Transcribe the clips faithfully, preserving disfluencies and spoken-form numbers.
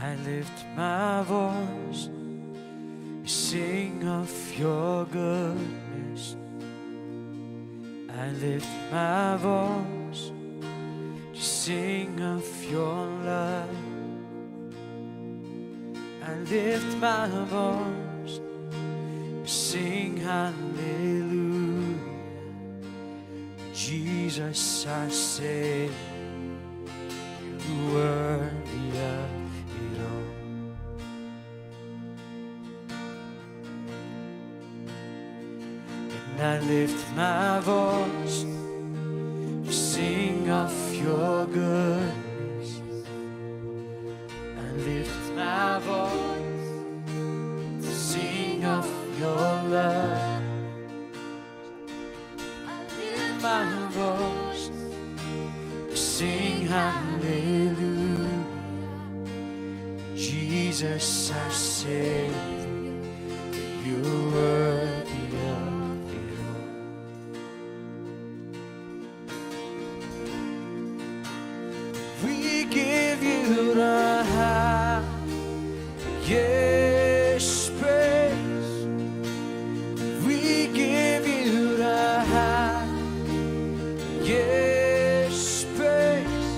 I lift my voice to sing of your goodness. I lift my voice to sing of your love. I lift my voice to sing hallelujah. Jesus, I say, you're worthy of it all. And I lift my voice to sing of your goodness. I lift my voice to sing of your love. I lift my voice to sing hallelujah. Jesus, I say, you're worthy of it all. We give you the highest praise. We give you the highest praise.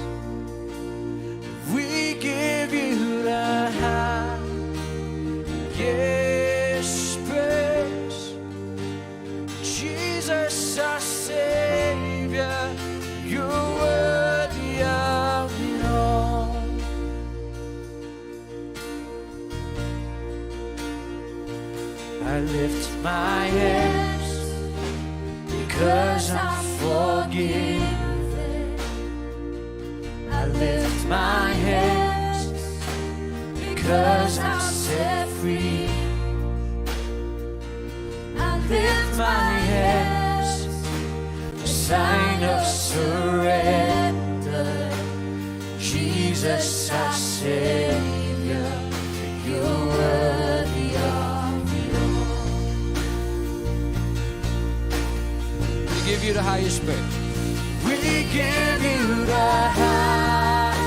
We give you the highest praise. Jesus, our Savior, you're worthy of it all. I lift my hands because I'm forgiven. I lift my hands because I'm set free. I lift my hands, a sign of surrender. Jesus, our Savior, you're worthy of it all. We give you the highest praise. We give you the highest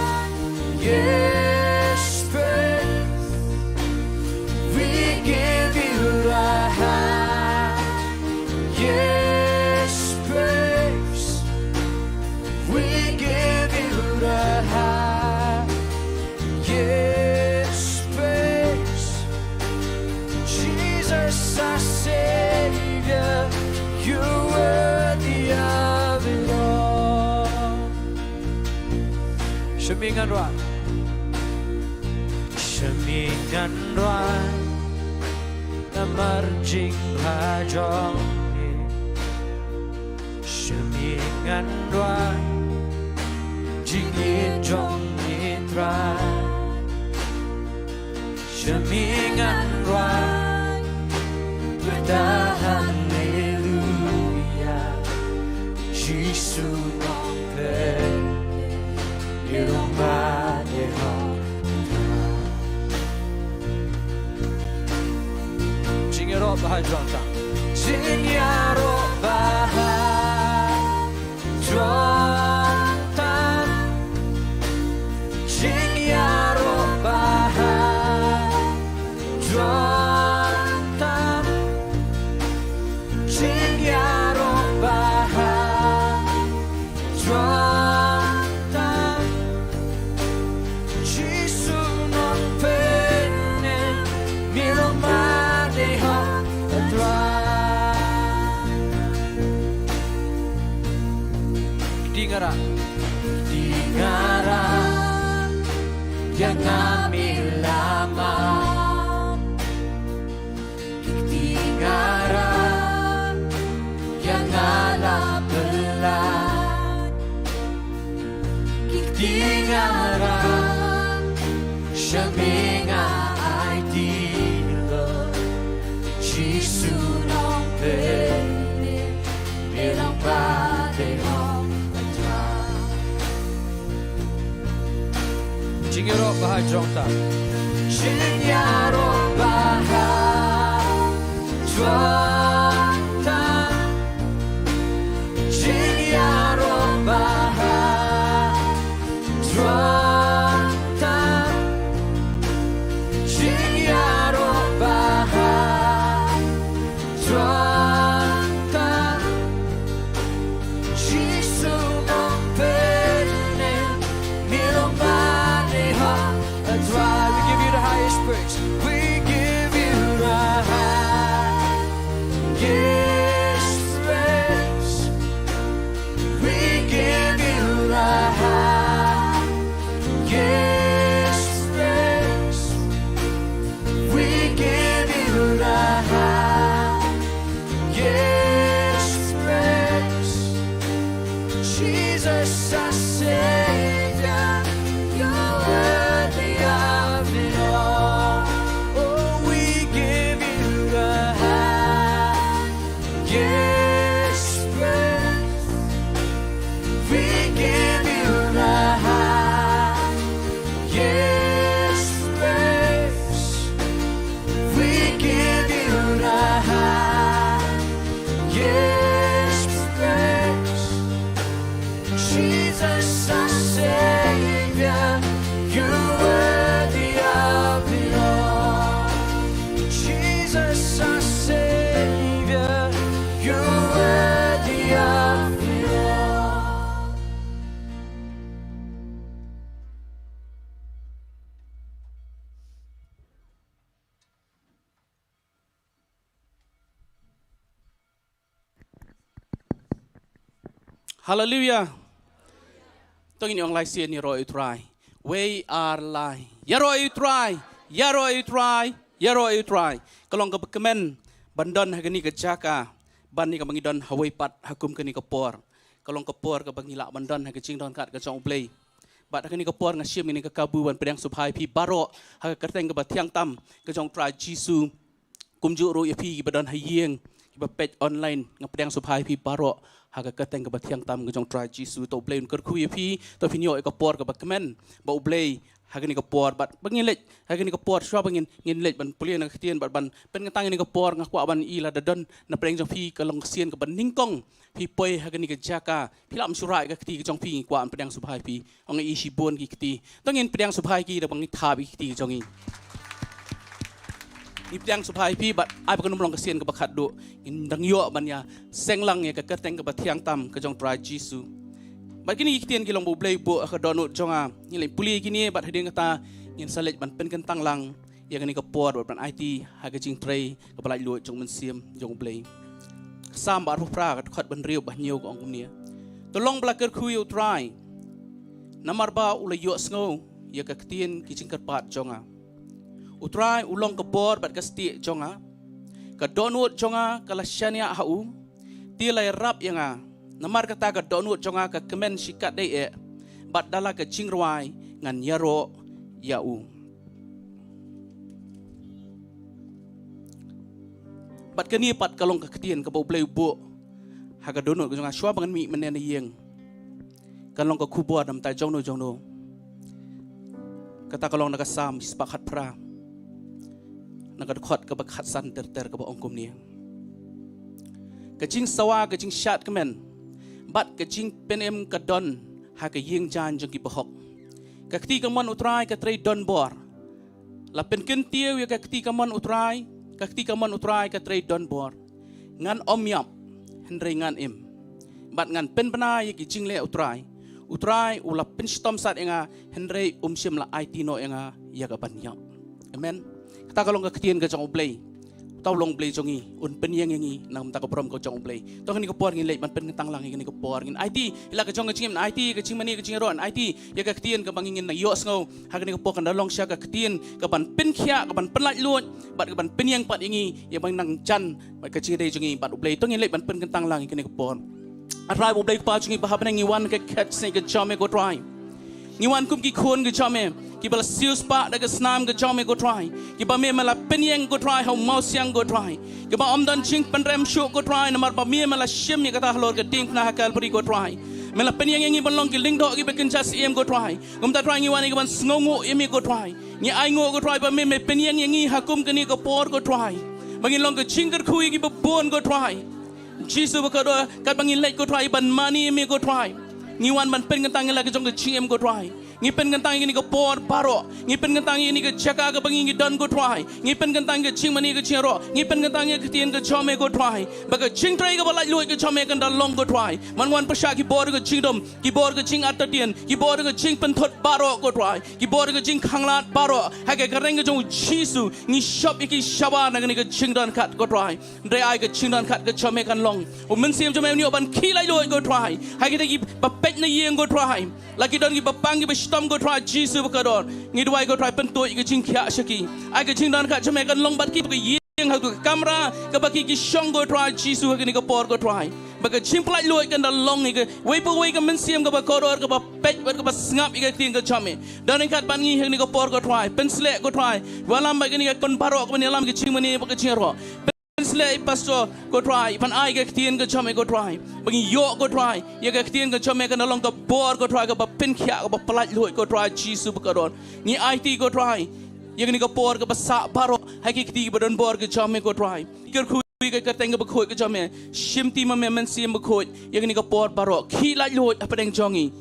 praise. We give you the highest praise. We give you the highest praise. Jesus, our Savior, you're worthy of it all. Shim ïa ngan rwai. Shim ïa ngan rwai namar jingbha jong me. Shim ïa ngan rwai jingïeit jong me Trai. Shim ïa ngan rwai bad haleluya. Jisu Nongpynim, ïa long ba dei hok. Jingïaroh ba ha jrong tang. Jingïaroh ba ha jrong tang. Jingïaroh ba ha jrong tang. Jingïaroh ba ha jrong tang. Jisu Nongpynim, me long ba dei hok, A Trai. Kti nga rah. Kti nga rah ïa nga, me la map. Kti nga rah ïa nga la pynlait. Kti nga rah sha me nga aiti, Lord. Jisu Nongpynim, me long ba dei hok, A Trai. Jingïaroh ba ha jrong tang. Jingïaroh ba ha jrong tang. Jingïaroh ba ha jrong tang. Haleluia. To ngin ong lai sien, ïaroh ïa u Trai. Wei ar lai. Ïaroh ïa u Trai. Ïaroh ïa u Trai. Ïaroh ïa u Trai. Ka long kaba kmen ban don ha kane ka jaka ban ïa kaba ngi don ha wei pat ha kum kane ka por. Ka long ka por kaba ngi lah ban don ha ka jingdonkam ka jong U Blei. Bad ha kane ka por nga shim ïa kane ka kabu ban pdiang sngewbha ïa phi baroh ha ka kyrteng kaba thiang tam ka jong U Trai Jisu. Kumjuh ruh ïa phi kiba don ha ïing, kiba peit online, nga pdiang sngewbha ïa phi baroh ha ka kyrteng kaba thiang tam ka jong U Trai Jisu. To U Blei un kyrkhu ïa phi, to phin ïoh ïa ka por kaba kmen bad U Blei ha kane ka por. Bad ba ngin leit ha kane ka por, shuwa ba ngin, ngin leit ban pule na ka ktien bad ban pynkyntang ïa kane ka por, nga kwah ban ïohi lada don na pdeng jong phi ka long ka sien kaba nyngkong phi poi ha kane ka jaka, phi lah ban shu rah ïa ka kti ka jong phi. Nga kwah ban pdiang sngewbha ïa phi. Ong ïa i shibun ki kti. To ngin pdiang sngewbha ïa ki da ba ngi thap ïa ki kti jong ngi. Ngi pdiang sngewbha ïa phi bad ai ba kan ym long ka sien kaba khatduh. Ngin dang ïoh ban ïa seng lang ïa ka kyrteng kaba thiang tam ka jong U Trai Jisu. Bad kine ki ktien ki long ba U Blei u buh ha ka dohnud jong nga. Ngin leit pule ïa kine bad hadien kata ngin sa leit ban pynkyntang lang ïa kane ka por bad ban aiti ha ka jingtrei kaba laitluid jong U Mynsiem jong U Blei. Salm ba arphew phra, ka dkhot ba hynriew bad hynñiew ka ong kumne: To long ba la kyrkhu ïa U Trai, namar ba u la ïohsngew ïa ka ktien ki jingkyrpad jong nga. U Trai u long ka bor bad ka stieh jong nga. Ka dohnud jong nga ka la shaniah ha u. Te la ïarap ïa nga. Namar kata ka dohnud jong nga ka kmen shikatdei eh, bad da la ka jingrwai ngan ïaroh ïa u. Bad kane pat ka long ka ktien kaba U Blei u buh ha ka dohnud ka jong nga shuwa ba ngan mih mynne na ïing. Kan long ka khubor na bynta jongno jongno. Kata ka long na ka Salm shispah khatphra, na ka dkhot kaba khatsan ter ter, kaba ong kumne: Ka jingsawa, ka jingshad kmen bad ka jingpynim ka don ha ka ïing jaiñ jong ki bahok. Ka kti kamon U Trai ka trei donbor. La pynkyntiew ïa ka kti kamon U Trai, ka kti kamon U Trai ka trei donbor. Ngan ym ïap, hynrei ngan im, bad ngan pynbna ïa ki jingleh U Trai. U Trai u la pynshitom sat ïa nga, hynrei um shym la aiti noh ïa nga ïa ka ban ïap. Amen. Kata ka long ka ktien ka jong U Blei. Uta u long U Blei jong ngi, un pynïeng ïa ngi na ka bynta ka burom ka jong U Blei. To ha kane ka por ngin leit ban pynkyntang lang ïa kane ka por. Ngin aiti ïa la ka jong ka jingim, ngin aiti ïa ka jingmane, ka jingïaroh, ngin aiti ïa ka ktien kaba ngi ngin nang ïohsngew ha kane ka por, kan da long sha ka ktien kaban pynkhiah, kaban pynlaitluid bad kaban pynïeng pat ïa ngi ïa ban nang jan bad ka jingïadei jong ngi bad U Blei. To ngin leit ban pynkyntang lang ïa kane ka por. A Trai U Blei Kpa jong ngi ba ha bneng, ngi wan ha ka khet snieh ka jong me ko Trai. Ngi wan kum ki khun ka jong me kiba la siewspah da ka snam ka jong me ko Trai, kiba me, me la pynïeng ko Trai ha u mawsiang ko Trai, kiba ym don jingpynrem shuh ko Trai, namar ba me, me la shim ïa kata halor ka diengphna ha Kalbari ko Trai. Me la pynïeng ïa ngi ban long ki lyngdoh kiba kynja syiem ko Trai. Kumta Trai ngi wan ïa ka ban sngewnguh ïa me ko Trai. Ngi ainguh ko Trai ba me, me pynïeng ïa ngi ha kum kane ka por ko Trai, ba ngin long ka jingkyrkhu ïa kiba bun ko Trai. Jisu bakordor, katba ngi leit ko Trai ban mane ïa me ko Trai, ngi wan ban pynkyntang ïa la ka jong ka jingim ko Trai. Ngi pynkyntang ïa kane ka por baroh. Ngi pynkyntang ïa kane ka jaka kaba ngi ngi don ko Trai. Ngi pynkyntang ïa ka jingmane, ka jingïaroh. Ngi pynkyntang ïa ka ktien ka jong me ko Trai, ba ka jingtrei kaba laitluid ka jong me kan da long ko Trai. Ban wan pyrshah ki bor ka jingdum, ki bor ka jingartatien, ki bor ka jingpynthut baroh ko Trai, ki bor ka jingkhanglad baroh. Ha ka kyrteng ka jong U Jisu ngi shop ïa ki shabar na kane ka jingdonkam ko Trai. Hynrei ai ka jingdonkam ka jong me kan long, U Mynsiem jong me un ïoh ban khih laitluid ko Trai ha kita kiba peit na ïing ko Trai. La ki don kiba pang, kiba shitom ko Trai Jisu bakordor, ngi duwai ko Trai, pyntuid ka jingkhiah sha ki. Ai ka jingdonkam jong me kan long bad ki ha ka ïing, ha ka kamra kaba ki ki shong ko Trai Jisu ha kane ka por ko Trai, ba ka jingpynlaitluid kan da long ïa kawei pa kawei ka mynsiem kaba kordor, kaba peit bad kaba sngap ïa ka ktien ka jong me. Don ryngkat bad ngi ha kane ka por ko Trai. Pynsleh ko Trai, wallam bad kane ka khun baroh kaban ïalam ka jingmane bad ka jingïaroh. Pynsleh i pastor ko Trai, ban ai ka ktien ka jong me ko Trai, ba ngi ïoh ko Trai ïa ka ktien ka jong me kan da long ka bor ko Trai, kaba pynkhiah, kaba pynlaitluid ko Trai Jisu bakordor. Ngi aiti ko Trai ïa kane ka por kaba sah baroh ha ki kti kiba donbor ka jong me ko Trai. Kyrkhu ïa ka kyrteng kaba khuid ka jong me. Shimti ma me Mynsiem Bakhuid ïa kane ka por baroh. Khih laitluid hapdeng jong ngi.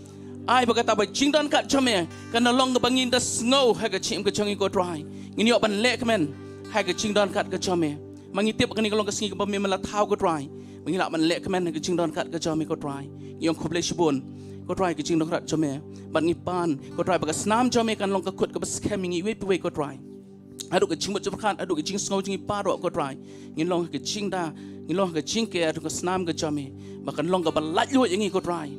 Ai ba kata ka jingdonkam jong me kan da long kaba ngin da sngew ha ka jingim ka jong ngi ko Trai. Ngin ïoh ban lehkmen ha ka jingdonkam ka jong me. Ma ngi tip kane ka long ka sngi kaba me, me la thaw ko Trai, ba ngi lah ban lehkmen ha ka jingdonkam ka jong me ko Trai. Ngi ong khublei shibun ko Trai ka jingdonkam jong me. Bad ngi pan ko Trai ba ka snam jong me kan long ka khut kaba skhem ïa ngi iwei pa iwei ko Trai. Haduh ka jingmut jingpyrkhat, haduh ka jingsngew jong ngi baroh ko Trai. Ngin long ha ka jingda, ngin long ha ka jingker jong ka snam ka jong me. Ba kan long kaba laitluid ïa ngi ko Trai.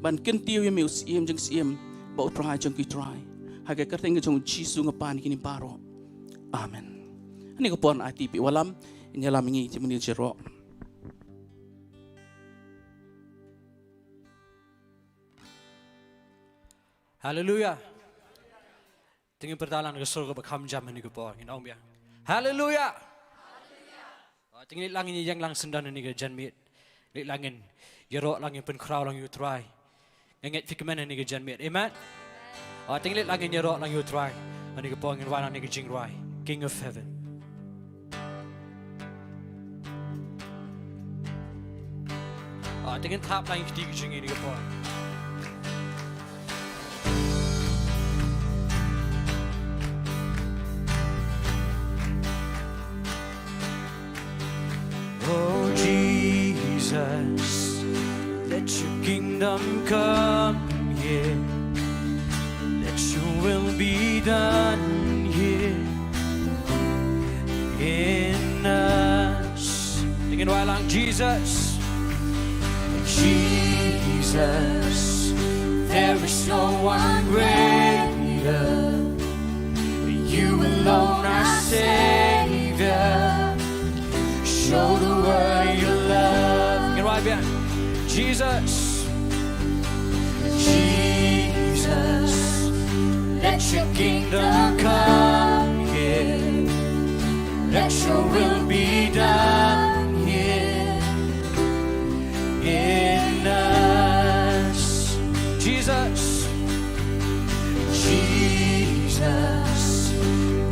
Ban kyntiew ïa me u Syiem jong ki syiem, bad u Trai jong ki trai. Ha ka kyrteng ka jong u Jisu nga pan ïa kine baroh. Amen. Hangne ka por ai ti phi wallam, ngin ïalam ïa ngi te mynne ïaroh. Haleluya. Te ngin pyrta lang ka sur kaba kham jam hangne ka por, ngin ong biang, Haleluya. Ah, te ngin leit lang ngin ïeng lang syndon hangne ka janmiet. Leit lang ngin ïaroh lang, ngin pynkhraw lang ïa u Trai. Nga ngeit phi kmen hangne ka janmiet. Amen. Ah, te ngin leit lang ngin ïaroh lang ïa u Trai. Hangne ka por ngin wan lang hangne ka jingrwai King of Heaven. Ah, te ngin thap lang ïa ka kti ka jong ngi hangne ka por. Oh Jesus, let your kingdom come here. Let your will be done here in us. Te ngin wai lang, Jesus. Jesus, there is no one greater. You alone are Savior. Show the world your love. Ngin wai biang. Jesus. Jesus, let your kingdom come here. Let your will be done here in us. Jesus. Jesus,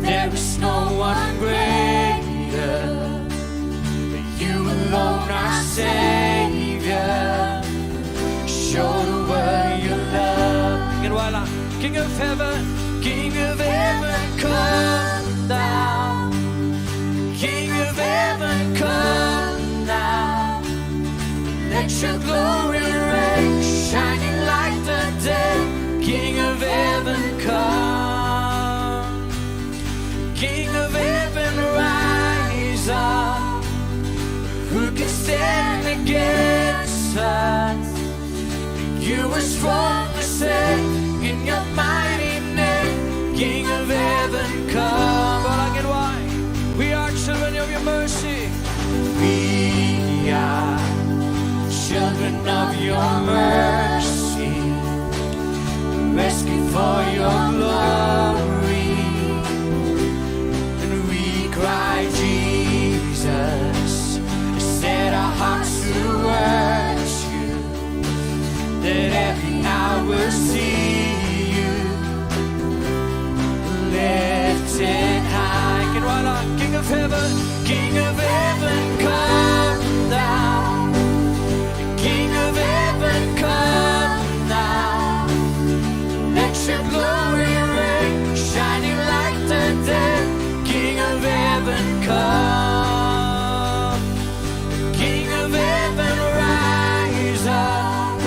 there is no one greater. You alone are Savior. Show the world your love. Ngin wai lang. King of Heaven, King of Heaven, come down. King of Heaven, come down. Let your glory reign, shining like the day. King of Heaven, come. King of Heaven, rise up. Who can stand against us? You are strong to save in your mighty name. King of Heaven, come. All I can why? We are children of your mercy. We are children of your mercy, rescued for your glory. And we cry, Jesus, set our hearts to worship. Let every hour see you lifted high. Kin wala, King of Heaven, King of Heaven, come down. King of Heaven, come down. Let your glory reign, shining like the day. King of Heaven, come. King of Heaven, rise up.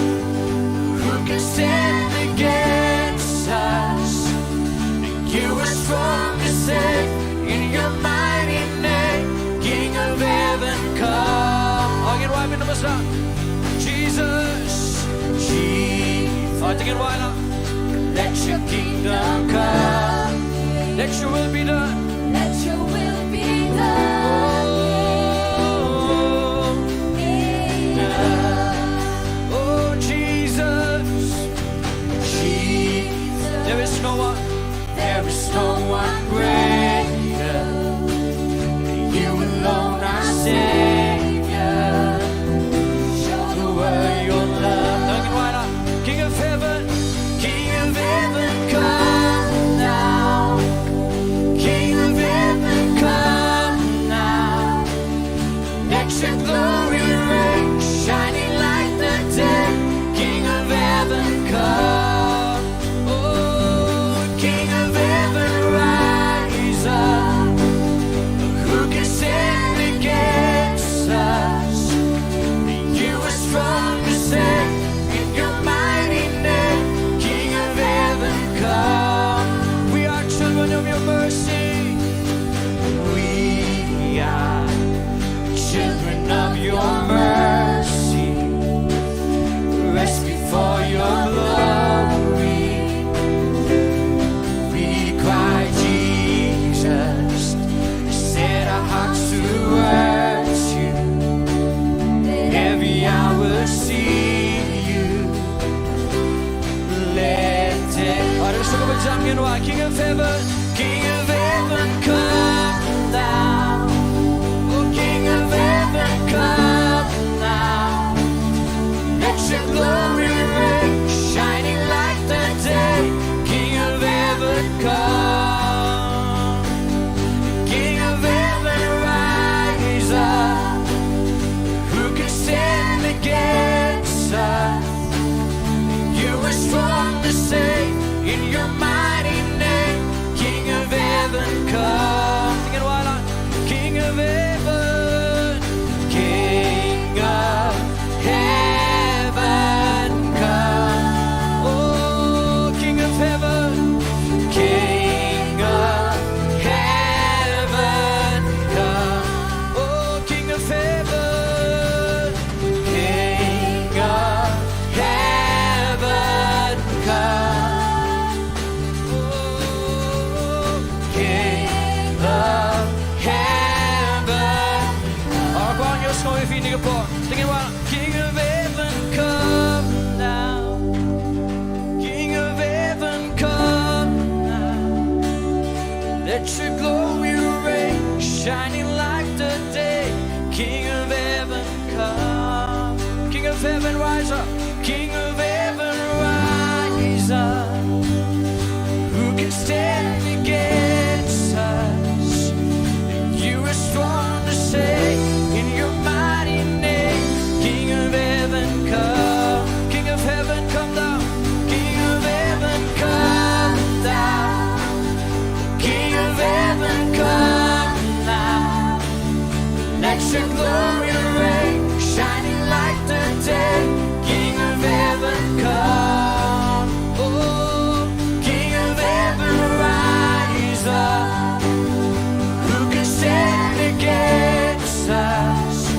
Who can stand against us? You are strong to save in your mighty name. King of Heaven, come. Again, why me number song? Jesus, Jesus. Oh, take it, why not? Let your kingdom come. Let your will be done. Let your will be done. Oh, in us. Oh, Jesus. Jesus. There is no one. There is no one greater. You alone are Savior. Show the world your love. King of Heaven, King of Heaven, come down. King of Heaven, Your mercy rests before your glory. We cry, Jesus, set our hearts towards you. Every hour see you. Let it. Ora, let's talk about King of Heaven, King of Heaven, come down. Oh, King of Heaven, come down. Let your glory reign, shining like the day. King of Heaven, come. King of Heaven, rise up. Who can stand against us? You are strong to save in your mighty name. King of Heaven, come. Sing it, why not? King of Heaven, King of Heaven, come. Oh, King of Heaven, King of Heaven, come. Oh, King of Heaven, King of Heaven, come. Oh, King of Heaven. Ora, kwah ban ïohsngew ïa phi ha kane ka por. Sing it, why not? King of Heaven, come down. King of Heaven, come down. Let your glory reign, shining like the day. King of Heaven, come. King of Heaven, rise up. King of Heaven, rise up. Who can stand against us? You are strong to save in your mighty name. King of Heaven, come. King of Heaven, come down. King of Heaven, come down. King of Heaven, come down. Let your glory reign, shining like the day. King of Heaven, come. Oh, King of Heaven, rise up. Who can stand against us?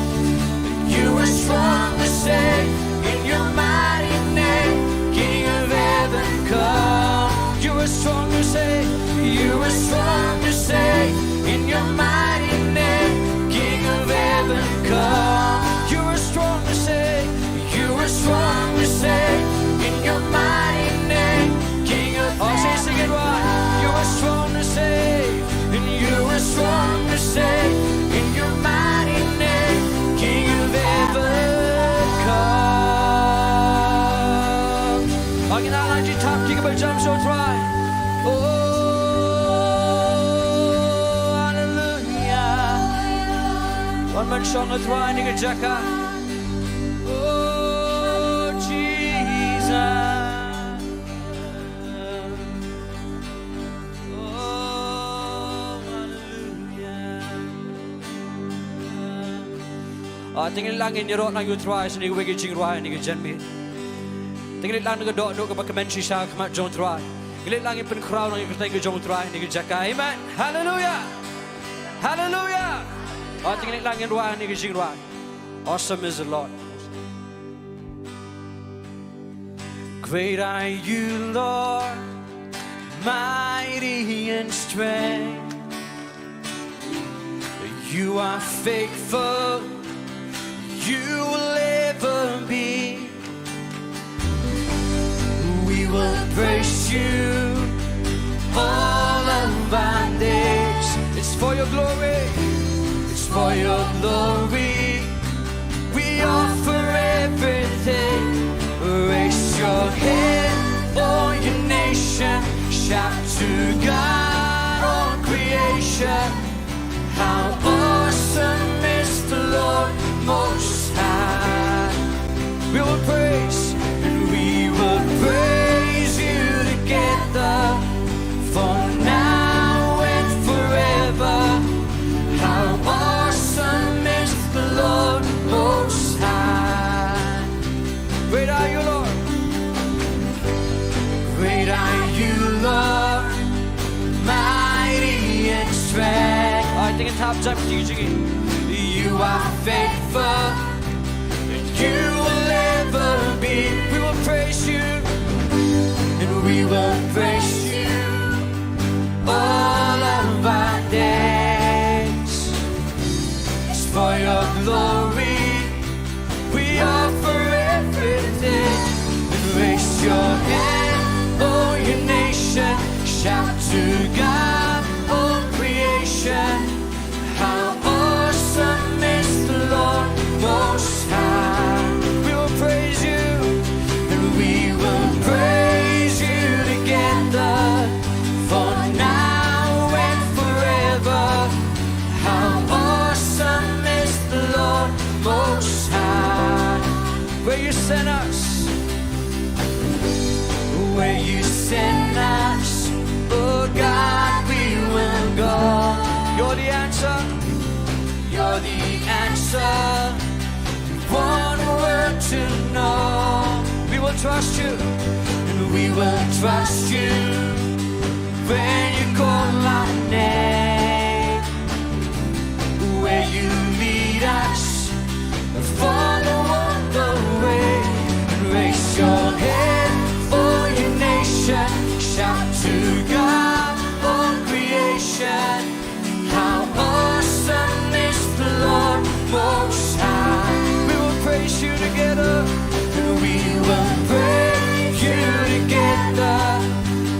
You are strong to save in your mighty name. King of Heaven, come. You are strong to save. You are strong to save in your mighty name. King of Heaven, come. You are strong to save. You are strong to save in your mighty name. King of Heaven, sing it right. You are strong to save. And you are strong to save in your mighty name. King of Heaven, come. Ong ïa nga, la jingthoh ki kaba jam sha U Trai. Oh, hallelujah. Wan ban shong ha U Trai ha kane ka jaka. Oh, Jesus. Oh, hallelujah. Ah, te ngin leit lang ngin ïaroh lang ïa U Trai sha kane kawei ka jingrwai ha kane ka janmiet. Te ngin leit lang na ka dohnud kaba kmen shisha ha khmat jong U Trai. Ngin leit lang ngin pynkhraw lang ïa ka kyrteng ka jong U Trai ha kane ka jaka. Amen. Hallelujah. Hallelujah. Ah, te ngin leit lang ngin rwai ha kane ka jingrwai. Awesome is the Lord. Great are you, Lord, mighty in strength. You are faithful, you will ever be. We will praise you all of our days. It's for your glory, it's for your glory. We offer everything. Raise your hand, all your nation. Shout to God, all creation. How awesome is the Lord Most High. We will praise, and we will praise you together, for now and forever. How awesome is the Lord Most High. Great are you, Lord. Great are you, Lord, mighty in strength. Ai, te ngin thap jam ki jong ngi. You are faithful, Most High, where you send us, where you send us, oh God, we will go. You're the answer, you're the answer. One word to know, we will trust you, and we will trust you. When you call our name, where you lead us, follow on the way. And raise your hand for your nation, shout to God, all creation. How awesome is the Lord Most High. We will praise you together, and we will praise you together,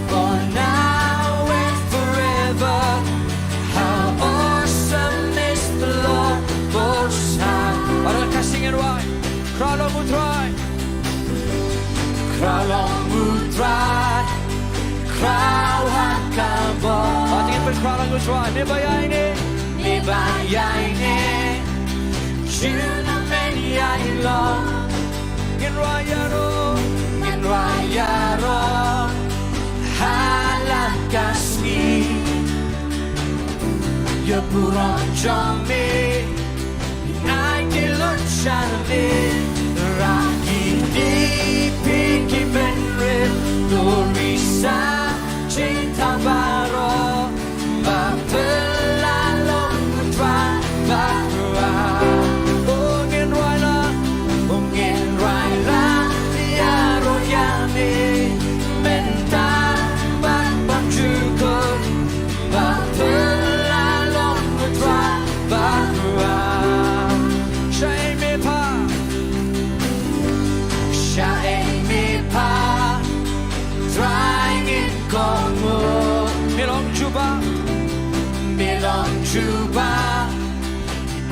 for now and forever. How awesome is the Lord Most High. Aroh ka sing and why? Khraw long U Trai. Khraw long U Trai. Khraw ha ka bor. Ba kin pynkhraw long U Trai. Me ba ïaineh, me ba ïaineh, junom men ïai long. Ngin rwai ïaroh, ngin rwai ïaroh ha la ka sngi. Ïa burom jong me, ai ki lut sha me. Rah ki kti phi ki bynriew, to ri sa jingthaw baroh. Ba pynlah long U Trai ba khraw. O ngin rwai lang, o ngin rwai lang ïaroh ïa me. Mynta bad bymjukut, ba pynlah long U Trai ba khraw. Shaei me pat, shaei me pat, Trai ngin kohnguh. Me long jubab, me long jubab.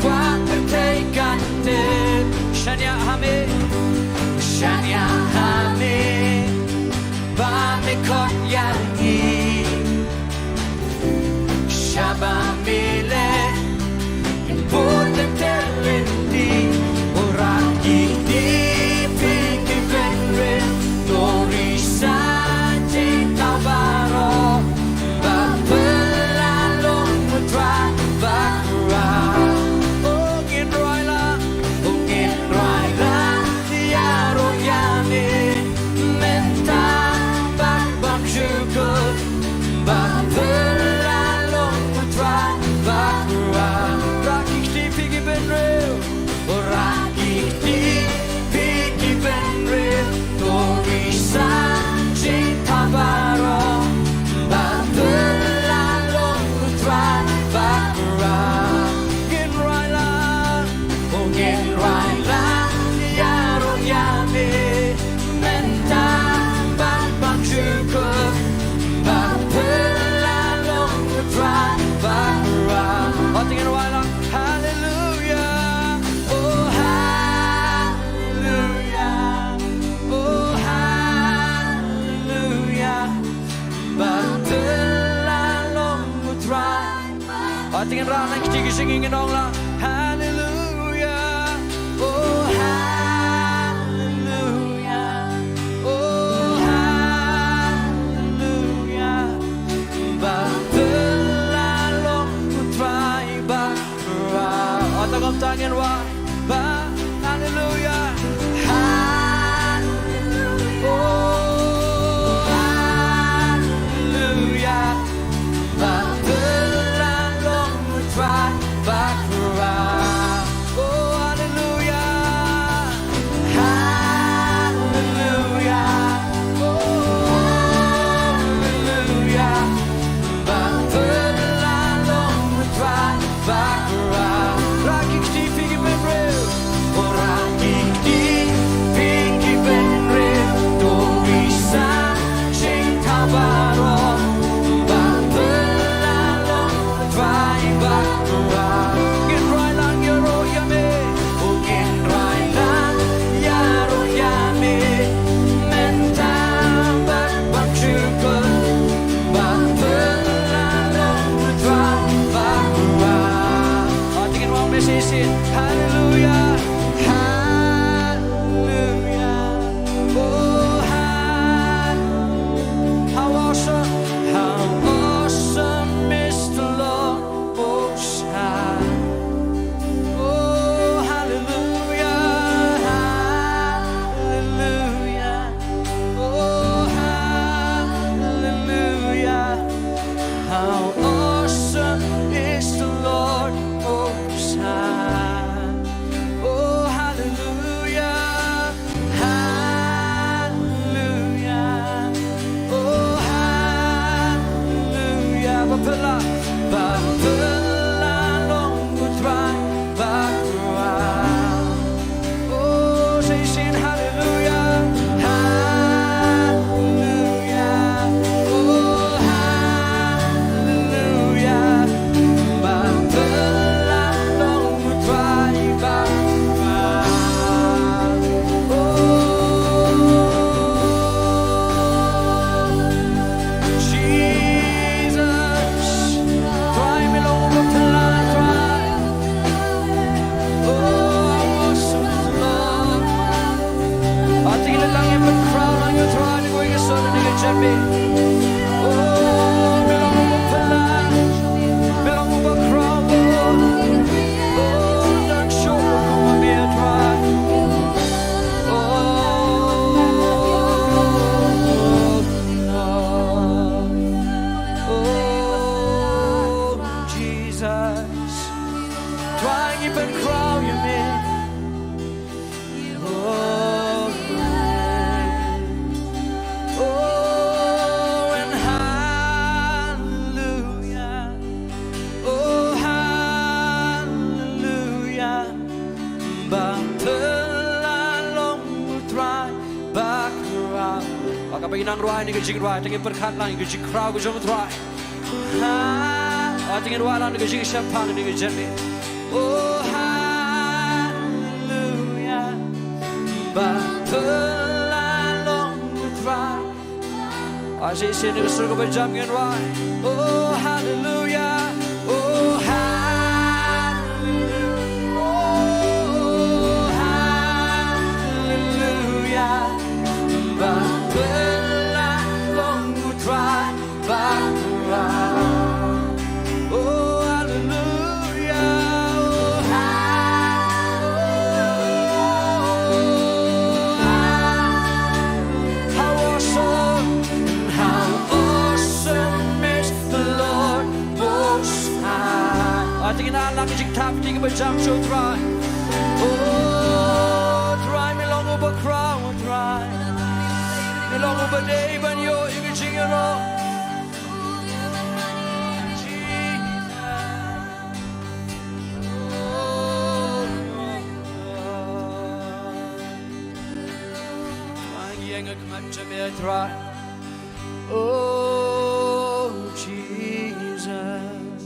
Kwah pyrthei kan tip. Shaniah ha me, shaniah ha me, ba me khot ïa ngi. Shaba me leh, bun lynter lynti. O rah ki kti phi ki bynriew, to ri sa jingthaw baroh. Ba pynlah long U Trai ba khraw. O ngin rwai lang, o ngin rwai lang ïaroh ïa me. Mynta bad bymjukut, ba pynlah long U Trai ba khraw. Rah ki kti phi ki bynriew, rah ki kti phi ki bynriew, to ri sa jingthaw baroh. Ba pynlah long U Trai ba khraw. Ngin rwai lang, o ngin rwai lang ïaroh ïa me. Mynta bad bymjukut, ba pynlah long U Trai ba khraw. O te ngin rwai lang. Hallelujah, oh hallelujah, oh hallelujah. Ba pynlah long U Trai. O te ngin rah lang kti ki jingim, ngin ong lang. Hallelujah, oh Sing hallelujah, hallelujah, oh hallelujah. Ba pynlong u Trai ba, oh Jesus, Trai me long u ba pynlong Trai. Oh, awesome Lord. Ating ina tang ïa pynkhraw lang ïa u Trai, ïa kawei ka sor, ïa ka jingim. Oh, me long uba pynlong, me long uba khraw, oh. Oh, tang shuh kum ma me, Trai. Oh, oh, Jesus. Trai ngi pynkhraw ïa me. Oh, oh, and hallelujah. Oh, hallelujah. Ba pynlong u Trai ba khraw. Ba ka ba ngi nang rwai ïa kane ka jingrwai, te ngin pyrkhat lang ïa ka jingkhraw ka jong u Trai. Ha, ating ina rwai lang ïa ka jingshemphang ïa ka jingim. Oh, hallelujah. Ba pynlong u Trai. Ashi shisien ïa ka sur kaba jam ngin rwai. Oh, hallelujah. Oh, hallelujah. Oh, hallelujah. Ba pynlong u Trai ba khraw. Oh, hallelujah. Oh, ha-, oh, ha-, how awesome, how awesome is the Lord Most High. Ating ina lang ka jingthap ïa ka ba jam sha u Trai. Oh, Trai me long uba khraw, Trai. Me long uba dei ban ïoh ïa ka jingïarap. Oh, Jesus.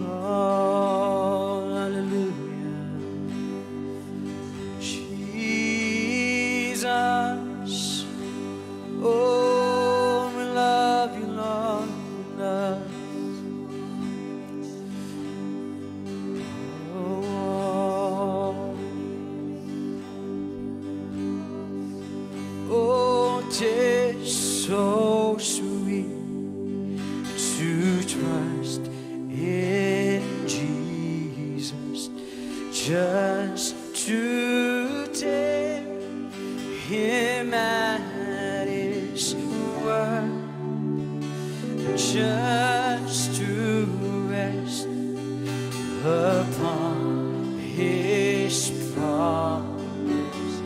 Oh, hallelujah. Jesus. Oh, we love you, Lord. We love you. Oh, oh, 'tis so sweet to trust in Jesus, just to take him at his word, just to rest upon his promise,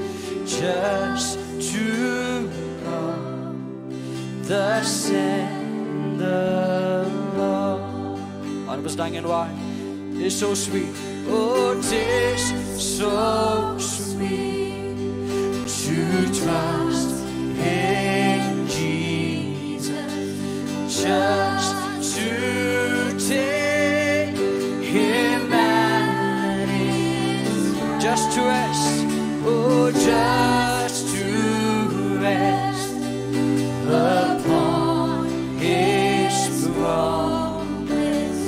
just to know thus said the Lord. Aw, naba sdang ngin rwai. It's so sweet. Oh, 'tis so sweet to trust in Jesus, just to take him at his, just to rest, oh, just to rest upon his promise,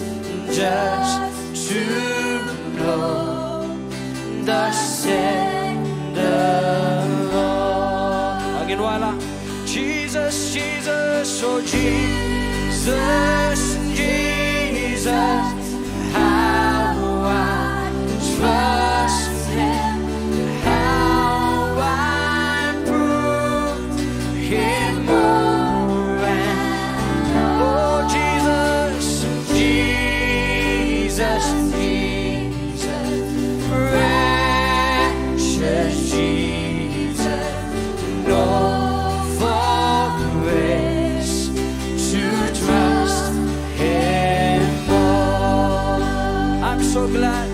just to know thus said the Lord. Again, wala. Jesus, Jesus, oh Jesus, Jesus, how I trust him, how I prove him more and more. Oh, Jesus, Jesus, Jesus, precious Jesus, know for grace to trust him more. I'm so glad.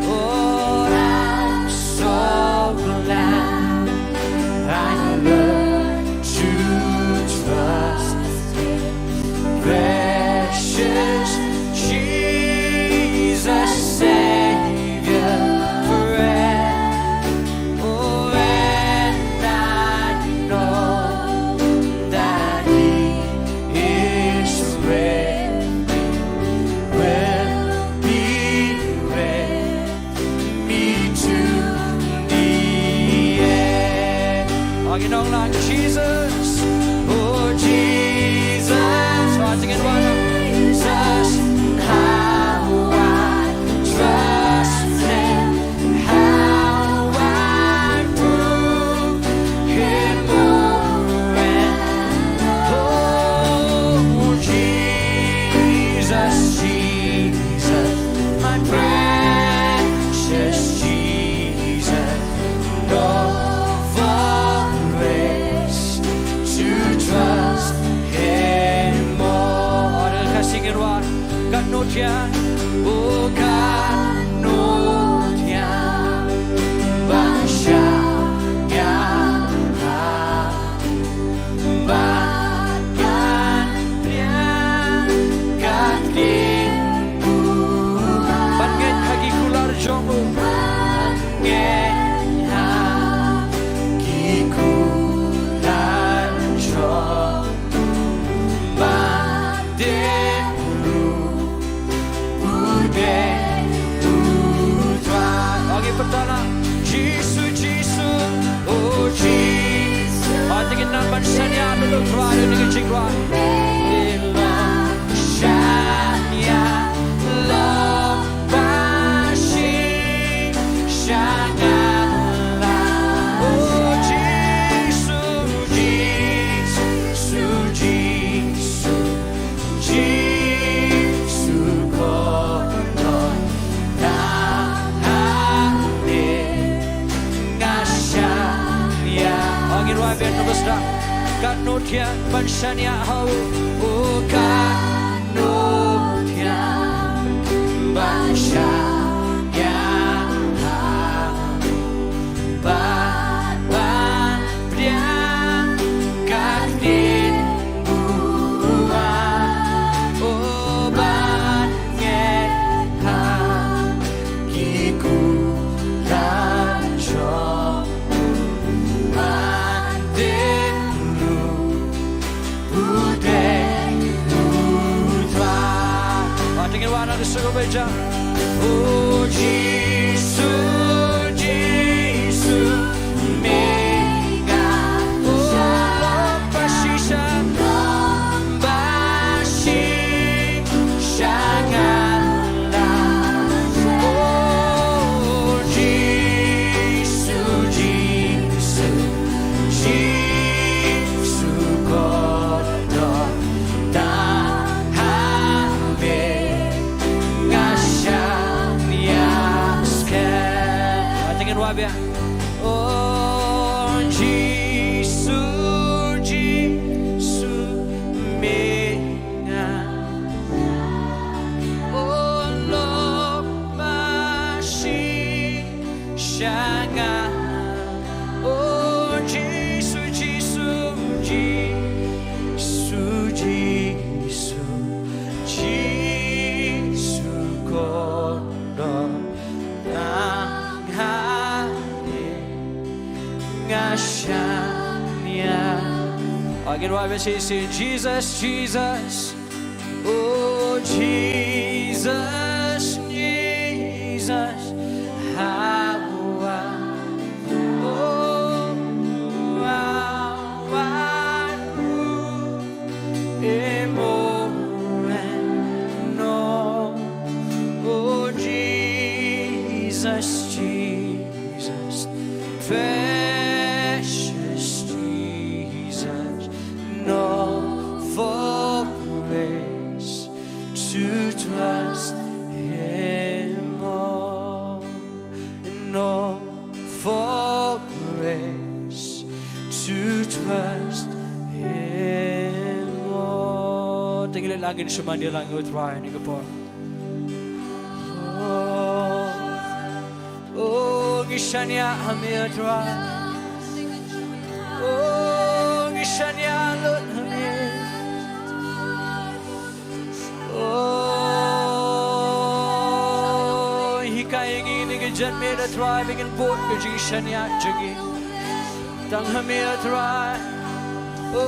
Oh, I'm Ngin ong lang, Jesus, oh Jesus. Sa tingin wan. Jesus, how I trust him, how I prove him more and more. Oh Jesus, Jesus, my precious Jesus. Lord, for grace to trust him more. Ora ka singin wa, ka nutya, o ka nutya, ban shah ïa ha, ban kan ïa ka ktien, ban ngeit ha ki kular jong u. Ngeit ha ki kular jong u, ba dei ruh u dei u Trai. Agi patala, Jisu, Jisu, oh Jisu. Ati ngin nang ban shaniah ïa u Trai ïa kane ka jingrwai. Shaniah long ba shi sha nga la. Oh Jisu, Jisu, Jisu, Jisu kordor, tang hangne nga shaniah. Ong ngin wai biang, nang ba sdang. Ka nutya ban shaniah ha u, oh ka nutya ban shaniah ha u, bad ban pdiang ka ktien buaid, oh ban ngeit ha ki kular jong u, ban dei ruh u dei u Trai. Ati ngin wan ha u sngewbha ïa. Oh Jisu, Jisu, me nga. Oh Lord, ba shi sha, ba shi sha nga la. Oh Jisu, Jisu, Jisu kordor, tang ha me nga shaniah skhem. Ati ngin wai biang. Oh Jisu, Jisu, me nga. Oh Lord, ba shi sha nga. Oh Jisu, Jisu, Jisu, Jisu, Jisu kordor, tang hangne nga shaniah. Agi ngin wai biang shisien, Jesus, Jesus. Oh Jesus, Jesus, how I, oh how I prove him more and more. Oh Jesus, Jesus, precious Jesus, not for grace to trust him more, not for grace to trust him more. Te ngi leit lang, ngin shu mane lang ïa u Trai ha kane ka por. Oh, oh, ngi shaniah ha me, Trai. Oh, ngi shaniah lut ha me. Oh, hikai ïa ngi ha kane ka janmiet, Trai, ba ngin bud ka jingshaniah jong ngi tang ha me, Trai. Oh,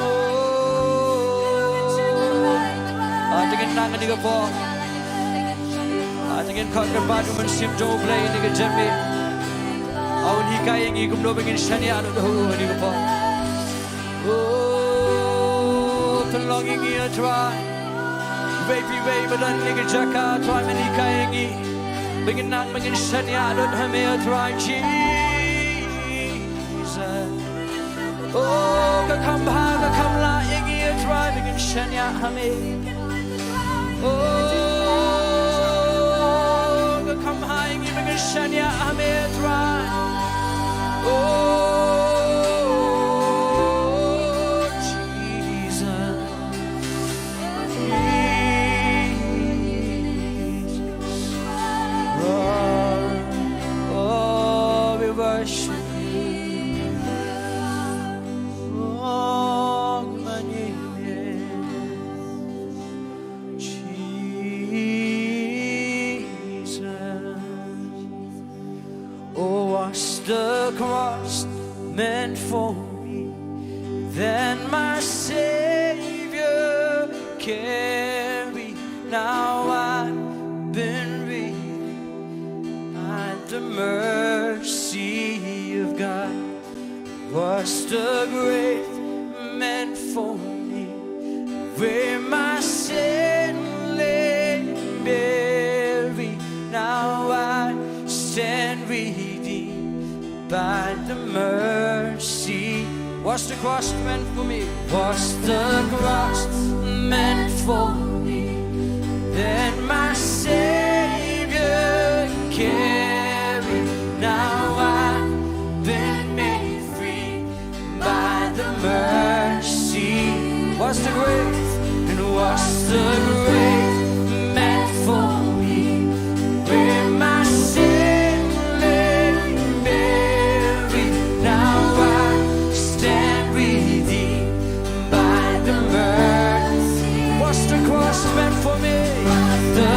oh. Ah, te ngin nang ha kane ka por. Ah, te ngin khot kyrpad ïa u Mynsiem jong U Blei ha kane ka janmiet. Aw, hikai ïa ngi kumno ba ngin shaniah lut ha u ha kane ka por. Oh, pynlong ïa ngi, A Trai. Iwei pa iwei ba don ha kane ka jaka, A Trai, men hikai ïa ngi ba ngin nang ba ngin shaniah lut ha me, A Trai Jesus. Oh, ka kham bha, ka kham lah ïa ngi, A Trai, ba ngin shaniah ha me. Oh, ka kham bha ïa ngi ba ngin shaniah ha me, A Trai. Oh, Jesus. Jesus. Oh, we worship you. Oh, my name is Jesus. Oh, was the cross meant for me? Then my Savior carried. Now I've been redeemed by the mercy of God. Was the grave meant for me? Where my sin lay buried, now I stand redeemed by the mercy. Was the cross meant for me? Was the cross meant for me? Then my Savior carried. Now I've been made free by the mercy. Was the grave, and was the grave meant for me? Where my sin lay buried, now I stand redeemed by the mercy. Was the cross meant for me? The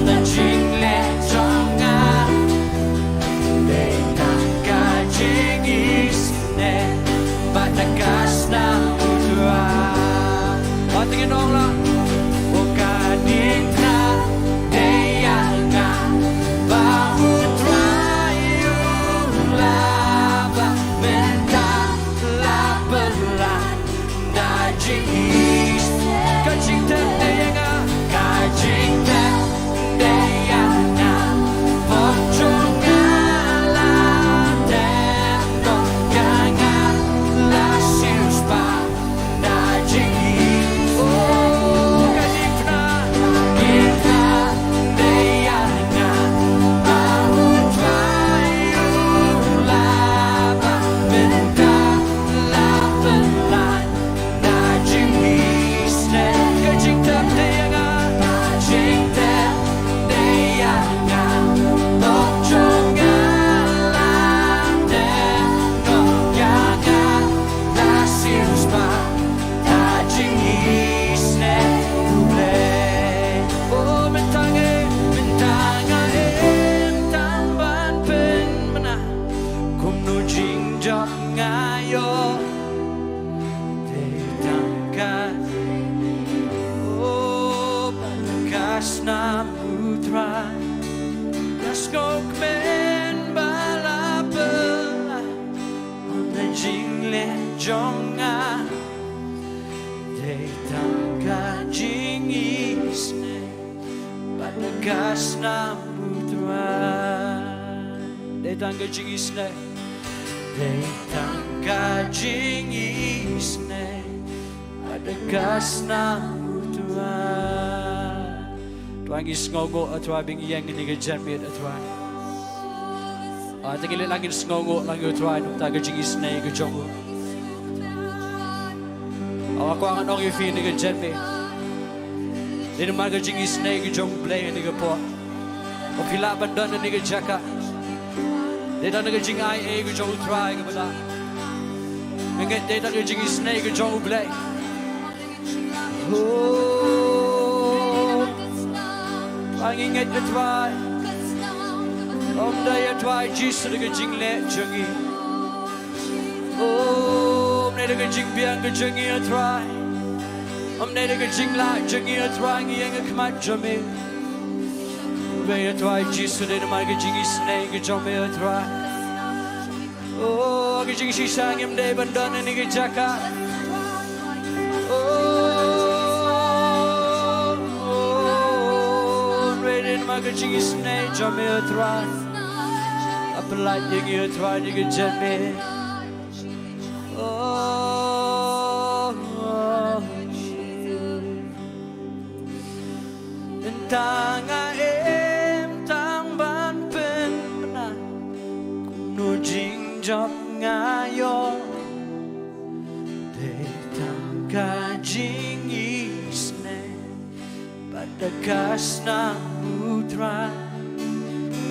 Na jingleh jong nga dei tang ka jingisynei bad ka snam u Trai. Wat ngin ong lang. O ka diengphna dei ïa nga ba u Trai u la bah, mynta la pynlait da jingisynei. Ka jingtep dei ïa nga. Ka jingtep dei ïa nga. Pop jong nga la tep noh ïa nga, la siewspah da jingisynei. O ka diengphna, diengphna dei ïa nga. Ba u Trai u la bah, mynta la pynlait da jingisynei. Ka jingtep dei ïa nga. Ka jingtep dei ïa nga. Pop jong nga la tep noh ïa nga, la siewspah da jingisynei, U Blei. O mynta nga, mynta nga im tang ban pynbna kumno jingjop nga ïoh. Dei tang ka, o, ka snam u Trai. Nga sngewkmen ba la pynlait na jingleh jong nga. Dei tang ka jingisynei bad ka snam u Trai. Dei tang ka jingisynei. Dei tang ka jingisynei bad ka snam u Trai. Trai, ngi sngewnguh, a Trai, ba ngi ïeng ha kane ka janmiet, a Trai. A, te ngi leit lang, ngin sngewnguh lang ïa u Trai na ka bynta ka jingisynei ka jong u. A, nga kwah ngan ong ïa phi ha kane ka janmiet, dei namar ka jingisynei ka jong U Blei ha kane ka por ba phi lah ban don ha kane ka jaka. Dei tang ka jingai ei ka jong u Trai kaba lah. Nga ngeit dei tang ka jingisynei ka jong U Blei. O Trai, ngi ngeit, a Trai, ym dei, a Trai Jisu, da ka jingleh jong ngi. O, ym dei da ka jingbiang ka jong ngi, a Trai. Ym dei da ka jinglah jong ngi, a Trai, ngi ïeng ha khmat jong me. Hynrei, a Trai Jisu, dei namar ka jingisynei ka jong me, a Trai. O, ka jingshisha ngim dei ban don ha kane ka jaka. O, o, hynrei dei namar ka jingisynei jong me, a Trai. La pynlait ïa ngi, a Trai, ha kane ka janmiet. O, o, Mynta nga im tang ban pynbna kumno jingjop nga ïoh. Dei tang ka jingisynei bad ka snam u Trai.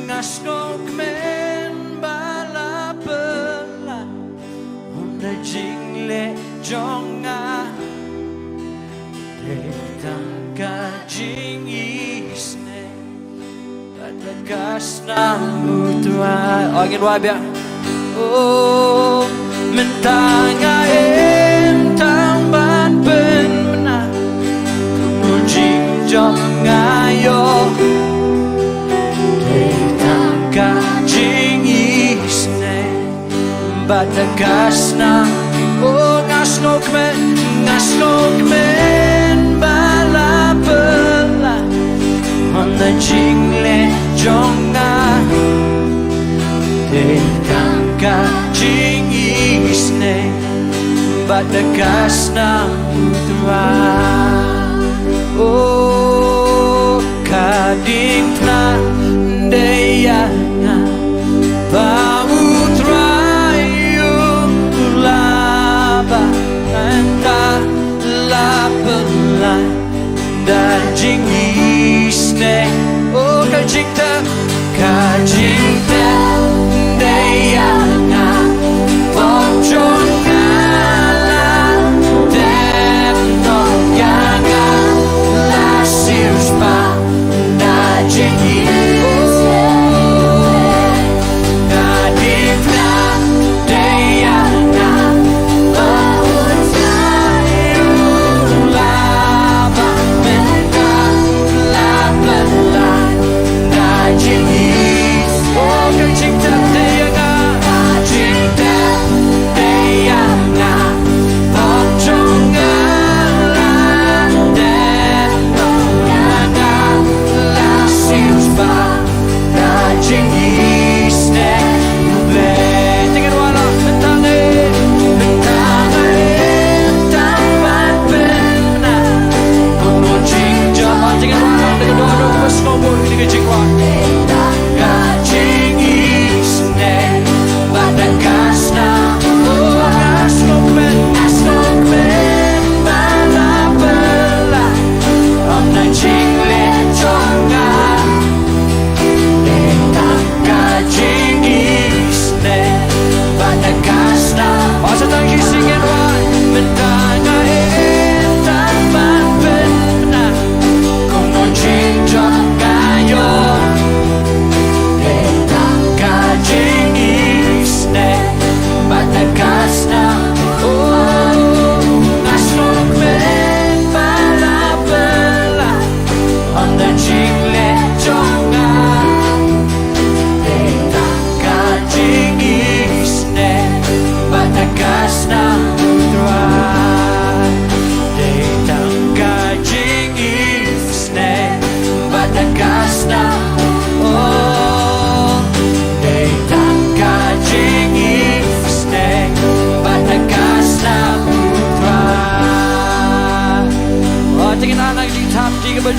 Nga sngewkmen ba la pynlait na jingleh jong nga. Dei tang ka jingisynei bad ka snam u Trai. O, ngin wad biang. O, mynta nga im tang ban pynbna kumno jingjop nga ïoh. Dei tang ka jingisynei bad ka snam. O, nga sngewkmen, nga sngewkmen ba la pynlait na jingleh jong nga. Dei tang ka jingisynei bad ka snam u Trai. O, ka diengphna dei ïa nga ba u Trai u la bah, mynta la pynlait da jingisynei. O, ka jingtep, ka jingtep dei ïa nga. Bok jong nga la tep noh ïa nga, la siewspah da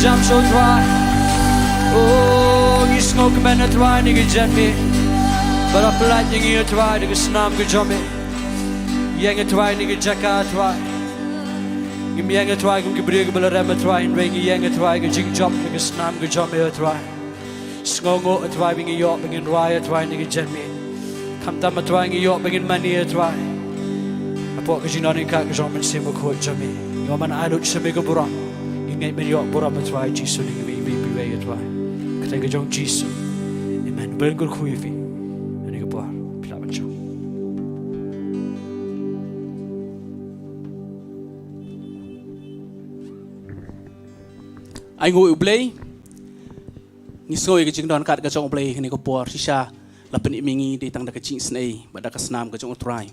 Jam sha u Trai. Oh, ngi sngewkmen, a Trai, na ka jingïeit me. Ba la pyllait ïa ngi, a Trai, da ka snam ka jong me. Ïeng, a Trai, na ka jaka, a Trai. Ngim ïeng, a Trai, kum ki briew kiba la rem, a Trai, hynrei ngi ïeng, a Trai, ka jingjop na ka snam ka jong me, a Trai. Sngewnguh, a Trai, ba ngi ïoh ba ngin rwai, a Trai, na ka jingïeit me. Khamtam, a Trai, ngi ïoh ba ngin mane, a Trai, hapoh ka jingdon jingkhang ka jong u Mynsiem Bakhuid jong me. Ngi wan ban ai lut sha me ka burom. Ngi ngeit men ïoh burom, a Trai Jisu, na ngi iwei pa iwei, a Trai. Ka kyrteng ka jong u Jisu. Amen. Ban kyrkhu ïa phi ha kane ka por. Phi lah ban shong. Ainguh ïa U Blei. Ngi sngew ïa ka jingdonkam ka jong U Blei ha kane ka por, shisha la pynim ïa ngi dei tang da ka jingisynei bad da ka snam ka jong U Trai.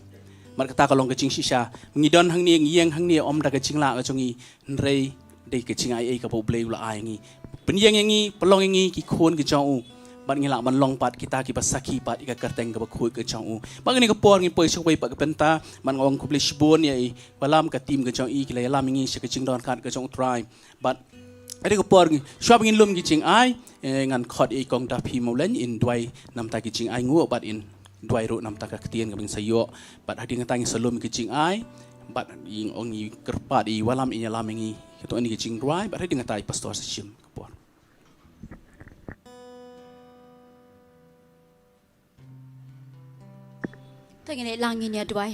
Bad kata ka long ka jingshisha. Ngi don hangne, ngi ïeng hangne ym da ka jinglah ka jong ngi, hynrei dei ka jingaiei kaba U Blei u la ai ïa ngi. Pynïeng ïa ngi, pynlong ïa ngi ki khun ka jong u. Bad ngi lah ban long pat kita kiba sakhi pat ïa ka kyrteng kaba khuid ka jong u. Bad ha kane ka por ngin poi sha kawei pat ka bynta, bad nga ong khublei shibun ïa i Wallam, ka team ka jong i, ki la ïalam ïa ngi sha ka jingdonkam ka jong U Trai. Bad ha kane ka por, shuwa ba ngin lum ki jingai, eh, ngan khot ïa i Kong Dapi Mawleng in duwai namar ka jingainguh bad in duwai ruh namar ka ktien kaba ngin sa ïoh. Bad hadien kata ngin sa lum ki jingai, bad ïa i Kong, i kyrpad ïa i Wallam in ïalam ïa ngi katto katne ki jingrwai, bad hadien kata i Pastor sa shim ka por. To ngin ïa lang, ngin ïa duwai.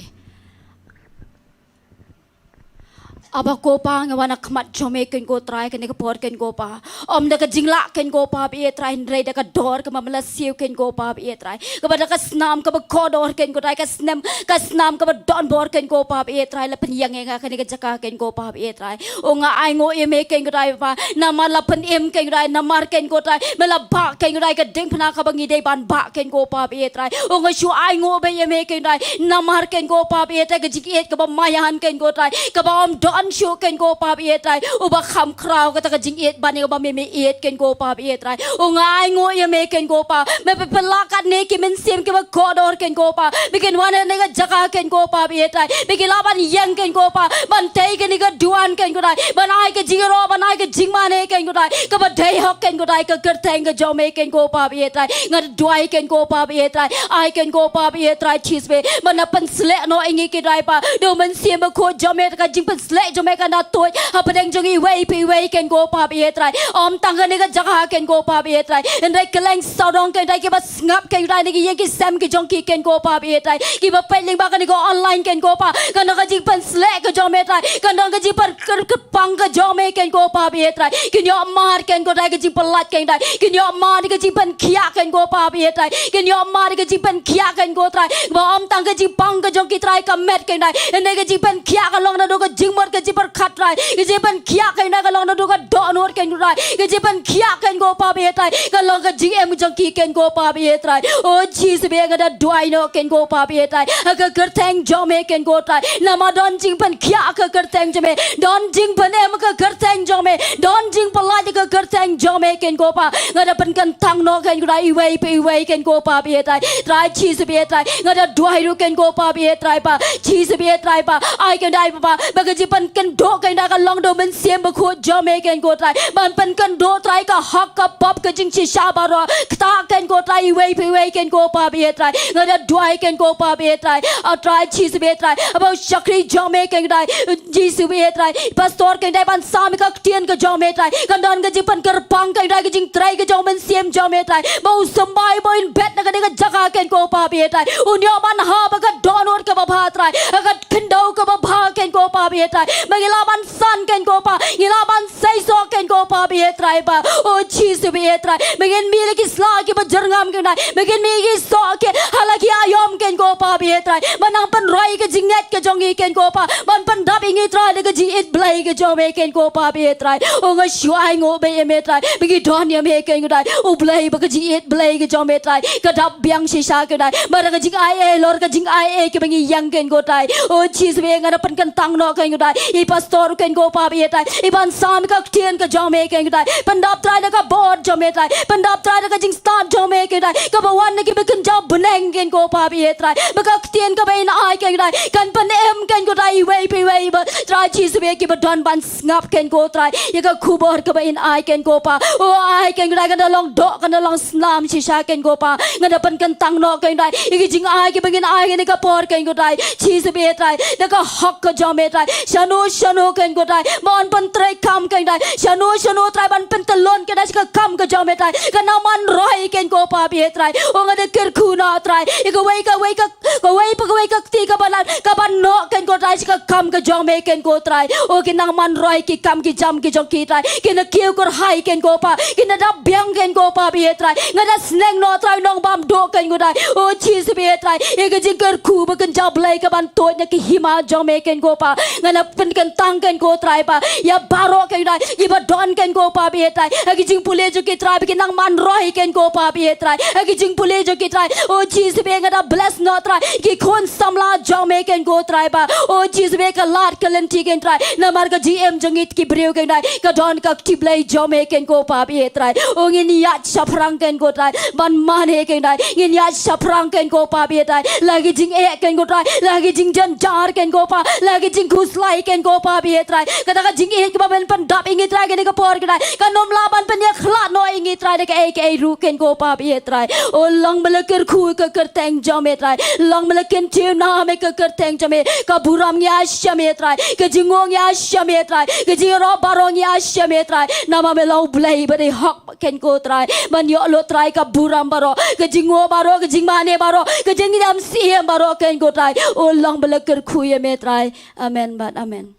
Aba ko Pa, nga wan ha khmat jong me, Kong, ko Trai, kane ka por, Kong, ko Pa. Ym da ka jinglah, Kong, ko Pa, ba ïeit Trai, hynrei da ka dor kaba me la siew, Kong, ko Pa, ba ïeit Trai. Kaba da ka snam kaba kordor, Kong, ko Trai, ka snam, ka snam kaba donbor, Kong, ko Pa, ba ïeit Trai, la pynïeng ïa nga ha kane ka jaka, Kong, ko Pa, ba ïeit Trai. O nga ainguh ïa me, Kong, ko Trai, Baba. Namar la pynim, Kong, ko Trai, namar, Kong, ko Trai, me la bah, Kong, ko Trai, ka diengphna kaba ngi dei ban bah, Kong, ko Pa, ba ïeit Trai. O nga shu ainguh bha ïa me, Kong, ko Trai, namar, Kong, ko Pa, ba ïeit Trai, ka jingïeit kaba maïan, Kong, ko Trai, kaba ym don shuh, Kong, ko Pa, ba ïeit Trai. Uba kham khraw kata ka jingïeit ban ïa kaba me, me ïeit, Kong, ko Pa, ba ïeit Trai. O nga ainguh ïa me, Kong, ko Pa, me pynlah katne ki mynsiem kiba kordor, Kong, ko Pa, ba kin wan ha kane ka jaka, Kong, ko Pa, ba ïeit Trai, ba kin lah ban ïeng, Kong, ko Pa, ban tei kane ka duwan, Kong, ko Trai, ban ai ka jingïaroh, ban ai ka jingmane, Kong, ko Trai, kaba dei hok, Kong, ko Trai, ka kyrteng ka jong me, Kong, ko Pa, ba ïeit Trai. Nga duwai, Kong, ko Pa, ba ïeit Trai, ai, Kong, ko Pa, ba ïeit Trai, Jisu, ba na pynsleh noh ïa ngi, Kong, ko Trai, Pa, da u Mynsiem Bakhuid jong me, ka jingpynsleh jong me kan da tuid hapdeng jong iwei pa iwei, Kong, ko Pa, ba ïeit Trai. Ym tang kane ka jaka, Kong, ko Pa, ba ïeit Trai, hynrei kylleng sawdong, Kong, ko Trai, kiba sngap, Kong, ko Trai, na ki ïing ki sem ki jong ki, Kong, ko Pa, ba ïeit Trai, kiba peit lyngba kane ka online, Kong, ko Pa, kan don ka jingpynsleh ka jong me, Trai, kan don ka jingpynkyrpang ka jong me, Kong, ko Pa, ba ïeit Trai. Kin ïoh mad, Kong, ko Trai, ka jingpyllait, Kong, Trai, kin ïoh mad ka jingpynkhiah, Kong, ko Pa, ba ïeit Trai, kin ïoh mad ka jingpynkhiah, Kong, ko Trai, ba ym tang ka jingpang ka jong ki, Trai, ka met, Kong, Trai, hynrei ka jingpynkhiah ka long naduh ka jingmut ka jingpyrkhat, Trai, ka jingpynkhiah, Kong, Trai, ka long naduh ka dohnud, Kong, ko Trai, ka jingpynkhiah, Kong, ko Pa, ba ïeit Trai, ka long ka jingim jong ki, Kong, ko Pa, ba ïeit Trai. O Jisu, ba nga da duwai noh, Kong, ko Pa, ba ïeit Trai, ha ka kyrteng jong me, Kong, ko Trai, namar don jingpynkhiah ha ka kyrteng jong me, don jingpynim ha ka kyrteng jong me, don jingpyllait ha ka kyrteng jong me, Kong, ko Pa. Nga da pynkyntang noh, Kong, ko Trai, iwei pa iwei, Kong, ko Pa, ba ïeit Trai, Trai Jisu, ba ïeit Trai, nga da duwai ruh, Kong, ko Pa, ba ïeit Trai, Pa, Jisu, ba ïeit Trai, Pa, ai, Kong, Trai, Pa, ba ka jingpynkynduh, Kong, Trai, ka long da u Mynsiem Bakhuid jong me, Kong, ko Trai, ban pynkynduh, Trai, ka hok ka pop, ka jingshisha baroh, kata, Kong, ko Trai, iwei pa iwei, Kong, ko Pa, ba ïeit Trai. Nga da duwai, Kong, ko Pa, ba ïeit Trai, a Trai Jisu, ba ïeit Trai, ba u shakri jong me, Kong, ko Trai, Jisu, ba ïeit Trai, pastor, Kong, Trai, ban sam ïa ka ktien ka jong me, Trai, kan don ka jingpynkyrpang, Kong, Trai, ka jingtrei ka jong u Mynsiem jong me, Trai, ba u symbai, ba un bet na kane ka jaka, Kong, ko Pa, ba ïeit Trai, un ïoh ban hap ha ka dohnud kaba bha, Trai, ha ka khyndew kaba bha, Kong, ko Pa, ba ïeit Trai, ba ngi lah ban san, Kong, ko Pa, ngi lah ban seisoh, Kong, ko Pa, ba ïeit Trai, Pa. O Jisu, ba ïeit Trai, ba ngin mih na ki sla kiba jyrngam, Kong, Trai, ba ngin mih ki soh ki ha la ki aïom, Kong, ko Pa, ba ïeit Trai, ban nang pynroi ka jingngeit ka jong ngi, Kong, ko Pa, ban pyndap ïa ngi, Trai, da ka jingïeit Blei ka jong me, Kong, ko Pa, ba ïeit Trai. O nga shu ainguh bha ïa me, Trai, ba ngi don ïa me, Kong, ko Trai, U Blei, ba ka jingïeit Blei ka jong me, Trai, ka dap biang shisha, Kong, Trai, ba da ka jingaiei halor ka jingaiei kaba ngi ïeng, Kong, ko Trai. O Jisu, ba nga da pynkyntang noh, Kong, ko Trai, i pastor, Kong, ko Pa, ba ïeit Trai, i ban sam ïa ka ktien ka jong me, Kong, ko Trai, pyndap, Trai, da ka bor jong me, Trai, pyndap, Trai, da ka jingstad jong me, Kynrad, kaba wan na kiba kynja bneng, Kynrad ko Pa ba ïeit Trai. Ba ka ktien kaba in ai, Kynrad, kan pynim, Kynrad ko Trai, iwei pa iwei ba Trai Jisu ba ïeit, kiba don ban sngap, Kynrad ko Trai, ïa ka khubor kaba in ai, Kynrad ko Pa. O ai, Kynrad ko Trai, kan da long doh, kan da long snam shisha, Kynrad ko Pa. Ngan da pynkyntang noh, Kynrad ko Trai, ïa ki jingai kiba ngin ai ha kane ka por, Kynrad ko Trai, Jisu ba ïeit Trai, da ka hok ka jong me Trai. Shano shano, Kynrad ko Trai, ban pyntreikam, Kynrad ko Trai, shano shano Trai, ban pyntlun, Kynrad ko Trai, sha ka kam ka jong me Trai. Kan nang man roi, Kynrad ko Pa ba ïeit Trai. O ngan da kyrkhu noh Trai, ïa kawei kawei ka, kawei pa kawei ka kti kaba lah, kaba noh, Kynrad ko Trai, sha ka kam ka jong me, Kynrad ko Trai. O kin nang man roi ki kam ki jam ki jong ki Trai. Kin da kiew kyrhai, Kynrad ko Pa, kin da dap biang, Kynrad ko Pa ba ïeit Trai. Ngan da sneng noh Trai, nongbam doh, Kynrad ko Trai. O Jisu ba ïeit Trai, ïa ka jingkyrkhu ba kynja Blei kaban tuid na ka hima jong me, Kynrad ko Pa. Ngan da pynkyntang, Kynrad ko Trai Pa, ïa baroh, Kynrad ko Trai, ïa ba don, Kynrad ko Pa ba ïeit Trai, ha ki jingpule jong ki Trai, ba kin nang man roi, Kynrad ko Pa ba ïeit Trai, ha ki jingpule jong ki Trai. O Jisu ba ïeit, ngan da bless noh Trai ki khun samla jong me, Kynrad ko Trai Pa. O Jisu ba ïeit, ka lad ka lynti, Kynrad ko Trai, namar ka jingim jong ngi ki briew, Kynrad ko Trai, ka don ka kti Blei jong me, Kynrad ko Pa ba ïeit Trai. O ngin ïaid shaphrang, Kynrad ko Trai, ban mane, Kynrad ko Trai, ngin ïaid shaphrang, Kynrad ko Pa ba ïeit Trai, la ki jingeh, Kynrad ko Trai, la ki jingjynjar, Kynrad ko Pa, la ki jingkhuslai, Kynrad ko Pa ba ïeit Trai. Kata ka jingeh kaba men pyndap ïa ngi Trai ha kane ka por, Kynrad ko Trai, kan ym lah ban pynïakhlad noh ïa ngi Trai da kaei kaei ruh, Kynrad ko Pa ba ïeit Trai. O long ba la kyrkhu ka kyrteng jong me Trai, long ba la kyntiew nam ïa ka kyrteng jong me. Ka burom ngi ïa shim ïa Trai, ka jingnguh ngi ïa shim ïa Trai, ka jingïaroh baroh ngi ïa shim ïa Trai. Namar me long U Blei ba dei hok, Kynrad ko Trai, ban ïoh lut Trai ka burom baroh, ka jingnguh baroh, ka jingmane baroh, ka jingïam siem baroh, Kynrad ko Trai. O long ba la kyrkhu ïa me Trai. Amen bad amen.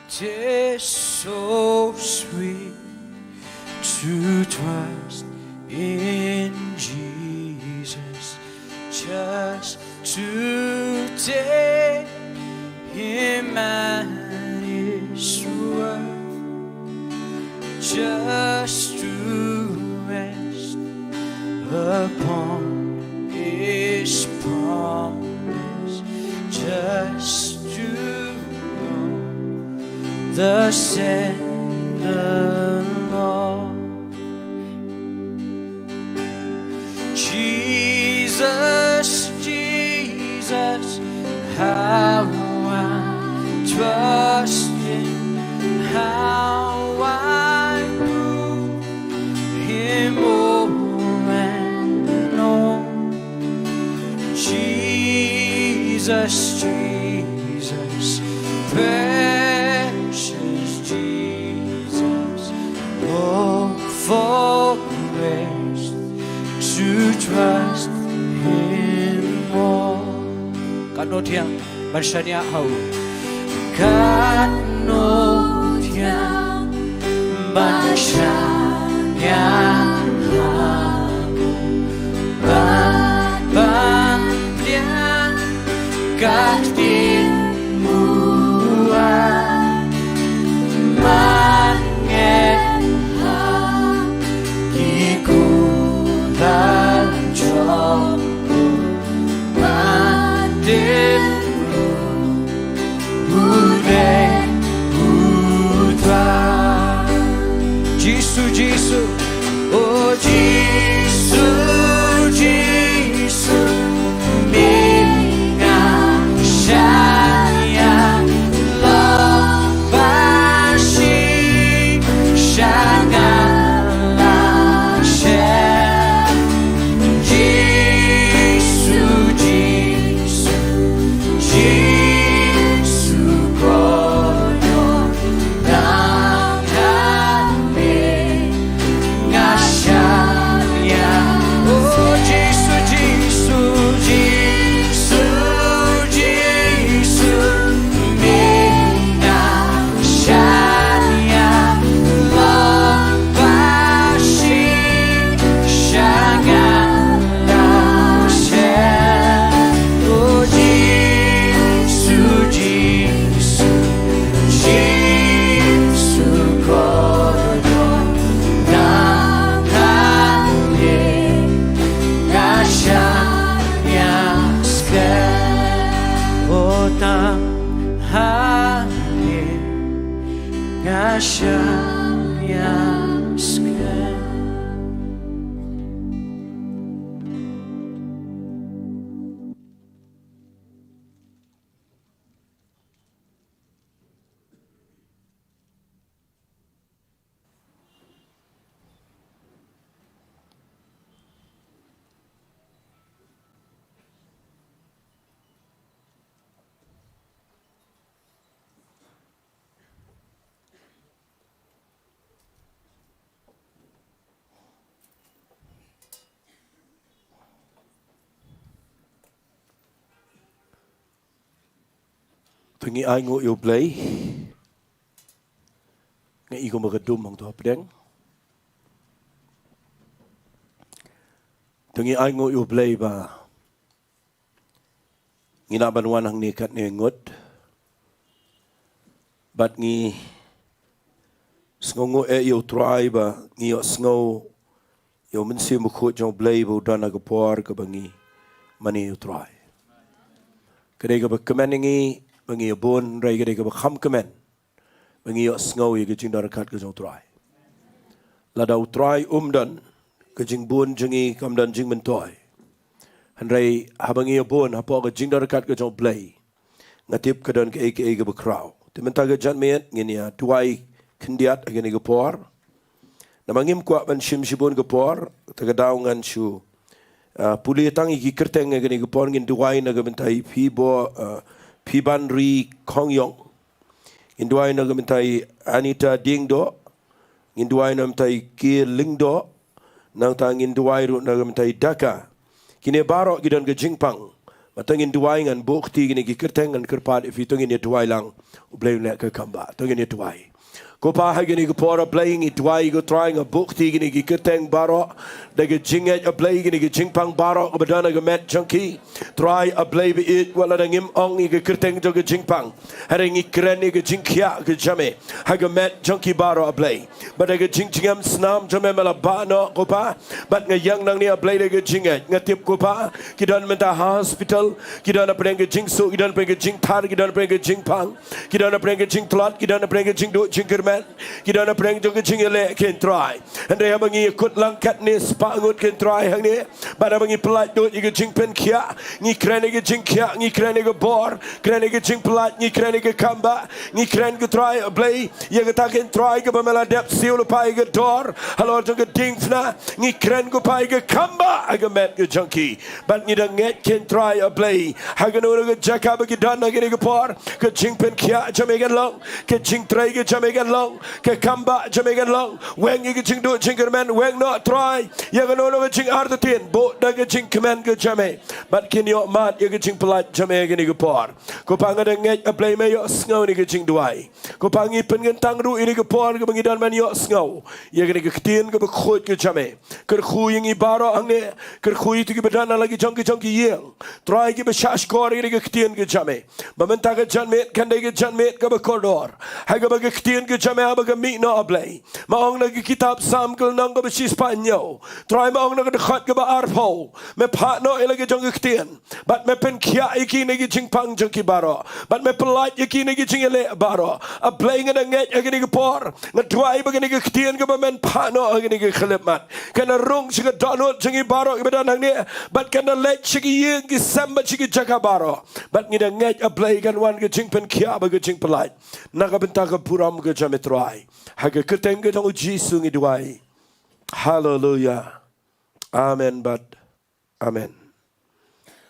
Tis so sweet to trust in Jesus, just to take him at his word, just to rest upon his promise, just to know the same the Lord. Jesus, Jesus, how I trust him, how I prove him o'er and o'er. Jesus, Jesus, precious Jesus, oh, for grace to trust him more. Katno thiang ban shaniah ha u. Katno thiang ban shaniah ha u. Bad ban pdiang ka ktien muar. Man ngeit ha ki khubor jong u. Ban tip ruh u dei u Trai. Jisu, Jisu, oh Jisu, Jisu, me nga shah Nga shaniah skhem. To ngi ai nguh ïa U Blei. Nga i kumba ka dum hangto hapdeng. To ngi ai nguh ïa U Blei ba ngi lah ban wan hangne katne ngut. Bad ngi sngewnguh eh ïa U Trai ba ngi ïohsngew ïa U Mynsiem Bakhuid jong U Blei ba u don ha ka por kaba ngi mane ïa U Trai. Ka dei kaba kmen ïa ngi ba ngi ïa bun, hynrei ka dei kaba kham kmen ba ngi ïohsngew ïa ka jingdon ryngkat ka jong U Trai. Lada U Trai um don, ka jingbun jong ngi kam don jingmyntoi. Hynrei haba ngi ïa bun hapoh ka jingdon ryngkat ka jong U Blei, nga tip ka don kaei kaei kaba khraw. Te mynta ka janmiet ngin ïa duwai khyndiat ha kane ka por. Namar ngim kwah ban shim shibun ka por, te ka daw ngan shu, ah, pule tang ïa ki kyrteng ha kane ka por. Ngin duwai na ka bynta i Phi Bo, ah, Phibanri Khongïong. Ngin duwai na ka bynta i Anita Diengdoh. Ngin duwai na ka bynta i Ki Lyngdoh. Nangta ngin duwai ruh na ka bynta i Daka. Kine baroh ki don ka jingpang. Bad to ngin duwai, ngan buh kti kine ki kyrteng, ngan kyrpad ïa phi, to ngin ïa duwai lang. U Blei un leh ka kam ba. To ngin ïa duwai. Ko Pa, ha kane ka por, A Blei, ngi duwai, ko Trai, nga buh kti kine ki kyrteng baroh da ka jingngeit, A Blei, kine ki jingpang baroh kaba don ha ka met jong ki. Trai, A Blei baieit, wat lada ngim ong ïa ka kyrteng jong ka jingpang, hynrei ngi kren ïa ka jingkhiah ka jong me ha ka met jong ki baroh, A Blei. Bad da ka jingjngem snam jong me, me la bah noh, ko Pa. Bad nga ïeng nangne, A Blei, da ka jingngeit. Nga tip, ko Pa, ki don mynta ha hospital, ki don hapdeng ka jingsuk, ki don hapdeng ka jingthar, ki don hapdeng ka jingpang, ki don hapdeng ka jingtlot, ki don hapdeng ka jingduh jingkyrmen, ki don hapdeng jong ka jingïaleh, ko Trai. Hynrei haba ngi ïakut lang katne spah ngut, ko Trai, hangne, bad haba ngi pyllait dud ïa ka jingpynkhiah, ngi kren ïa ka jingkhiah, ngi kren ïa ka bor, kren ïa ka jingpyllait, ngi kren ïa ka kambah, ngi kren, ko Trai, A Blei, ïa kata, ko Trai, kaba me la dep siew lypa ïa ka dor halor jong ka diengphna. Ngi kren, ko Pa, ïa ka kambah ha ka met ka jong ki. Bad ngi da ngeit, ko Trai, A Blei, ha kano kano ka jaka ba ki don ha kane ka por, ka jingpynkhiah jong me kan long, ka jingtrei ka jong me kan long, ka kambah jong me kan long. Weng ïa ka jingduh jingkyrmen, weng noh, Trai, ïa kano kano ka jingartatien, buh da ka jingkmen ka jong me. Bad kin ïoh mad ïa ka jingpyllait jong me ha kane ka por. Ko Pa, nga da ngeit, A Blei, me ïohsngew ïa kane ka jingduwai. Ko Pa, ngi pynkyntang ruh ïa kane ka por kaba ngi don ban ïohsngew ïa kane ka ktien kaba khuid ka jong me. Kyrkhu ïa ngi baroh hangne, kyrkhu ïa kito kiba don ha la ki jong ki jong ki ïing, Trai, kiba shahshkor ïa kane ka ktien ka jong me. Ba mynta ka janmiet kan dei ka janmiet kaba kordor, ha kaba ka ktien ka jong me haba ka mih noh, A Blei, me ong na ka kitab Salm ka lynnong kaba shispah hynñiew, Trai, me ong na ka dkhot kaba arphew, me phah noh ïa la ka jong ka ktien. Bad me pynkhiah ïa ki na ki jingpang jong ki baroh. Bad me pyllait ïa ki na ki jingïaleh baroh. A Blei, nga da ngeit ha kane ka por, nga duwai ba kane ka ktien kaba men phah noh ha kane ka khyllipmat, kan rung sha ka dohnud jong ngi baroh kiba don hangne. Bad kan da leit sha ki ïing ki sem bad sha ki jaka baroh. Bad ngi da ngeit, A Blei, kan wan ka jingpynkhiah bad ka jingpyllait na ka bynta ka burom ka jong me, Trai. Ha ka kyrteng ka jong U Jisu ngi duwai. Haleluya. Amen bad amen.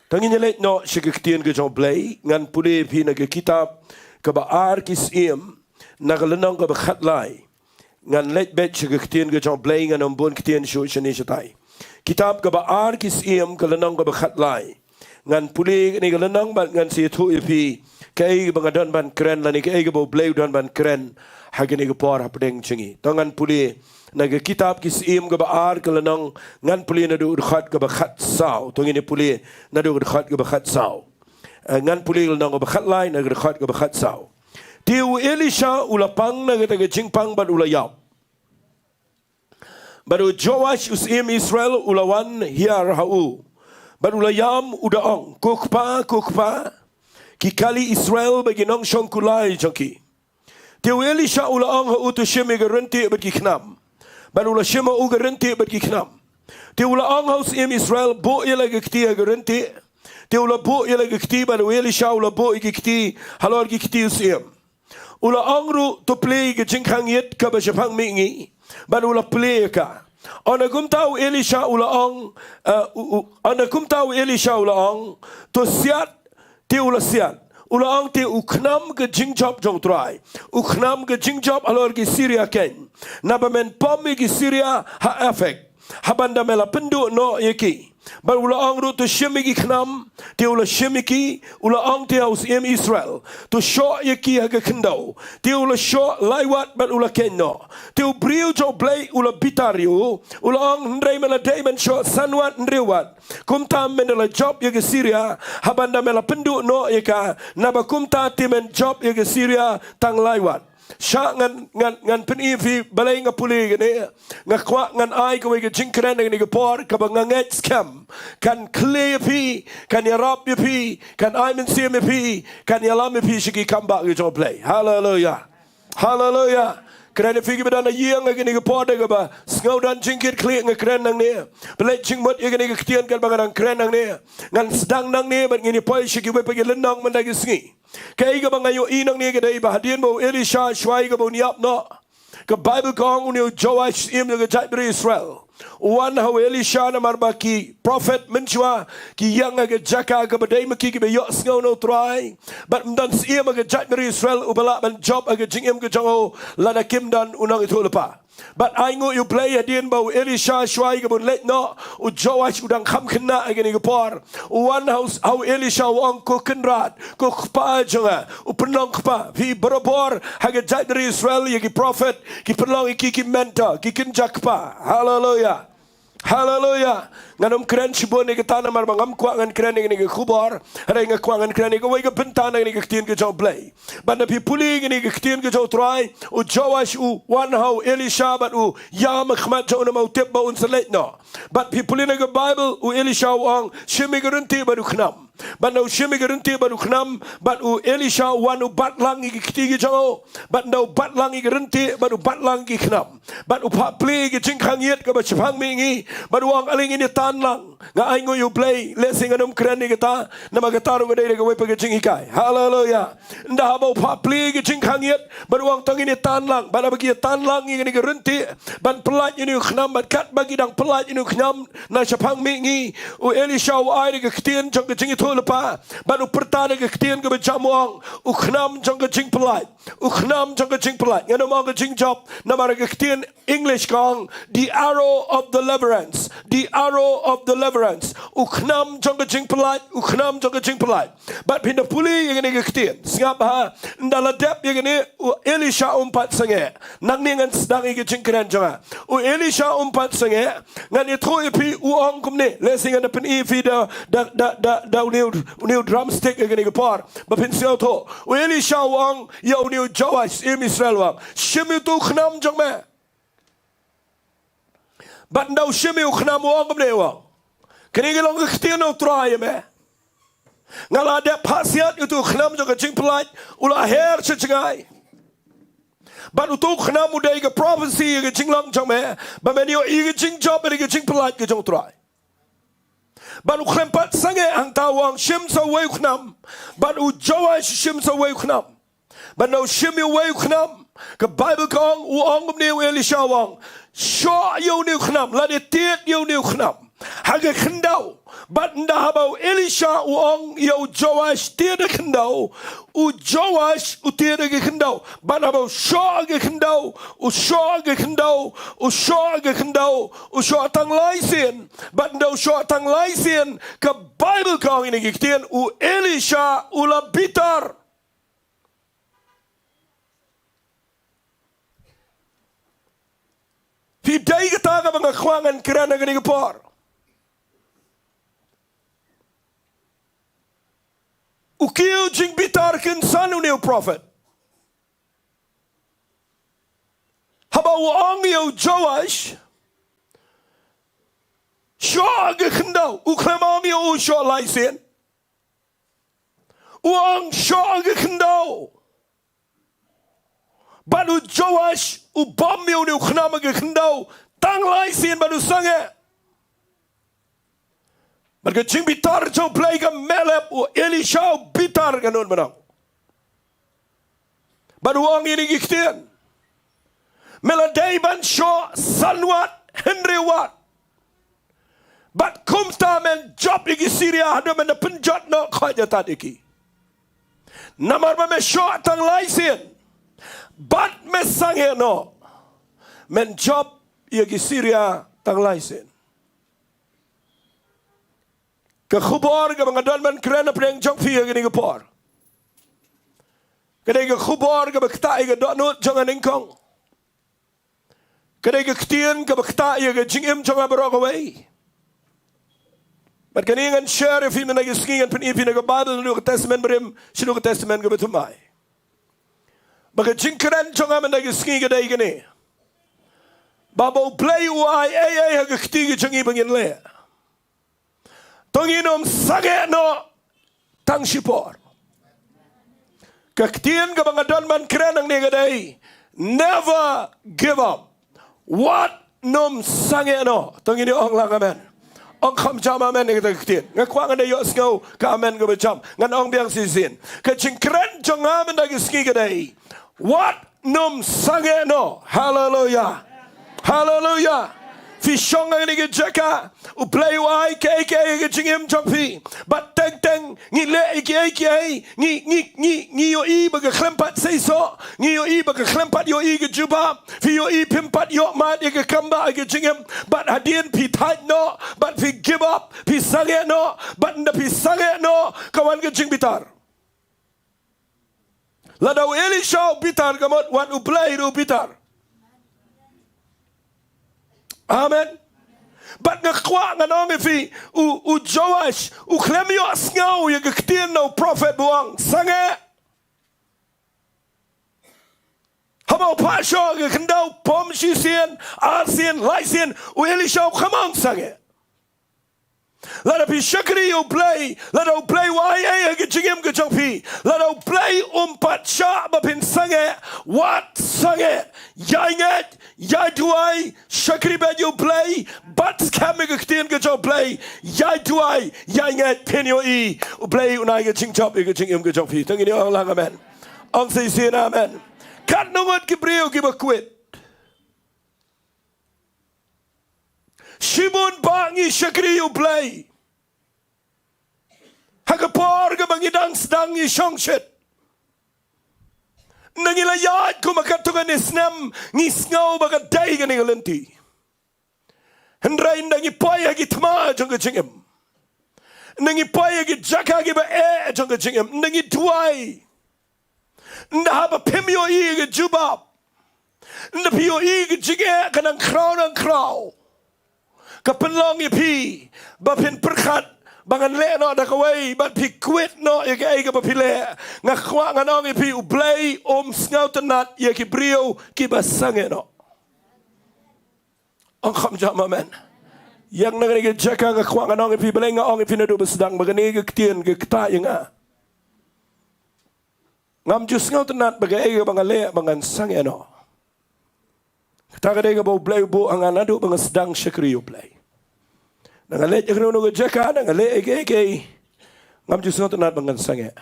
To ngin ïa leit noh sha ka ktien ka jong U Blei. Ngan pule ïa phi na ka kitab kaba Ar Ki Syiem, na ka lynnong kaba khatlai. Ngan leit beit sha ka ktien ka jong U Blei, ngan ym bun ktien shuh shane shatai. Kitab kaba Ar Ki Syiem, ka lynnong kaba khatlai. Ngan pule ïa kane ka lynnong bad ngan sa ïathuh ïa phi kaei kaba nga don ban kren lane kaei kaba U Blei u don ban kren ha kane ka por hapdeng jong ngi. To ngan pule na ka kitab Ki Syiem kaba ar, ka lynnong, ngan pule naduh ka dkhot kaba khatsaw. To ngin ïa pule naduh ka dkhot kaba khatsaw. Eh, ngan pule ka lynnong kaba khatlai na ka dkhot kaba khatsaw. Te u Elisha u la pang na kata ka jingpang bad u la ïap. Bad u Joash u syiem Israel u la wan hiar ha u, bad u la ïam, u da ong, Ko kpa, ko kpa, ki kali Israel bad ki nongshong kulai jong ki. Te u Elisha u la ong ha u, to shim ïa ka ryntih bad ki khnam. Bad u la shim ha u ka ryntih bad ki khnam. Te u la ong ha u syiem Israel, buh ïa la ka kti ha ka ryntih. Te u la buh ïa la ka kti, bad u Elisha u la buh ïa ki kti halor ki kti u syiem. U la ong ruh, to plie ïa ka jingkhang ïit kaba shaphang mihngi. Bad u la plie ïa ka. Ynda kumta u Elisha u la ong, eh, u, u, ynda kumta u Elisha u la ong, to siat, te u la siat. U la ong, te u khnam ka jingjop jong u Trai. U khnam ka jingjop halor ki Syria keiñ. Naba men pom ïa ki Syria ha Aphek. Haba ynda me la pynduh noh ïa ki. Bad u la ong ruh, to shim ïa ki khnam, te u la shim ïa ki, u la ong te ha u syiem Israel, to shoh ïa ki ha ka khyndew. Te u la shoh lai wat bad u la keiñ noh. Te u briew jong U Blei u la bitar ïa u, u la ong, hynrei me la dei men shoh san wat hynriew wat. Kumta men da la jop ïa ka Syria, haba ynda me la pynduh noh ïa ka, naba kumta te men jop ïa ka Syria tang lai wat. Sha ngan, ngan, ngan pyni ïa phi balei nga pule ïa kane. Nga kwah ngan ai kawei ka jingkren ha kane ka por kaba nga ngeit skhem kan khlieh ïa phi, kan ïarap ïa phi, kan ai mynsiem ïa phi, kan ïalam ïa phi sha ki kam bah ki jong U Blei. Haleluya. Haleluya. Kren ïa phi kiba don ha ïing ha kane ka por da kaba sngewdon jingkitkhlieh, nga kren nangne. Balei jingmut ïa kane ka ktien kaba nga dang kren nangne. Ngan sdang nangne bad ngin ïa poi sha kiwei pat ki lynnong mynta ki sngi. Kaei kaba nga ïohi nangne ka dei ba hadien ba u Elisha shuwa ïa kaba un ïap noh, ka Baibl ka ong une u Joash, syiem jong ka jaitbynriew Israel, u wan ha u Elisha namar ba ki prophet mynshuwa ki ïeng ha ka jaka kaba dei ma ki kiba ïohsngew na u Trai. Bad ym don syiem ha ka jaitbynriew Israel uba lah ban jop ha ka jingim ka jong u lada kim don u nongïathuhlypa. Bad ainguh ïa U Blei, hadien ba u Elisha shuwa ïa kaba un leit noh, u Joash u dang kham khynnah ha kane ka por. U wan ha u, ha u Elisha u ong, ko kynrad, ko kpa jong nga, u pynlong kpa. Phi barabor ha ka jaitbynriew Israel ïa ki prophet ki pynlong ïa ki ki mentor, ki kynja kpa. Haleluya. Haleluya. Ngan ym kren shibun ïa kata namar ba ngam kwah ngan kren ïa kane ka khubor. Hynrei nga kwah ngan kren ïa kawei ka bynta na kane ka ktien ka jong U Blei. Bad ynda phi pule ïa kane ka ktien ka jong u Trai, u Joash u wan ha u Elisha bad u ïam ha khmat jong u namar u tip ba un sa leit noh. Bad phi pule na ka Baibl, u Elisha u ong, shim ïa ka ryntih bad u khnam. Bad ynda u shim ïa ka ryntih bad u khnam, bad u Elisha u wan u bat lang ïa ki kti ki jong u. Bad ynda u bat lang ïa ka ryntih bad u bat lang ïa ki khnam, bad u phah plie ïa ka jingkhang ïit kaba shaphang mihngi, bad u ong, ale ngin ïa tan lang. Nga ainguh ïa U Blei, lehse ngan ym kren ïa kata, namar kata ruh ka dei da kawei pat ka jinghikai. Haleluya. Ynda haba u phah plie ïa ka jingkhang ïit, bad u ong, to ngin ïa tan lang, bad haba ki ïa tan lang ïa kane ka ryntih ban pyllait ïa une u khnam, bad katba ki dang pyllait ïa une u khnam na shaphang mihngi, u Elisha u ai da ka ktien jong ka jingïathuhlypa, bad u pyrta da ka ktien kaba jam, u ong, u khnam jong ka jingpyllait. U khnam jong ka jingpyllait. Ngan ym ong ka jingjop, namar ka ktien English ka ong, the arrow of deliverance. The arrow of deliverance. U khnam jong ka jingpyllait, u khnam jong ka jingpyllait. Bad phin da pule ïa kane ka ktien. Sngap ha, ynda la dep ïa kane, u Elisha um pat sangeh. Nangne ngan sdang ïa ka jingkren jong nga. U Elisha um pat sangeh, ngan ïathuh ïa phi, u ong kumne. Lehse ngan da pyni ïa phi da, da, da, da, da une u, une u drumstick ïa kane ka por. Ba phin sngewthuh. U Elisha u ong ïa une u Joash, syiem Israel, u ong, shim ïa uto u khnam jong me. Bad ynda u shim ïa u khnam, u ong kumne, u ong, kane ka long ka ktien na u Trai ïa me. Nga la dep phah siat ïa uto u khnam jong ka jingpyllait, u la her sha jngai. Bad uto u khnam u dei ka prophecy ïa ka jinglong jong me, ba men ïohi ka jingjop bad ka jingpyllait ka jong u Trai. Bad u khlem pat sangeh hangta, u ong, shim sa uwei u khnam. Bad u Joash u shim sa uwei u khnam. Bad ynda u shim ïa uwei u khnam, ka Baibl ka ong, u ong kumne u Elisha, u ong, shoh ïa une u khnam, lane tied ïa une u khnam ha ka khyndew. Bad ynda haba u Elisha u ong ïa u Joash, tied ha ka khyndew, u Joash u tied ha ka khyndew. Bad haba u shoh ha ka khyndew, u shoh ha ka khyndew, u shoh ha ka khyndew, u shoh tang lai sien. Bad ynda u shoh tang lai sien, ka Baibl ka ong ïa kane ka ktien, u Elisha u la bitar. Phi dei kata kaba nga kwah ngan kren ha kane ka por. U kiew jingbitar kynsan une u prophet. Haba u ong ïa u Joash, shoh ha ka khyndew, u khlem ong ïa u shoh lai sien. U ong shoh ha ka khyndew. Bad u Joash u bom ïa une u khnam ha ka khyndew tang lai sien bad u sangeh. Bad ka jingbitar jong U Blei ka mehlep, u Elisha u bitar, ka nud mynno. Bad u ong ïa kine ki ktien: Me la dei ban shoh san wat, hynriew wat. Bad kumta men jop ïa ki Syria haduh men da pynjot noh khoit ïa tad ïa ki. Namar ba me shoh tang lai sien bad me sangeh noh, men jop ïa ki Syria tang lai sien. Ka khubor kaba nga don ban kren hapdeng jong phi ha kane ka por, ka dei ka khubor kaba ktah ïa ka dohnud jong nga nyngkong. Ka dei ka ktien kaba ktah ïa ka jingim jong nga baroh kawei. Bad kane ngan share ïa phi mynta ka sngi, ngan pyni ïa phi na ka Baibl, naduh ka Testament Barim shaduh ka Testament kaba thymmai. Ba ka jingkren jong nga mynta ka sngi ka dei kane: ba, ba U Blei u ai ei ei ha ka kti ka jong ngi ba ngin leh, to ngin ym sangeh noh tang shipor. Ka ktien kaba nga don ban kren hangne ka dei: Never give up. Wat nym sangeh noh. To ngin ïa ong lang amen. Ong kham jam amen ïa kata ka ktien. Nga kwah ngan da ïohsngew ka amen kaba jam. Ngan ong biang shisien. Ka jingkren jong nga mynta ka sngi ka dei: Wat nym sangeh noh. Haleluya. Haleluya. Phi shong ha kane ka jaka, U Blei u ai kaei kaei ha ka jingim jong phi. Bad teng teng ngi leh ïa kiei kiei, ngi, ngi, ngi, ngi ïohi ba ka khlem pat seisoh, ngi ïohi ba ka khlem pat ïohi ka jubab. Phi ïohi phim pat ïoh mad ïa ka kambah ha ka jingim. Bad hadien phi thait noh, bad phi give up, phi sangeh noh. Bad ynda phi sangeh noh, ka wan ka jingbitar. Lada u Elisha u bitar, ka mut wat U Blei ruh u bitar. Amen. Bad nga kwah ngan ong ïa phi, u, u Joash u khlem ïohsngew ïa ka ktien na u prophet ba u ong sangeh. Haba u phah shoh ha ka khyndew, bom shisien, arsien, laisien, u Elisha u khlem ong sangeh. Lada phi shakri ïa U Blei, lada U Blei u ai ei ei ha ka jingim ka jong phi, lada U Blei um pat shah ba phin sangeh, wat sangeh. Ïai ngeit, ïai duwai, shakri beit ïa U Blei, bad skhem ïa ka ktien ka jong U Blei. Ïai duwai, ïai ngeit, phin ïohi U Blei un ai ka jingjop ïa ka jingim ka jong phi. To ngin ïa ong lang amen. Ong shisien amen. Katno ngut ki briew kiba kwit? Shibun ba ngi shakri ïa U Blei, ha ka por kaba ngi dang sdang ngi shongshit. Ynda ngi la ïaid kum ha katto katne snem, ngi sngew ba ka dei kane ka lynti. Hynrei ynda ngi poi ha ki thma jong ka jingim, ynda ngi poi ha ki jaka kiba eh jong ka jingim, ynda ngi duwai, ynda haba phim ïohi ka jubab, ynda phi ïohi ka jingeh ka nang khraw nang khraw, ka pynlong ïa phi ba phin pyrkhat ba ngan leh noh da kawei, bad phi kwit noh ïa kaei kaba phi leh. Nga kwah ngan ong ïa phi, U Blei um sngewtynnat ïa ki briew kiba sangeh noh. Ong kham jam amen. Ïa nga na kane ka jaka nga kwah ngan ong ïa phi, balei nga ong ïa phi naduh ba sdang, ba kane ka ktien ka ktah ïa nga. Ngam ju sngewtynnat ba kaei kaba nga leh ba ngan sangeh noh. Kata ka dei kaba U Blei u buh ha nga naduh ba nga sdang shakri ïa U Blei. Ynda nga leit ha kano kano ka jaka, ynda nga leh ei ei ei, ngam ju sngewtynnat ba ngan sangeh.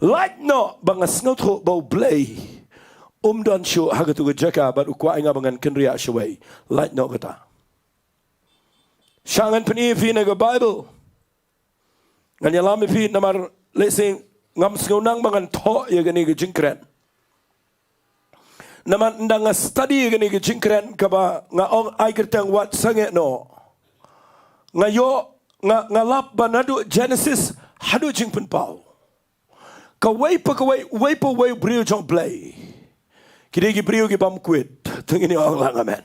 Lait noh ba nga sngewthuh ba U Blei um don shuh ha kato ka jaka bad u kwah ïa nga ba ngan kynriah shawei. Lait noh kata. Sha ngan pyni ïa phi na ka Baibl. Ngan ïalam ïa phi namar lehse ngam sngew nang ba ngan thoh ïa kane ka jingkren. Namar ynda nga study ïa kane ka jingkren kaba nga ong ai kyrteng wat sangeh noh, nga ïoh, nga, nga lap ba naduh Genesis haduh Jingpynpaw, kawei pa kawei, uwei pa uwei u briew jong U Blei, ki dei ki briew ki bym kwit. To ngin ïa ong lang amen.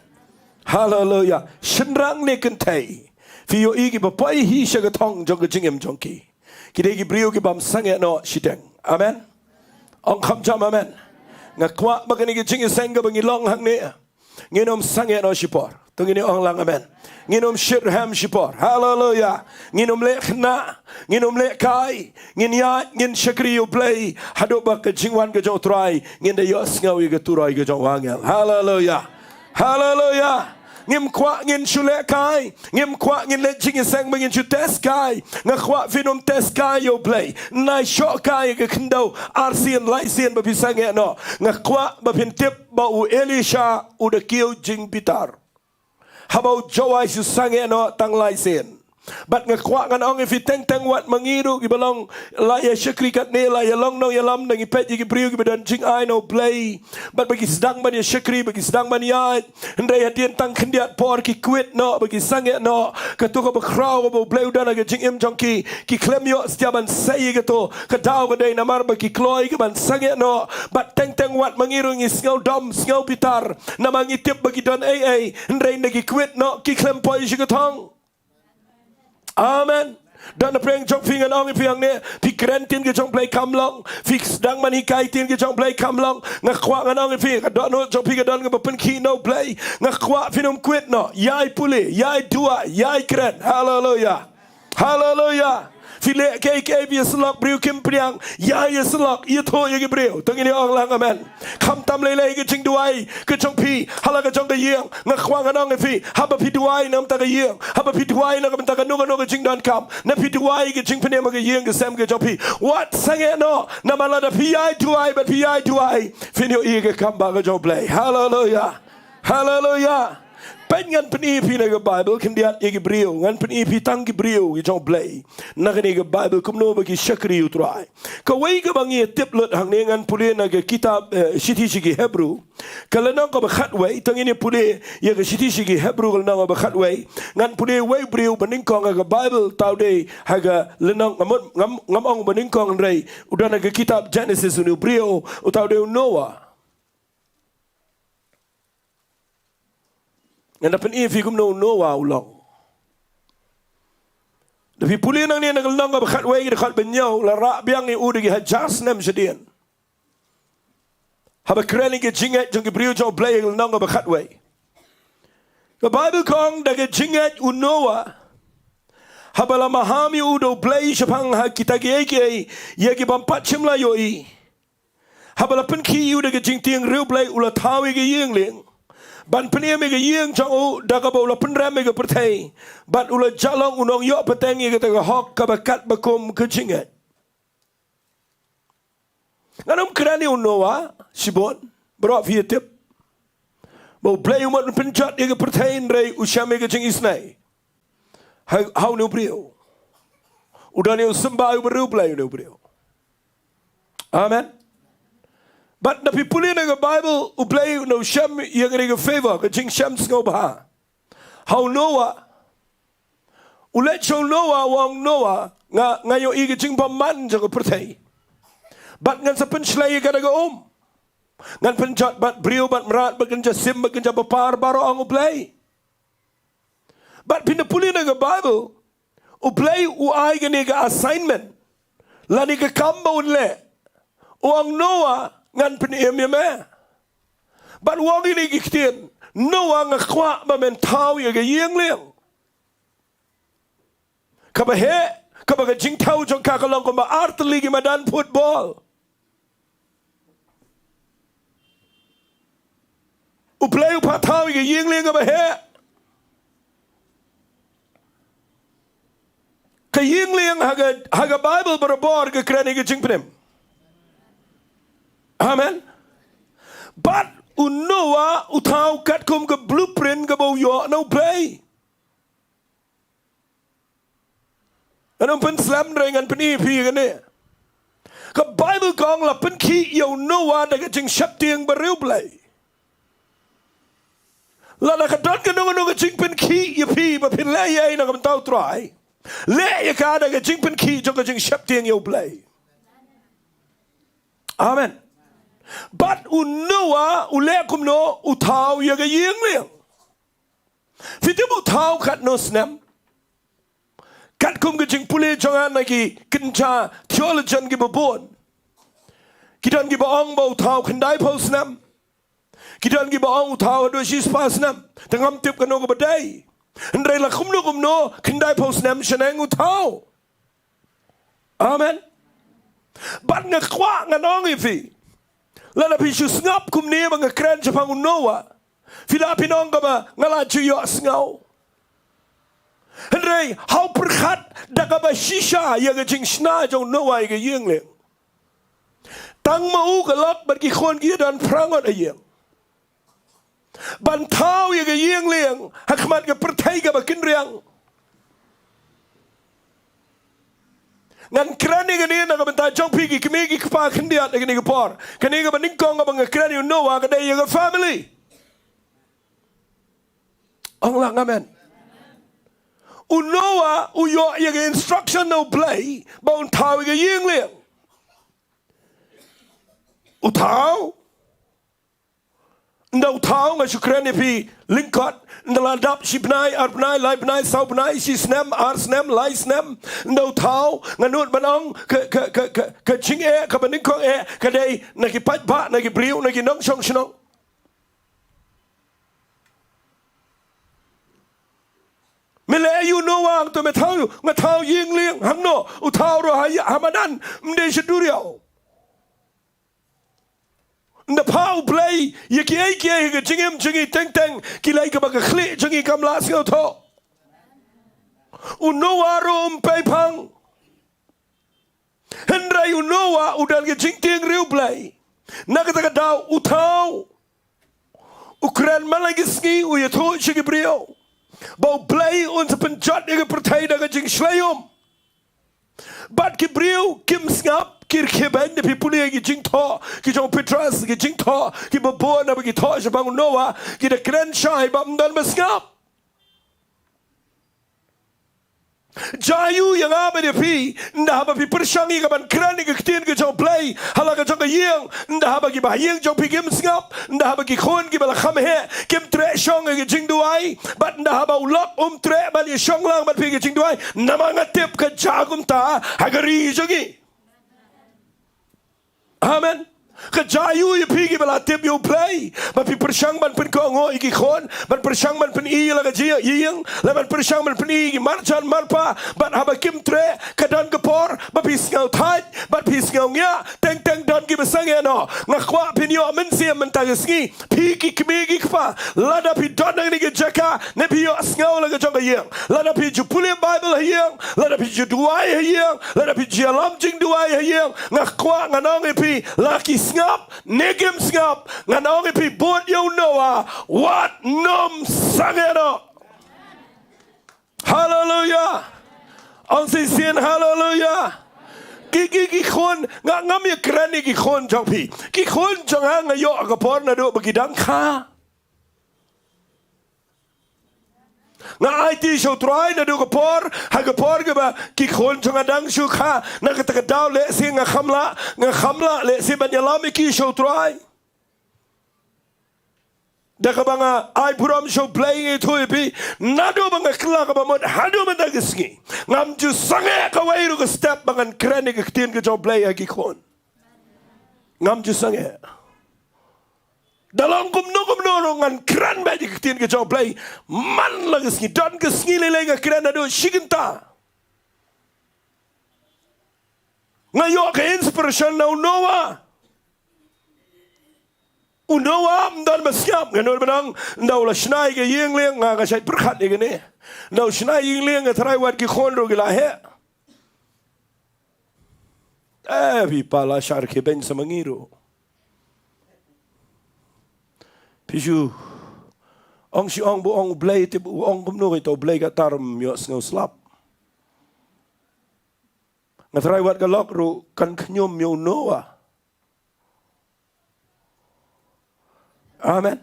Haleluya. Shynrang ne kynthei, phi ïohi kiba poi hi sha ka thong jong ka jingim jong ki, ki dei ki briew ki bym sangeh noh shiteng. Amen. Ong kham jam amen. Nga kwah ba kane ka jingïaseng kaba ngi long hangne, ngin ym sangeh noh shipor. To ngin ong lang amen. Ngin ym shit rhem shipor. Haleluya. Ngin ym leh khynnah. Ngin ym leh kai. Ngin ïaid, ngin shakri ïa U Blei haduh ba ka jingwan ka jong U Trai ngin da ïohsngew ïa ka turoi ka jong u angel. Haleluya. Haleluya. Ngim kwah ngin shu leh kai. Ngim kwah ngin leh jingïaseng ba ngin shu test kai. Nga kwah phin ym test kai ïa U Blei. Nai shoh kai ïa ka khyndew arsien laisien ba phi sangeh noh. Nga kwah ba phin tip ba u Elisha u da kiew jingbitar. Haba u Joash u sangeh noh tang laisien. Bad nga kwah ngan ong ïa phi, teng teng wat ma ngi ruh kiba long la ïa shakri katne, la ïa long nongïalam, ngi peit ïa ki briew kiba don jingai na U Blei. Bad ba ki sdang ban ïa shakri, ba ki sdang ban ïaid. Hynrei hadien tang khyndiat por ki quit noh, ba ki sangeh noh. Kato kaba khraw kaba U Blei u don ha ka jingim jong ki, ki khlem ïoh stia ban sei ïa kato. Ka daw ka dei namar ba ki kloi ka ban sangeh noh. Bad teng teng wat ma ngi ruh ngi sngew dom, sngew bitar. Namar ngi tip ba ki don ei ei, hynrei ynda ki quit noh, ki khlem poi sha ka thong. Amen. Don na pyrshah jong phi ngan ong ïa phi hangne, phi kren ktien ka jong U Blei kam long, phi sdang ban hikai ktien ka jong U Blei kam long, nga kwah ngan ong ïa phi, ka dohnud jong phi ka don kaba pynkhih na U Blei, nga kwah phin ym quit noh, ïai pule, ïai duwai, ïai kren. Haleluya. Haleluya. Phi leh kaei kaei phi ïasyllok briew kim pdiang, ïai ïasyllok, ïathuh ïa ki briew. To ngin ïa ong lang amen. Khamtam lei lei ka jingduwai ka jong phi ha la ka jong ka ïing, nga kwah ngan ong ïa phi, haba phi duwai na ka bynta ka ïing, haba phi duwai na ka bynta kano kano ka jingdonkam, ne phi duwai ka jingpynim ha ka ïing ka sem ka jong phi, wat sangeh noh, namar lada phi ïai duwai bad phi ïai duwai, phin ïohi ïa ka kam ba ka jong U Blei. Haleluya. Haleluya. Peit, ngan pyni ïa phi na ka Baibl khyndiat ïa ki briew, ngan pyni ïa phi tang ki briew ki jong U Blei na kane ka Baibl kumno ba ki shakri ïa U Trai. Kawei kaba ngi ïa tip lut hangne, ngan pule na ka kitab, eh, Shithi sha ki Hebru, ka lynnong kaba khatwei. To ngin ïa pule ïa ka Shithi sha ki Hebru ka lynnong kaba khatwei. Ngan pule wei u briew ba nyngkong ha ka Baibl, uta u dei ha ka lynnong, ngam, ngam, ngam ong ba nyngkong hynrei u don ha ka kitab Jenesis une u briew, uta u dei u Noah. Ngan da pyni ïa phi kumno u Noah u long. Da phi pule nangne na ka lynnong kaba khatwei, ka dkhot ba hynñiew, la rah biang ïa u da ki hajar snem shadien. Haba kren ïa ka jingngeit jong ki briew jong U Blei, ka lynnong kaba khatwei. Ka Baibl ka ong da ka jingngeit u Noah, haba la maham ïa u da U Blei shaphang ha kita kiei kiei ïa ki bym pat shym la ïohi. Haba la pynkhih ïa u da ka jingtieng riewblei, u la thaw ïa ka ïing lieng ban pynim ïa ka ïing jong u, da kaba u la pynrem ïa ka pyrthei, bad u la jah long u nongïoh pateng ïa kata ka hok kaba katba kum ka jingngeit. Ngan ym kren ïa u Noah shibun, baroh phi ïa tip ba U Blei u mut ban pynjot ïa ka pyrthei, hynrei u shem ïa ka jingisynei ha, ha une u briew. U don ïa u symbai uba riewblei une u briew. Amen. Bad da phi pule na ka Baibl, U Blei u shem ïa kane ka favor, ka jingshem sngewbha ha u Noah. U leit sha u Noah, u ong, Noah, nga, nga ïohi ka jingbymman jong ka pyrthei, bad ngan sa pynshlei ïa ka da ka um. Ngan pynjot bad briew bad mrad bad kynja sim bad kynja bapar baroh, ong U Blei. Bad phin da pule na ka Baibl, U Blei u ai kane ka assignment, lane ka kam ba un leh. U ong, Noah, ngan pynim ïa me. Bad u ong kine ki ktien, Noah, nga kwah ba men thaw ïa ka ïing lieng. Kaba heh, kaba ka jingthaw jong ka ka long kumba ar tylli ki madan football. U Blei u phah thaw ïa ka ïing lieng kaba heh. Ka ïing lieng ha ka, ha ka Baibl barabor ka kren ïa ka jingpynim. Amen. Bad u Noah u thaw katkum ka blueprint kaba u ïoh na U Blei. Ngan ym pynslem hynrei ngan pyni ïa phi kane. Ka Baibl ka ong la pynkhih ïa u Noah da ka jingsheptieng ba riewblei. Lada ka don kano kano ka jingpynkhih ïa phi ba phin leh ïa ei na ka bynta U Trai, leh ïa ka da ka jingpynkhih jong ka jingsheptieng ïa U Blei. Amen. Bad u Noah u leh kumno? U thaw ïa ka ïing lieng. Phi tip u thaw katno snem? Katkum ka jingpule jong nga na ki kynja theologian kiba bun, ki don kiba ong ba u thaw khyndaiphew snem. Ki don kiba ong u thaw haduh shispah snem. Te ngam tip kano kaba dei. Hynrei la kumno kumno, khyndai phew snem shaneng u thaw. Amen. Bad nga kwah ngan ong ïa phi, lada phi shu sngap kumne ba nga kren shaphang u Noah, phi lah phin ong kaba nga la ju ïohsngew. Hynrei hau pyrkhat da kaba shisha ïa ka jingshna jong u Noah ïa ka ïing lieng. Tang ma u ka lok bad ki khun ki don phra ngut ha ïing. Ban thaw ïa ka ïing lieng ha khmat ka pyrthei kaba kynriang. Ngan kren ïa kane na ka bynta jong phi ki kmie ki kpa khyndiat ïa kane ka por. Kane kaba nyngkong kaba nga kren ïa u Noah ka dei ïa ka family. Ong lang amen. U Noah u ïoh ïa ka instruction na u Blei ba un thaw ïa ka ïing lieng. U thaw. Ynda u thaw nga shu kren ïa phi lyngkot, ynda la dap shi bnai, ar bnai, lai bnai, saw bnai, shi snem, ar snem, lai snem. Ynda u thaw nga nud ban ong ka, ka, ka, ka, ka jingeh kaba nyngkong eh ka dei na ki paidbah, na ki briew, na ki nongshong shnong. Me leh aïu Noah, to me thaw, nga thaw ïing lieng, hangno? U thaw ruh ha ïa, ha madan, ym dei sha duriaw. Ynda pha u Blei ïa kiei kiei ha ka jingim jong ngi teng teng, ki lei kaba ka khlieh jong ngi kam lah sngewthuh. U Noah ruh um pei phang. Hynrei u Noah u don ka jingtieng ri u Blei. Na kata ka daw u thaw. U kren man la ki sngi u ïathuh sha ki briew ba u Blei un sa pynjot ïa ka pyrthei da ka jingshlei um. Bad ki briew kim sngap, ki rkhie beiñ, da phi pule ki jingthoh ki jong u Petros, ki jingthoh kiba bun naba ki thoh shaphang u Noah, ki da kren shai ba ym don ba sngap. Jia aïu ïa nga bad ïa phi, ynda haba phi pyrshang ïa ka ban kren ïa ka ktien ka jong u Blei ha la ka jong ka ïing, ynda haba kiba ha ïing jong phi kim sngap, ynda haba ki khun kiba la kham heh kim treh shong ïa ka jingduwai, bad ynda haba u lok um treh ban ïashong lang bad phi ïa ka jingduwai, namar nga tip ka jia kumta ha ka ri jong ngi. Amen. Ka jia aïu ïa phi kiba la tip ïa u Blei, ba phi pyrshang ban pynkohnguh ïa ki khun, ban pyrshang ban pyni ïa la ka jingïaid ïing, lane ban pyrshang ban pyni ïa ki marjan marpa, bad haba kim treh, ka don ka por ba phi sngew thait, bad phi sngew ngiah, teng teng don kiba sangeh noh. Nga kwah phin ïoh mynsiem mynta ka sngi, phi ki kmie ki kpa, lada phi don hangne ha ka jaka, ne phi ïohsngew la ka jong ka ïing, lada phi ju pule Baibl ha ïing, lada phi ju duwai ha ïing, lada phi ju ïalam jingduwai ha ïing, nga kwah ngan ong ïa phi, la ki sngap ne kim sngap, ngan ong ïa phi, bud ïa u Noah, wat nym sangeh noh. Haleluia. Ong shisien haleluia. Ki, ki, ki khun, nga, ngam ïakren ïa ki khun jong phi. Ki khun jong nga, nga ïoh ha ka por naduh ba ki dang kha. Nga aiti sha u Trai naduh ka por, ha ka por kaba ki khun jong nga dang shu kha, na kata ka daw lehse nga kham lah, nga kham lah lehse ban ïalam ïa ki sha u Trai. Da kaba nga ai burom sha u Blei, nga ïathuh ïa phi, naduh ba nga kylla kaba mut haduh mynta ka sngi, ngam ju sangeh kawei ruh ka step ba ngan kren ïa ka ktien ka jong u Blei ha ki khun. Ngam ju sangeh. Da long kumno kumno ruh ngan kren beit ïa ka ktien ka jong u Blei man la ka sngi. Don ka sngi lei lei nga kren haduh shi kynta. Nga ïoh ka inspiration na u Noah. U Noah ym don ba sngap, nga nud ban ong, ynda u la shna ïa ka ïing lieng, nga, nga shait pyrkhat ïa kane. Ynda u shna ïing lieng, nga tharai wat ki khun ruh ki la heh. Eh, phi pa la shah rkhie beiñ sa ma ngi ruh. Phi shu ong shi ong ba ong u Blei, te u ong kumno, kato u Blei kata ruh ym ïohsngew slap. Nga tharai wat ka lok ruh kan khñium ïa u Noah. Amen.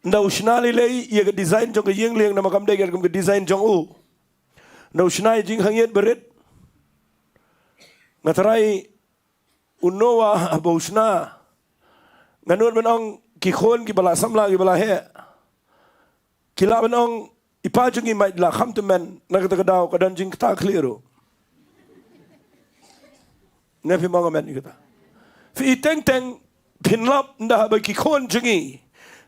Ynda u shna lei lei ïa ka design jong ka ïing lieng, namar kam dei katkum ka design jong u. Ynda u shna ïa jingkhang ïit barit. Nga tharai u Noah haba u shna, nga nud ban ong ki khun kiba la samla kiba la heh, ki lah ban ong, i pa jong ngi mait la kham tymmen, na kata ka daw ka don jingkta khlieh ruh. Ne phim ong amen ïa kata? Phi i teng teng phin lap ynda haba ki khun jong ngi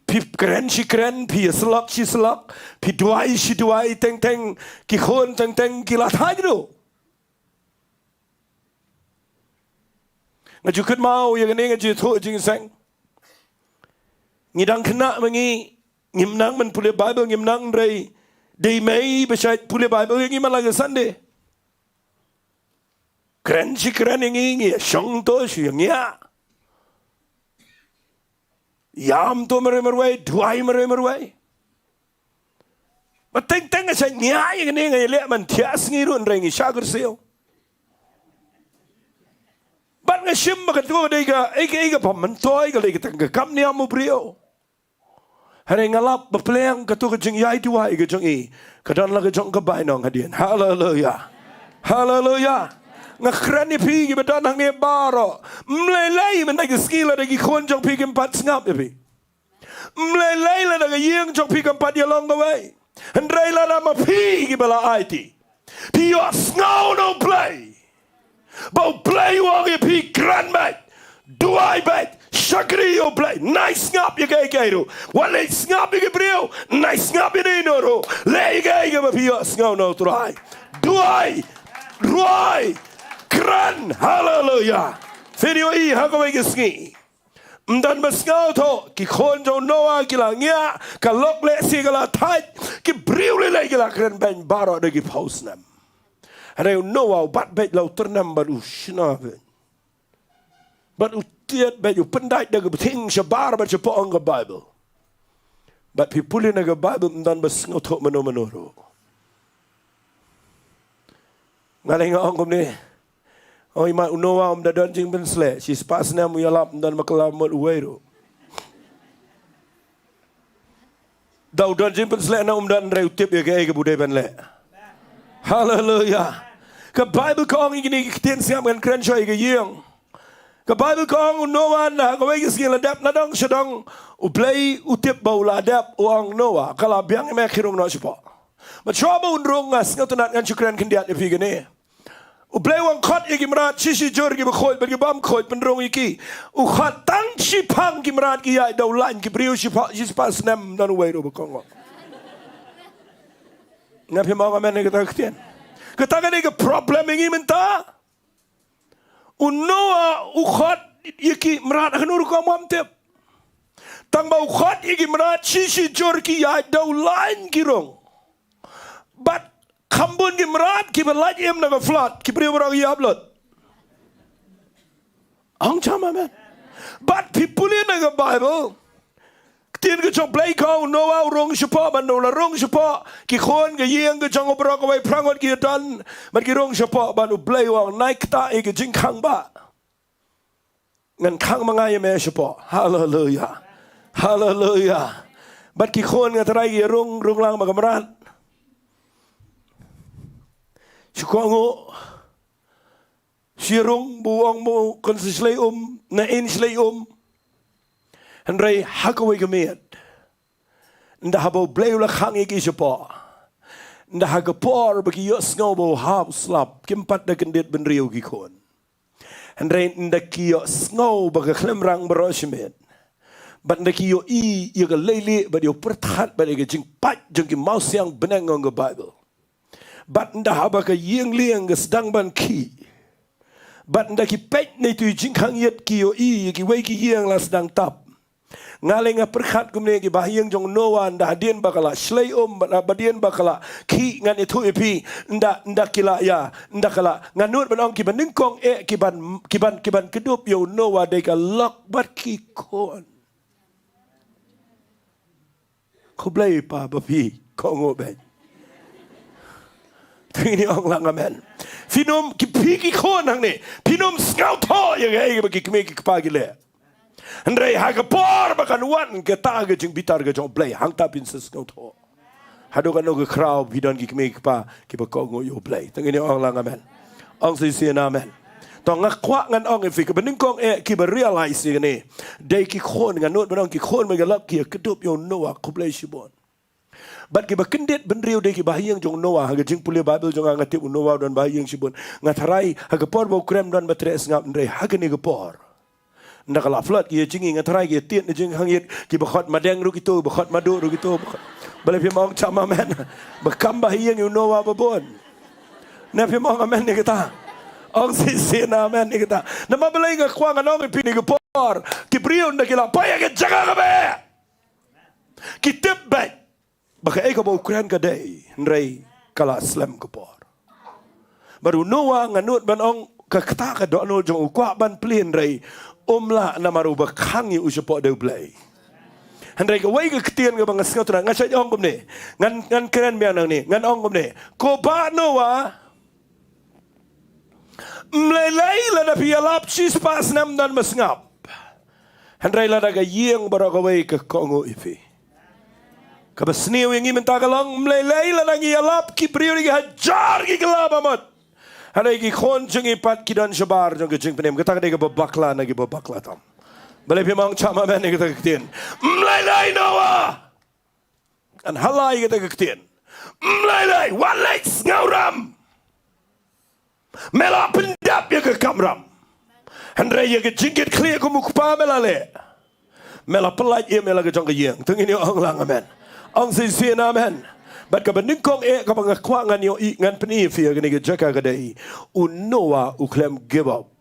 Phi kren shi kren, phi ïasyllok shi syllok, phi duwai shi duwai, teng teng ki khun teng teng ki la thait ruh. Nga ju kynmaw ïa kane, nga ju ïathuh jingïaseng. Ngi dang khynnah ma ngi, ngim nang ban pule Bible, ngim nang, hynrei dei mei ba shait pule Bible ïa ngi man la ka Sunday. Kren shi kren ïa ngi, ngi shong to shu ïa ngi ïa. Ïam to marwei marwei, duwai marwei marwei. Ba teng teng nga shait ngi ïa kane, nga ïaleh ban thiah sngi ruh hynrei ngi shah kyrsiew. Bad nga shim ba kato ka dei ka, ei ka, ei ka bym myntoi, ka dei ka tang ka kam niam u briew. Hynrei nga lap ba pleng kato ka jingïai duwai ka jong i ka don la ka jong ka bainong hadien. Haleluya. Haleluya. Nga kren ïa phi kiba don hangne baroh. Ym lei lei mynta ki sngi lada ki khun jong phi kim pat sngap ïa phi. Ym lei lei lada ka ïing jong phi kam pat ïalong kawei. Hynrei lada ma phi kiba la aiti, phi ïohsngew na U Blei. Ba U Blei u ong ïa phi kren beit, duwai beit, shakri ïa U Blei, nai sngap ïa kiei kiei ruh. Wat leit sngap ïa ki briew, nai sngap ïa ino ino ruh. Leh ïa kiei kiei ba phi ïohsngew na U Trai. Duwai, rwai, kren, haleluya. Phin ïohi ha kawei ka sngi. Ym don ba sngewthuh, ki khun jong u Noah ki la ngiah, ka lok lehse ka la thait, ki briew lei lei ki la kren beiñ baroh da ki phew snem. Hynrei u Noah u bat beit la u tyrnem bad u shna beit. Bad u tied beit, u pyndait da ka bthing shabar bad shapoh, ong ka Baibl. Bad phi pule na ka Baibl, ym don ba sngewthuh mano mano ruh. Nga lei nga ong kumne. Ong i mat u Noah um da don jingpynsleh, shispah snem u ïalap, ym don ba kylla mut uwei ruh. Da u don jingpynsleh ne um don, hynrei u tip ïa kaei kaba u dei ban leh. Haleluya. Ka Baibl ka ong ïa kine ki ktien, sngap, ngan kren shuwa ïa ka ïing. Ka Baibl ka ong u Noah ynda ha kawei ka sngi la dep na dong sha dong, U Blei u tip ba u la dep, u ong, Noah, ka la biang ïa me, khie rung noh shapoh. Bad shuwa ba un rung, nga sngewtynnat ngan shu kren khyndiat ïa phi kane. U Blei u ong khot ïa ki mrad shi shi jur, kiba khuid bad ki bym khuid, pynrung ïa ki. U khot tang shiphang ki mrad ki ïaid da u lain, ki briew shiphew, shispah snem ym don uwei ruh ba kohnguh. Nga, phim ong amen ïa kata ka ktien? Kata ka dei ka problem ïa ngi mynta. U Noah u khot ïa ki mrad ha kano rukom ngam tip. Tang ba u khot ïa ki mrad shi shi jur, ki ïaid da u lain ki rung. Bad kham bun ki mrad kiba lait im na ka flood, ki briew baroh ki ïap lut. Ong jam amen. Bad phi pule na ka Baibl, ktien ka jong U Blei ka ong u Noah u rung shapoh, bad u la rung shapoh, ki khun, ka ïing ka jong u baroh kawei, phra ngut ki ïadon, bad ki rung shapoh, bad U Blei u ong nai ktah ïa ka jingkhang bah. Ngan khang ma nga ïa me shapoh. Haleluya. Haleluya. Bad ki khun, nga tharai ki ïa rung, rung lang bad ka mrad. Shu kohnguh. Shu ïa rung, ba u ong ba u kan sa shlei um, ne in shlei um. Hynrei ha kawei ka miet, ynda haba U Blei u la khang ïa ki shapoh, ynda ha ka por ba ki ïohsngew ba u hap slap, kim pat da kyndit bynriew ki khun. Hynrei ynda ki ïohsngew ba ka khlem rang baroh shimet, bad ynda ki ïohi ïa ka leilieh bad ïa u pyrthat bad ïa ka jingpait jong ki mawsiang bneng, ong ka Baibl, bad ynda haba ka ïing lieng ka sdang ban khih, bad ynda ki peit na itu i jingkhang ïit, ki ïohi ïa kiwei ki ïing la sdang tap. Nga lei nga pyrkhat kumne, ki bahaïing jong u Noah, ynda hadien ba ka la shlei um, bad hadien ba ka la khih, ngan ïathuh ïa phi, ynda, ynda ki la ïa, ynda ka la, ngan nud ban ong, kiba nyngkong eh ki ban, ki ban, ki ban kdup ïa u Noah dei ka lok bad ki khun. Khublei pa ba phi kohnguh beit. Te ngin ong lang amen. Phin ym, ki, phi ki khun hangne, phin ym sngewthuh ïa kaei ba ki kmie ki kpa ki leh. Hynrei ha ka por ba kan wan kata ka jingbitar ka jong U Blei, hangta phin sa sngewthuh. Haduh katno ka khraw phi don ki kmie ki kpa kiba kohnguh ïa U Blei. Te ngin ong lang amen. Ong shisien amen. To nga kwah ngan ong ïa phi, kaba nyngkong eh kiba realize ïa kane dei ki khun, ngan nud ban ong ki khun, ba ki la, ki ïa kdup ïa u Noah, khublei shibun. Bad kiba kyndit bynriew dei ki bahaïing jong u Noah. Ha ka jingpule Baibl jong nga, nga tip u Noah u don bahaïing shibun. Nga tharai ha ka por ba u kren ym don ba treh sngap, hynrei ha kane ka por Nda ka la flood ki ïa jingim, nga tharai ki ïa tied na jingkhang ïit, ki ba khot madeng ruh kito, ba khot maduh ruh kito, ba khot. Balei phim ong cham amen? Ba kam ba ha ïing u Noah ba bun. Ne phim ong amen ïa kata? Ong shisien amen ïa kata. Namar balei nga kwah ngan ong ïa phi kane ka por, ki briew nda ki la poi ïa ka jaka kaba, ki tip beit ba kaei kaba u kren ka dei, hynrei ka la slem ka por. Bad u Noah nga nud ban ong ka kata ka dohnud jong u, kwah ban plie hynrei um lah namar u ba khang ïa u shapoh da u Blei. Hynrei kawei ka ktien kaba nga sngewtynnat, nga shait ong kumne, ngan, ngan kren biang nangne, ngan ong kumne, ko bah Noah, ym lei lei lada phi ïalap shispah snem don ba sngap. Hynrei lada ka ïing baroh kawei ka kohnguh ïa phi. Kaba sniew ïa ngi mynta ka long, ym lei lei lada ngi ïalap ki briew ki hajar ki kylla ba mut, hynrei ki khun jong ngi pat ki don shabar jong ka jingpynim. Kata ka dei kaba bakla na kiba bakla tam. Balei phim ong cham amen ïa kata ka ktien? Ym lei lei Noah. Ngan ha la ïa kata ka ktien. Ym lei lei, wat leit sngewram. Me la pyndap ïa ka kamram, hynrei ïa ka jingkitkhlieh kum u kpa me la leh. Me la pyllait ïa me la ka jong ka ïing. To ngin ïa ong lang amen. Ong shisien amen. Bad kaba nyngkong eh kaba nga kwah ngan ïohi, ngan pyni ïa phi ha kane ka jaka ka dei, u Noah u khlem give up.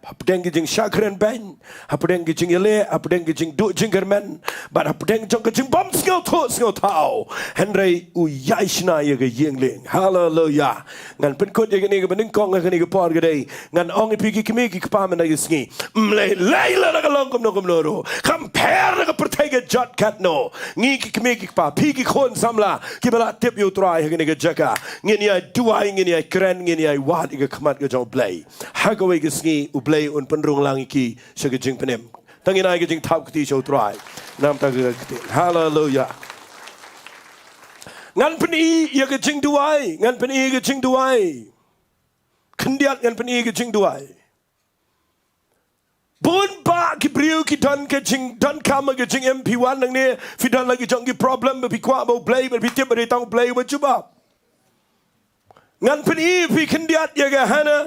Hapdeng ki jingshah kren beiñ, hapdeng ki jingïaleh, hapdeng ki jingduh jingkyrmen, bad hapdeng jong ka jingbym sngewthuh sngewthaw, hynrei u ïaishna ïa ka ïing lieng. Haleluya. Ngan pynkut ïa kane kaba nyngkong ha kane ka por ka dei, ngan ong ïa phi ki kmie ki kpa mynta ka sngi, ym lei lei lada ka long kumno kumno ruh, kam pher na ka pyrthei ka jot katno, ngi ki kmie ki kpa, phi ki khun samla kiba la tip ïa u Trai ha kane ka jaka, ngin ïai duwai, ngin ïai kren, ngin ïai wad ïa ka khmat ka jong u Blei. Ha kawei ka sngi u Blei un pynrung lang ïa ki sha ka jingpynim. To ngin ai ka jingthap kti sha u Trai. Namar kata ka ktien. Haleluya. Ngan pyni ïa ka jingduwai, ngan pyni ïa ka jingduwai. Khyndiat ngan pyni ïa ka jingduwai. Bun bah ki briew ki don ka jingdonkam ha ka jingim, phi wan nangne phi don la ki jong ki problem ba phi kwah ba u Blei, ba phi tip ba dei tang u Blei uba jubab. Ngan pyni ïa phi khyndiat ïa ka Hana.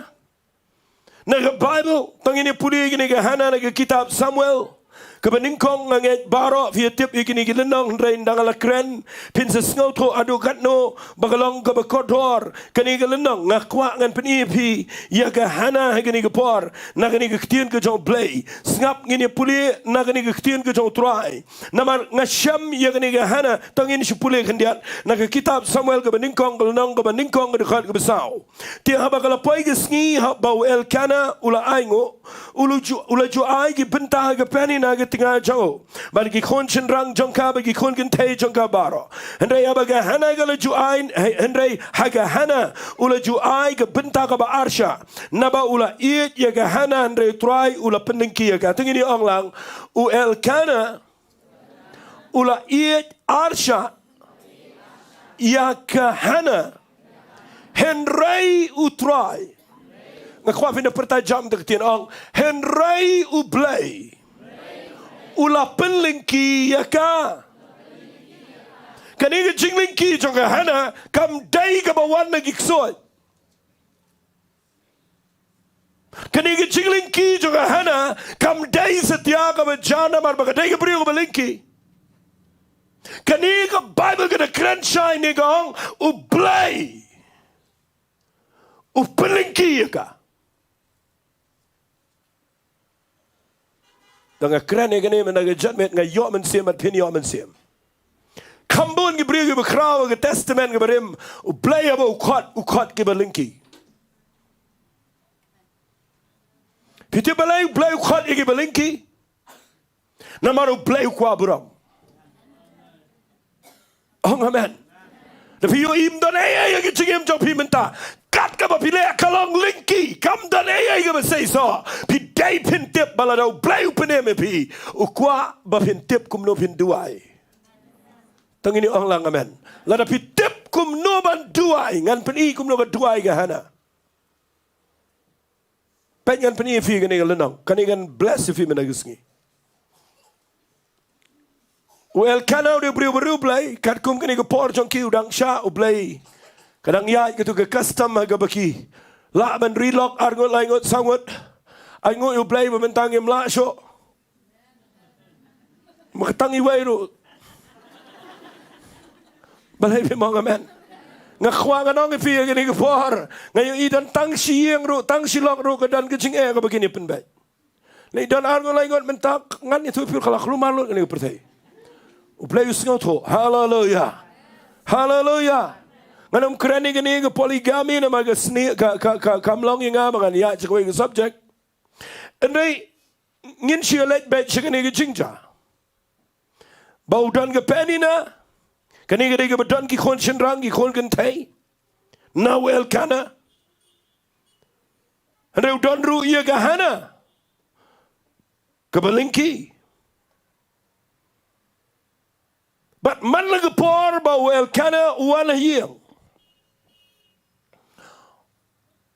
Na ka Baibl, to ngin ïa pule ïa kane ka Hana na ka kitab Samuel. Kaba nyngkong, nga ngeit baroh phi ïa tip ïa kine ki lynnong, hynrei ynda nga la kren phin sa sngewthuh haduh katno ba ka long kaba kordor kane ka lynnong. Nga kwah ngan pyni ïa phi ïa ka Hana ha kane ka por na kane ka ktien ka jong u Blei. Sngap, ngin ïa pule na kane ka ktien ka jong u Trai. Namar nga shem ïa kane ka Hana, to ngin shu pule khyndiat na ka kitab Samuel kaba nyngkong, ka lynnong kaba nyngkong, ka dkhot kaba saw. Te haba ka la poi ka sngi haba u Elkana u la ainguh, u la ju, u la ju ai ki bynta ha ka Penina ka tnga jong u, bad ki khun shynrang jong ka bad ki khun kynthei jong ka baroh. Hynrei haba ka Hana ka la ju ai, hynrei ha ka Hana u la ju ai ka bynta kaba arshah, naba u la ïeit ïa ka Hana, hynrei u Trai u la pynlyngkhi ïa ka. To ngin ïa ong lang, u Elkana u la ïeit arshah ïa ka Hana, hynrei u Trai. Nga kwah phin da pyrta jam da ka ktien, ong, hynrei u Blei u la pynlyngkhi ïa ka. Kane ka jinglyngkhi jong ka Hana kam dei kaba wan na ki ksuid. Kane ka jinglyngkhi jong ka Hana kam dei satia kaba jan namar ba ka dei ka briew kaba lyngkhi. Kane ka Baibl ka da kren shai ne ka ong, u Blei u pynlyngkhi ïa ka. Tang nga kren ïa kane mynta ka janmiet, nga ïoh mynsiem bad phin ïoh mynsiem. Kham bun ki briew kiba khraw ha ka Testament kaba rim, u Blei haba u khot, u khot kiba lyngkhi. Phi tip balei u Blei u khot ïa kiba lyngkhi? Namar u Blei u kwah burom. Ong amen. Lada phi ïohi ym don ei ei ha ka jingim jong phi mynta, kat kaba phi leh ka long lyngkhi, kam don ei ei kaba seisoh, phi dei phin tip ba lada u Blei u pynim ïa phi, u kwah ba phin tip kumno phin duwai. To ngin ïa ong lang amen. Lada phi tip kumno ban duwai, ngan pyni kumno ka duwai ka Hana. Peit, ngan pyni ïa phi kane ka lynnong, kane kan bless ïa phi mynta ka sngi. U Elkana u dei u briew ba riewblei, u Blei, katkum kane ka por jong ki u dang shah, u Blei ka dang ïaid katto ka custom ha kaba ki lah ban ri lok ar ngut, lai ngut, saw ngut. Ai nguh ïa U Blei ba mynta ngim lah shuh. Ma ka tang iwei ruh. Balei phi mong amen? Nga kwah ngan ong ïa phi ïa kane ka por. Nga ïohi don tang shi ïing ruh, tang shi lok ruh ka don ka jingeh kaba kin ïa pynbeit. Lei don ar ngut lai ngut mynta ngan ïathuh ïa phi ka la kulmar lut kane ka pyrthei. U Blei u sngewthuh. Haleluya. Haleluya. Ngan ym kren ïa kane ka polygamy namar ka sni ka, ka, ka, kam long ïa nga ba ngan ïaid sha kawei ka subject. Hynrei ngin shu leit beit sha kane ka jingjia. Ba u don ka Penina, kane ka dei kaba don ki khun shynrang, ki khun kynthei na u Elkana. Hynrei u don ruh ïa ka Hana kaba lyngkhi. Bad man la ka por ba u Elkana u wan ha ïing,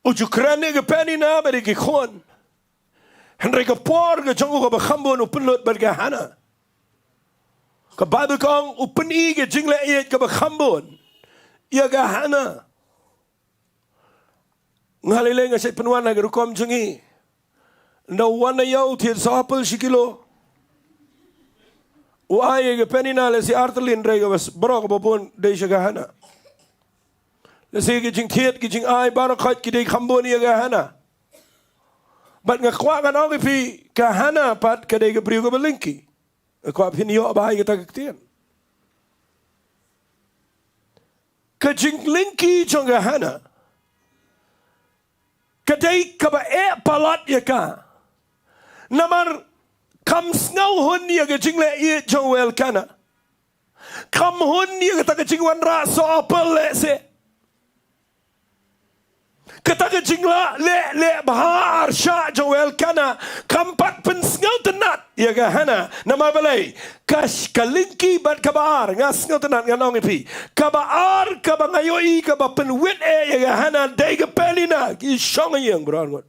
u ju kren ïa ka Penina bad ïa ki khun. Hynrei ka por ka jong u kaba kham bun u pynlut bad ka Hana. Ka Baibl ka ong u pyni ka jingleh ïeit kaba kham bun ïa ka Hana. Nga lei lei nga shait pynwan ha ka rukom jong ngi. Ynda u wan na ïa u thied soh apple shi kilo, u ai ïa ka Penina lehse ar tylli, hynrei kaba s-, baroh kaba bun dei sha ka Hana. Lehse ki jingthied, ki jingai baroh khoit ki dei kham bun ïa ka Hana. Bad nga kwah ngan ong ïa phi, ka Hana pat ka dei ka briew kaba lyngkhi. Nga kwah phin ïoh bha ïa kata ka ktien. Ka jinglyngkhi jong ka Hana ka dei kaba eh palat ïa ka. Namar kam sngewhun ïa ka jingleh ïeit jong u Elkana. Kam hun ïa kata ka jingwanrah soh apple lehse. Kata ka jinglah leh leh bha arshah jong u Elkana kam pat pynsngewtynnat ïa ka Hana. Namar balei? Ka sh-, ka lyngkhi bad kaba ar, nga sngewtynnat ngan ong ïa phi. Kaba ar, kaba nga ïohi kaba pynwit eh ïa ka Hana dei ka Penina. Ki shong ïing baroh arngut.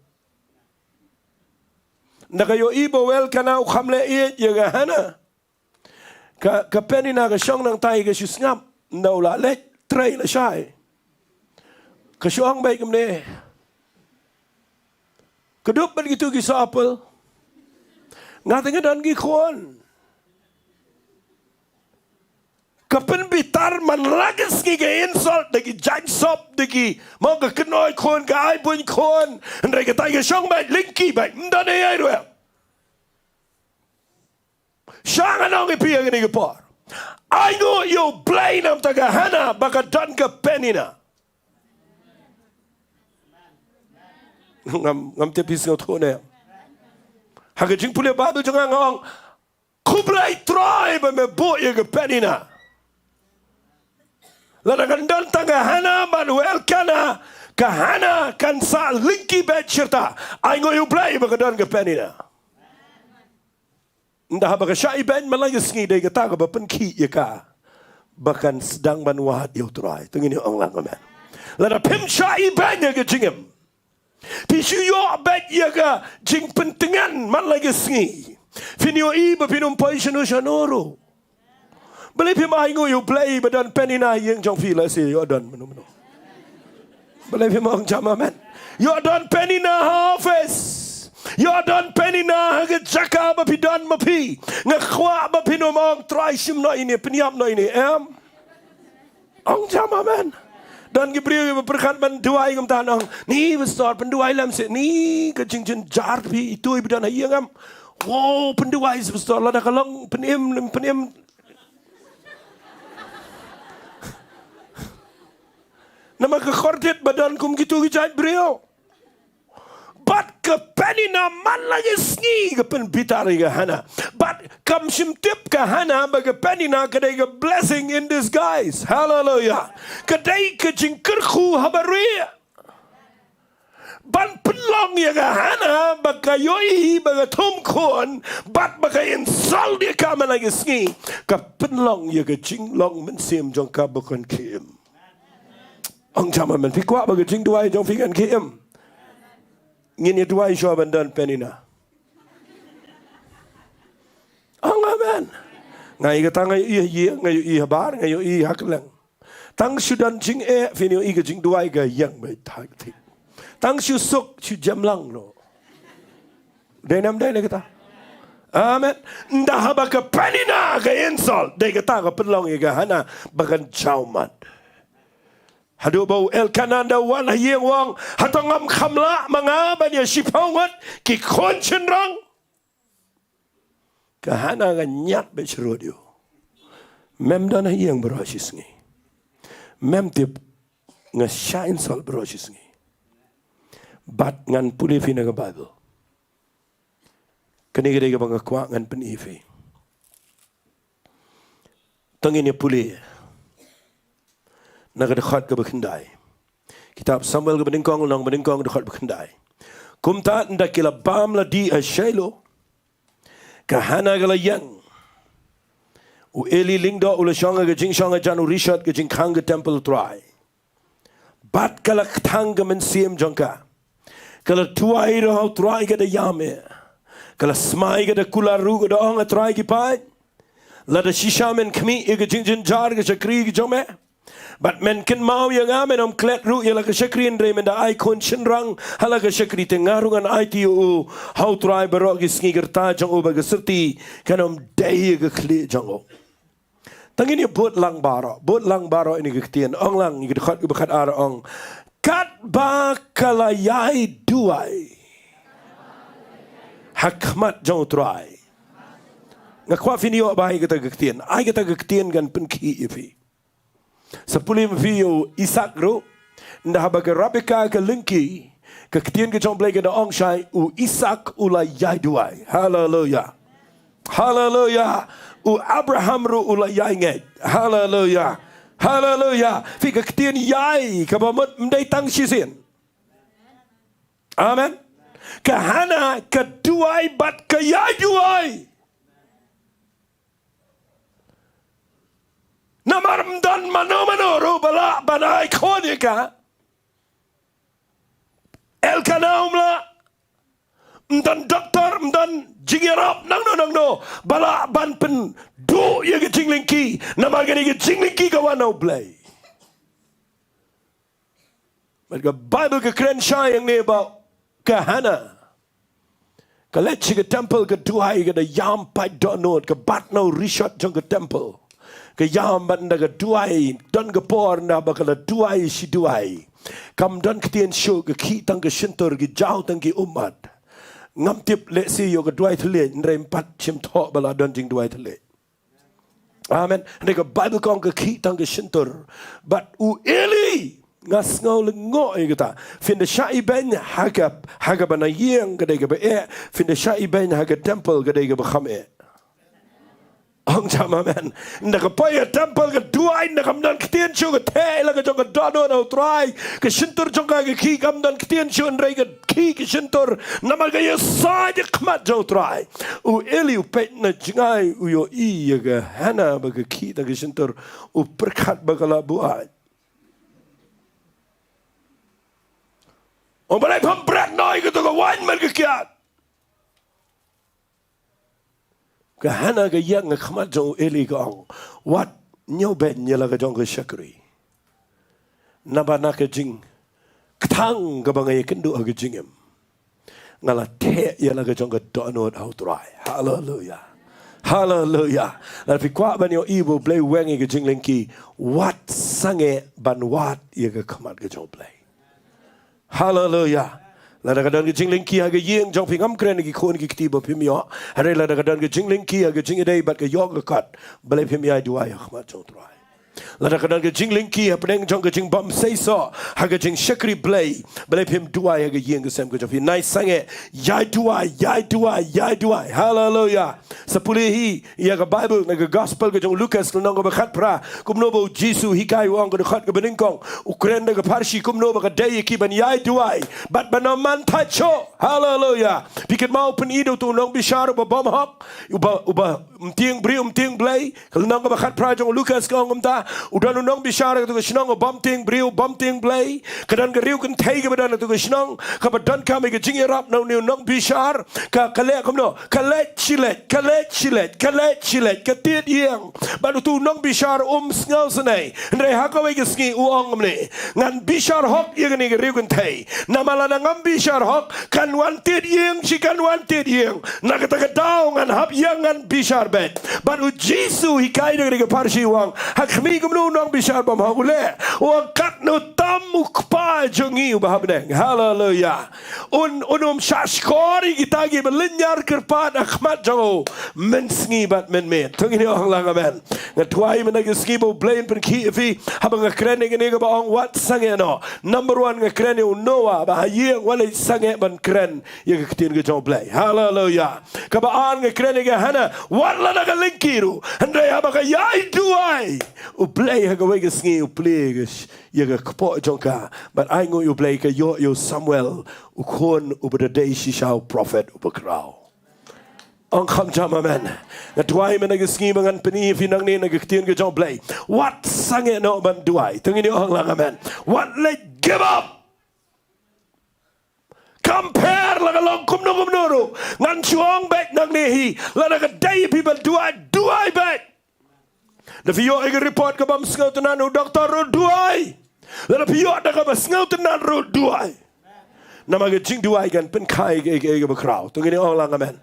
Ynda ka ïohi ba u Elkana u kham leh ïeit ïa ka Hana, ka, ka Penina ka shong nangtai, ka shu sngap. Ynda u la leit trei lashai, ka shu ong beit kumne: Kdup bad kito ki soh apple, nga te nga don ki khun. Ka pynbitar man la ka sngi, ka insult da ki jaiñ sop, da ki, mo, ka kynnoh khun, ka ai buiñ khun. Hynrei katai ka shong beit, lyngkhi beit, ym don ei ei ruh. Shah ngan ong ïa phi ha kane ka por, ai nguh ïa U Blei namar ka Hana ba ka don ka Penina. Ngam, ngam tip phi sngewthuh ne em. Ha ka jingpule Baibl jong nga nga ong, khublei Trai ba me buh ïa ka Penina. Lada kan don tang ka Hana bad u Elkana, ka Hana kan sa lyngkhi beit shirta. Ai nguh ïa U Blei ba ka don ka Penina. Ynda haba ka shah ibeiñ man la ka sngi, dei kata kaba pynkhih ïa ka ba kan sdang ban wad ïa U Trai. To ngin ïa ong lang amen. Lada phim shah ibeiñ ha ka jingim, phi shu ïoh beit ïa ka jingpyntngen man la ka sngi, phin ïohi ba phin ym poi shano shano ruh. Balei phim ai nguh ïa U Blei ba don Penina ha ïing jong phi, lehse ïoh don mano mano. Balei phim ong jam amen? Ïoh don Penina ha office. Ïoh don Penina ha ka jaka ba phi don ma phi. Nga kwah ba phin ym ong, Trai, shim noh ine, pynïap noh ine, em? Ong jam amen. Don ki briew ba pyrkhat ban duwai kumta, ong, ni pastor, pynduwai lem seh, ni ka jingjynjar phi, itu i ba don ha ïing, em? Wow, pynduwai seh pastor, lada ka long pynim, pynim. Namar ka kordit ba don kum kitu ki jait briew. Bad ka Penina man la ka sngi ka pynbitar ïa ka Hana. Bad kam shym tip ka Hana ba ka Penina ka dei ka blessing in disguise. Hallelujah. Ka dei ka jingkyrkhu haba rieh. Ban pynlong ïa ka Hana ba ka ïohi ba ka thum khun bad ba ka insult ïa ka man la ka sngi, ka pynlong ïa ka jinglong mynsiem jong ka ba kan khie im. Ong jam amen. Phi kwah ba ka jingduwai jong phi kan khie im? Ngin ïa duwai shuwa ban don Penina. Ong amen. Nga ïa kata nga ïohi ha ïing, nga ïohi ha bar, nga ïohi ha kylleng. Tang shu don jingeh, phin ïohi ka jingduwai ka ïeng beit ha ka thik. Tang shu suk, shu jem lang noh. Dei ne ym dei ne kata? Amen. Nda haba ka Peninnah ka insult, dei kata ka pynlong ïa ka Hannah ba kan jaw mat. Haduh ba u Elkanah da u wan ha ïing u ong, hato ngam kham lah ma nga ban ïa shiphew ngut ki khun shynrang? Ka Hannah ka ñiad beit syrut ïa u. Mem don ha ïing baroh shi sngi. Mem tip nga shah insult baroh shi sngi. Bad ngan pule phi na ka Bible. Kane ka dei kaba nga kwah ngan pyni phi. Tang ngin ïa pule na ka dkhot kaba khyndai. Kitab Samuel kaba nyngkong, lynnong ba nyngkong, dkhot ba khyndai. Kumta ynda ki la bam la dih ha Shiloh, ka Hannah ka la ïeng. U Eli lyngdoh u la shong ha ka jingshong hajan u rishot ka jingkhang ka temple U Trai. Bad ka la kthang ka mynsiem jong ka. Ka la duwai ïa u Trai ka da ïam eh. Ka la smai ka da kular ruh ka da ong, A Trai ki paid, lada shisha men khmih ïa ka jingjynjar ka shakri ka jong me, bad men kynmaw ïa nga, men ym klet ruh ïa la ka shakri, hynrei men da ai khun shynrang ha la ka shakri, te nga ruh ngan aiti ïa u ha U Trai baroh ki sngi, ka rta jong u bad ka syrti kan ym dei ïa ka khlieh jong u. Tang ngin ïa bud lang baroh, bud lang baroh ïa kane ka ktien. Ong lang ïa ka dkhot kaba khatar, ong, katba ka la ïai duwai ha khmat jong U Trai. Nga kwah phin ïoh ba ai kata ka ktien, ai kata ka ktien kan pynkhih ïa phi. Sa pule ma phi ïa u Isaak ruh, ynda haba ka Rebecca ka lyngkhi, ka ktien ka jong U Blei ka da ong shai, u Isaak u la ïai duwai. Haleluya. Haleluya. U Abraham ruh u la ïai ngeit. Haleluya. Haleluya. Phi, ka ktien ïai kaba mut ym dei tang shisien. Amen. Ka Hannah ka duwai bad ka ïai duwai. Namar ym don mano mano ruh ba lah ban ai khun ïa ka. Elkanah um lah. Ym don doktor, ym don jingïarap nangno nangno ba lah ban pynduh ïa ka jinglyngkhi, namar kane ka jinglyngkhi ka wan na U Blei. Bad ka Baibl ka kren shai hangne ba ka Hannah ka leit sha ka temple, ka duwai, ka da ïam pait dohnud, ka bat na u rishot jong ka temple. Ka ïam bad ynda ka duwai, don ka por ynda ba ka la duwai shi duwai. Kam don ktien shuh, ka khih tang ka shyntur, ki jaw tang ki ummat. Ngam tip lehse ïoh ka duwai thylliej, hynrei ym pat shym thoh ba la don jingduwai thylliej. Amen. Hynrei ka Baibl ka ong ka khih tang ka shyntur. Bad u Eli, nga sngew lyngngoh ïa kata. Phin da shah ibeiñ ha ka, ha kaba na ïing ka dei kaba eh. Phin da shah ibeiñ ha ka temple ka dei kaba kham eh. Ong jam amen. Ynda ka poi ha temple ka duwai, ynda kam don ktien shuh, ka theh ïa la ka jong ka dohnud ha U Trai. Ka shyntur jong ka ka khih, kam don ktien shuh, hynrei ka khih ka shyntur. Namar ka ïasaid ha khmat jong U Trai. U Eli u peit na jngai, u ïohi ïa ka Hannah ba ka khih tang ka shyntur, u pyrkhat ba ka la buaid. Ong, balei phim bret noh ïa kato ka waiñ man ka kiad? Ka Hannah ka ïeng ha khmat jong u Eli ka ong, wat ñiewbeiñ ïa la ka jong ka shakri. Naba na ka jingkthang kaba nga ïakynduh ha ka jingim, nga la theh ïa la ka jong ka dohnud ha U Trai. Haleluya. Haleluya. Lada phi kwah ban ïohi ba U Blei u weng ïa ka jinglyngkhi, wat sangeh ban wad ïa ka khmat ka jong U Blei. Haleluya. Lada ka don ka jinglyngkhi ha ka ïing jong phi, ngam kren ïa ki khun ki kti ba phim ïoh. Hynrei lada ka don ka jinglyngkhi ha ka jingïadei bad ka ïoh ka kot, balei phim ïai duwai ha khmat jong U Trai? Lada ka don ka jinglyngkhi hapdeng jong ka jingbymseisoh ha ka jingshakri Blei, balei phim duwai ha ka ïing ka sem ka jong phi? Nai sangeh, ïai duwai, ïai duwai, ïai duwai. Haleluya. Sa pule hi ïa ka Baibl na ka Gospel ka jong u Lukas, lynnong kaba khatphra, kumno ba u Jisu u hikai, u ong, ka dkhot kaba nyngkong, u kren da ka pharshi kumno ba ka dei ïa ki ban ïai duwai bad ban ym man thait shuh. Haleluya. Phi kynmaw, u pyni da uto u nongbishar uba bymhok, uba, uba ym tieng briew ym tieng Blei. Ka lynnong kaba khatphra jong u Lukas ka ong kumta, U don u nongbishar ha katu ka shnong, u bym tieng briew, u bym tieng Blei. Ka don ka riew kynthei kaba don ha katu ka shnong, kaba donkam ïa ka jingïarap na une u nongbishar. Ka, ka leh kumno? Ka leit shi leit, ka leit shi leit, ka leit shi leit, ka tied ïing. Bad utu u nongbishar um sngewsynei. Hynrei ha kawei ka sngi u ong kumne: Ngan bishar hok ïa kane ka riew kynthei. Namar lada ngam bishar hok, kan wan tied ïing shi kan wan tied ïing. Na kata ka daw ngan hap ïeng, ngan bishar beit. Bad u Jisu u hikai da kane ka pharshi, u ong: Ha khmih, kumno u nongbishar bymhok u leh? U ong: Katno tam u Kpa jong ngi uba ha bneng. Haleluia. Un, un ym shah shkor ïa kita kiba lynñiar kyrpad ha khmat jong u mynsngi bad mynmiet. To ngin ong lang amen. Nga duwai mynta ka sngi ba U Blei un pynkhih ïa phi haba nga kren ïa kane kaba ong wat sangeh noh. Number one, nga kren ïa u Noah ba ha ïing, wat leit sangeh ban kren ïa ka ktien ka jong U Blei. Haleluia. Kaba ar, nga kren ïa ka Hana, wat lada ka lyngkhuh ruh, hynrei haba ka ïai duwai, U Blei ha kawei ka sngi u plie ïa ka sh-, ïa ka kpoh jong ka. Bad ainguh ïa U Blei, ka ïoh ïa u Samuel, u khun uba da dei shisha u prophet uba khraw. Ong kham jam amen. Nga duwai mynta ka sngi ba ngan pyni ïa phi nangne na ka ktien ka jong U Blei, wat sangeh noh ban duwai. To ngin ong lang amen. Wat leit give up. Kam pher la ka long kumno kumno ruh. Ngan shu ong beit nangne hi, lada ka dei ïa phi ban duwai, duwai beit. Lada phi ïoh ïa ka report kaba ym sngewtynnad na u doktor ruh, duwai. Lada phi ïoh da kaba sngewtynnad ruh, duwai. Namar ka jingduwai kan pynkha ïa ka, ïa ka, ïa kaba khraw. To ngin ong lang amen.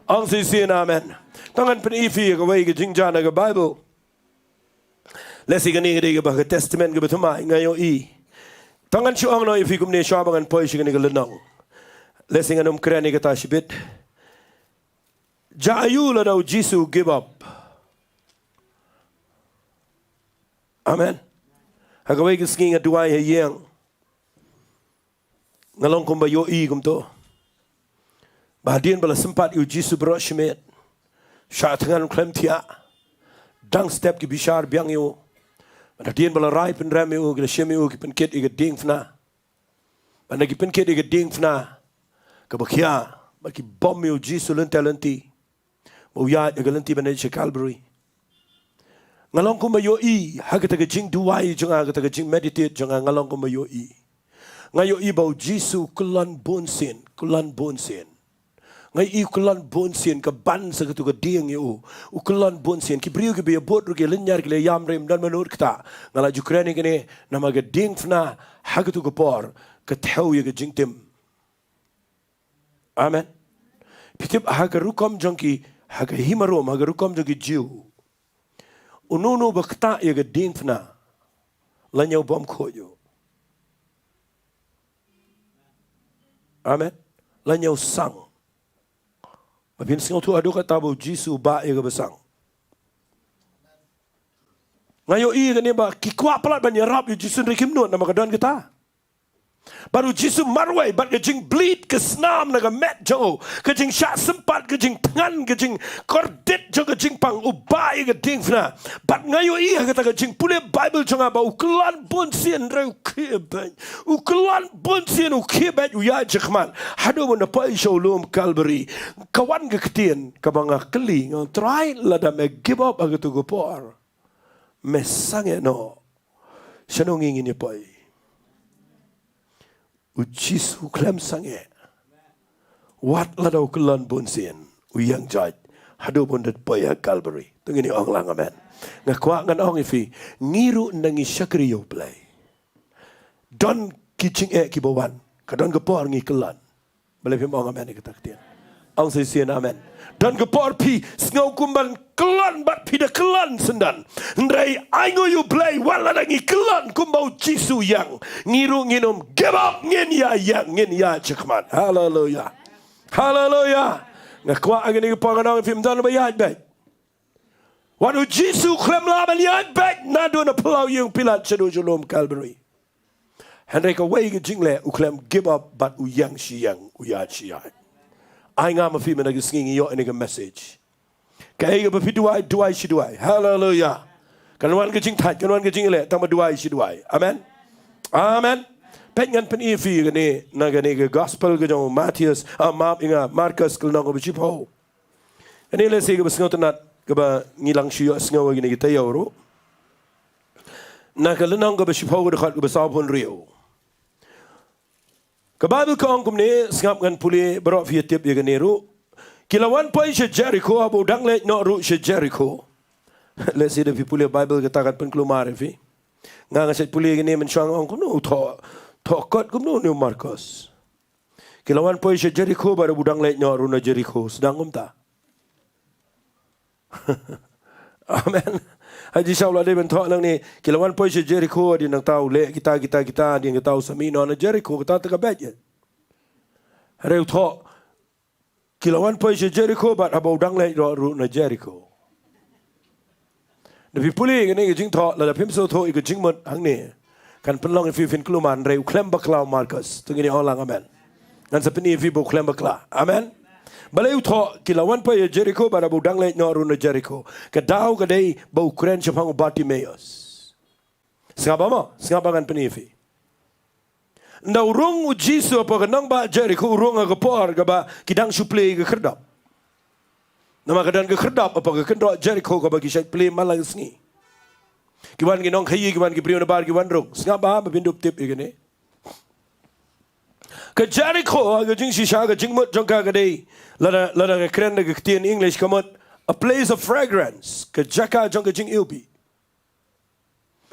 Ong shisien amen. To ngan pyni ïa phi ïa kawei ka jingjia na ka Baibl. Lehse kane ka dei kaba ha ka Testament kaba thymmai, nga ïohi. To ngan shu ong noh ïa phi kumne shuwa ba ngan poi sha kane ka lynnong. Lehse ngan ym kren ïa kata shibit. Jia aiu lada u Jisu u give up? Amen. Ha kawei ka sngi nga duwai ha ïing. Nga long kumba ïohi kumto, ba hadien ba la sympat ïa u Jisu baroh shimet, shah thngan khlem thiah, dang step ki bishar biang ïa u. Bad hadien ba la rai pynrem ïa u, ki la shim ïa u, ki pynkit ïa ka diengphna. Bad na ki pynkit ïa ka diengphna kaba khia, bad ki bom ïa u Jisu lynti lynti, ba u ïaid ha ka lynti ban leit sha Calvary. Nga long kumba ïohi, ha kata ka jingduwai jong nga, ha kata ka jingmeditate jong nga, nga long kumba ïohi. Nga ïohi ba u Jisu u kyllon bunsien, kyllon bunsien. Nga ïohi u kyllon bunsien, ka ban sa katu ka dieng ïa u. U kyllon bunsien, ki briew kiba ïabud ruh ki lynñiar, ki la ïam rim, don mano kata. Nga la ju kren ïa kane, namar ka diengphna ha katu ka por ka thew ïa ka jingtim. Amen. Phi tip, ha ka rukom jong ki, ha ka hima Rom, ha ka rukom jong ki Jiw, uno uno ba ktah ïa ka diengphna, la ñiew bymkhuid ïa u. Amen. La ñiew sang. Ba phin sngewthuh haduh katta ba u Jisu u bah ïa kaba sang. Nga ïohi kane ba ki kwah palat ban ïarap ïa u Jisu, hynrei kim nud namar ka don kata. Bad u Jisu marwei, bad ka jingblied ka snam na ka met jong u, ka jingshah sympat, ka jingthngan, ka jingkordit jong ka jingpang, u bah ïa ka diengphna. Bad nga ïohi ha kata ka jingpule Baibl jong nga ba u kyllon bunsien hynrei u khie beit. U kyllon bunsien, u khie beit, u ïaid shakhmat. Haduh ba un da poi sha u lum Calvary. Ka wan ka ktien kaba nga kylli, nga ong, Trai, lada me give up ha katu ka por, me sangeh noh, shano ngi ngin ïa poi? U Jisu u khlem sangeh. Wat lada u kyllon bunsien, u ïeng joit haduh ba un da poi ha Calvary. To ngin ïa ong lang amen. Nga kwah ngan ong ïa phi, ngi ruh ynda ngi shakri ïa u Blei, don ki jingeh kiba wan, ka don ka por ngi kyllon. Balei phim ong amen ïa kata ka ktien? Ong shisien amen. Don ka por phi sngew kumban kyllon bad phi da kyllon syndon. Hynrei ainguh ïa u Blei, wat lada ngi kyllon kumba u Jisu u ïeng, ngi ruh ngin ym give up, ngin ïa ïeng, ngin ïaid shakhmat. Haleluia. Haleluia. Nga kwah ha kane ka por ngan ong ïa phi, ym don ba ïaid beit. Wat u Jisu u khlem lah ban ïaid beit naduh na phyllaw ïing u Pilat shaduh sha u lum Calvary. Hynrei kawei ka jingleh, u khlem give up bad u ïeng shi ïeng, u ïaid shi ïaid. Ai nga ma phi mynta ka sngi ngi ïoh ïa kane ka message. Kaei kaba phi duwai, duwai shi duwai. Haleluia. Kan wan ka jingthait, kan wan ka jingïaleh, tang ba duwai shi duwai. Amen. Amen. Peit, ngan pyni ïa phi kane na kane ka gospel ka jong u Mathaios, ah, map ïa nga, Markos ka lynnong kaba shiphew. Kane lehse kaba sngewtynnat, kaba ngi lah shu ïohsngew ha kine ki taïew ruh. Na ka lynnong kaba shiphew, ka dkhot kaba sawphew hynriew. Ka Baibl ka ong kumne, sngap ngan pule baroh phi ïa tip ïa kane ruh. Ki la wan poi sha Jerikho, haba u dang leit noh ruh sha Jerikho. Lehse da phi pule Baibl kata kan pynkulmar ïa phi. Nga nga shait pule ïa kane mynshwa nga ong kumno u thoh, thoh kot kumno une u Markos. Ki la wan poi sha Jerikho bad haba u dang leit noh ruh na Jerikho, sdang kumta. Amen. Ha jingshisha la dei ban thoh nangne, ki la wan poi sha Jerikho, hadien nangta u leh kita, kita, kita, hadien kata u sa mih noh na Jerikho, kata te ka beit ïa. Hynrei u thoh, ki la wan poi sha Jerikho bad haba u dang leit noh ruh na Jerikho. Da phi pule ïa kane ka jingthoh, lada phim sngewthuh ïa ka jingmut hangne, kan pynlong ïa phi phin kulmar, hynrei u khlem bakla u Markos. To ngin ong lang amen. Ngan sa pyni ïa phi ba u khlem bakla. Amen. Balei u thoh, ki la wan poi ïa Jerikho bad haba u dang leit noh ruh na Jerikho. Ka daw ka dei ba u kren shaphang u Bartimeus. Sngap bha mo, sngap bha ngan pyni ïa phi. Ynda u rung u Jisu hapoh ka nongbah Jerikho, u rung ha ka por kaba ki dang shu plie ïa ka khyrdop. Namar ka don ka khyrdop hapoh ka kynroh Jerikho kaba ki shait plie man la ka sngi. Ki wan ki nongkhaïi, ki wan ki briew nabar, ki wan rung. Sngap bha ba phin dup tip ïa kane. Ka Jerikho, ha ka jingshisha, ka jingmut jong ka ka dei, lada, lada nga kren da ka ktien English ka mut, a place of fragrance, ka jaka jong ka jingiwbih.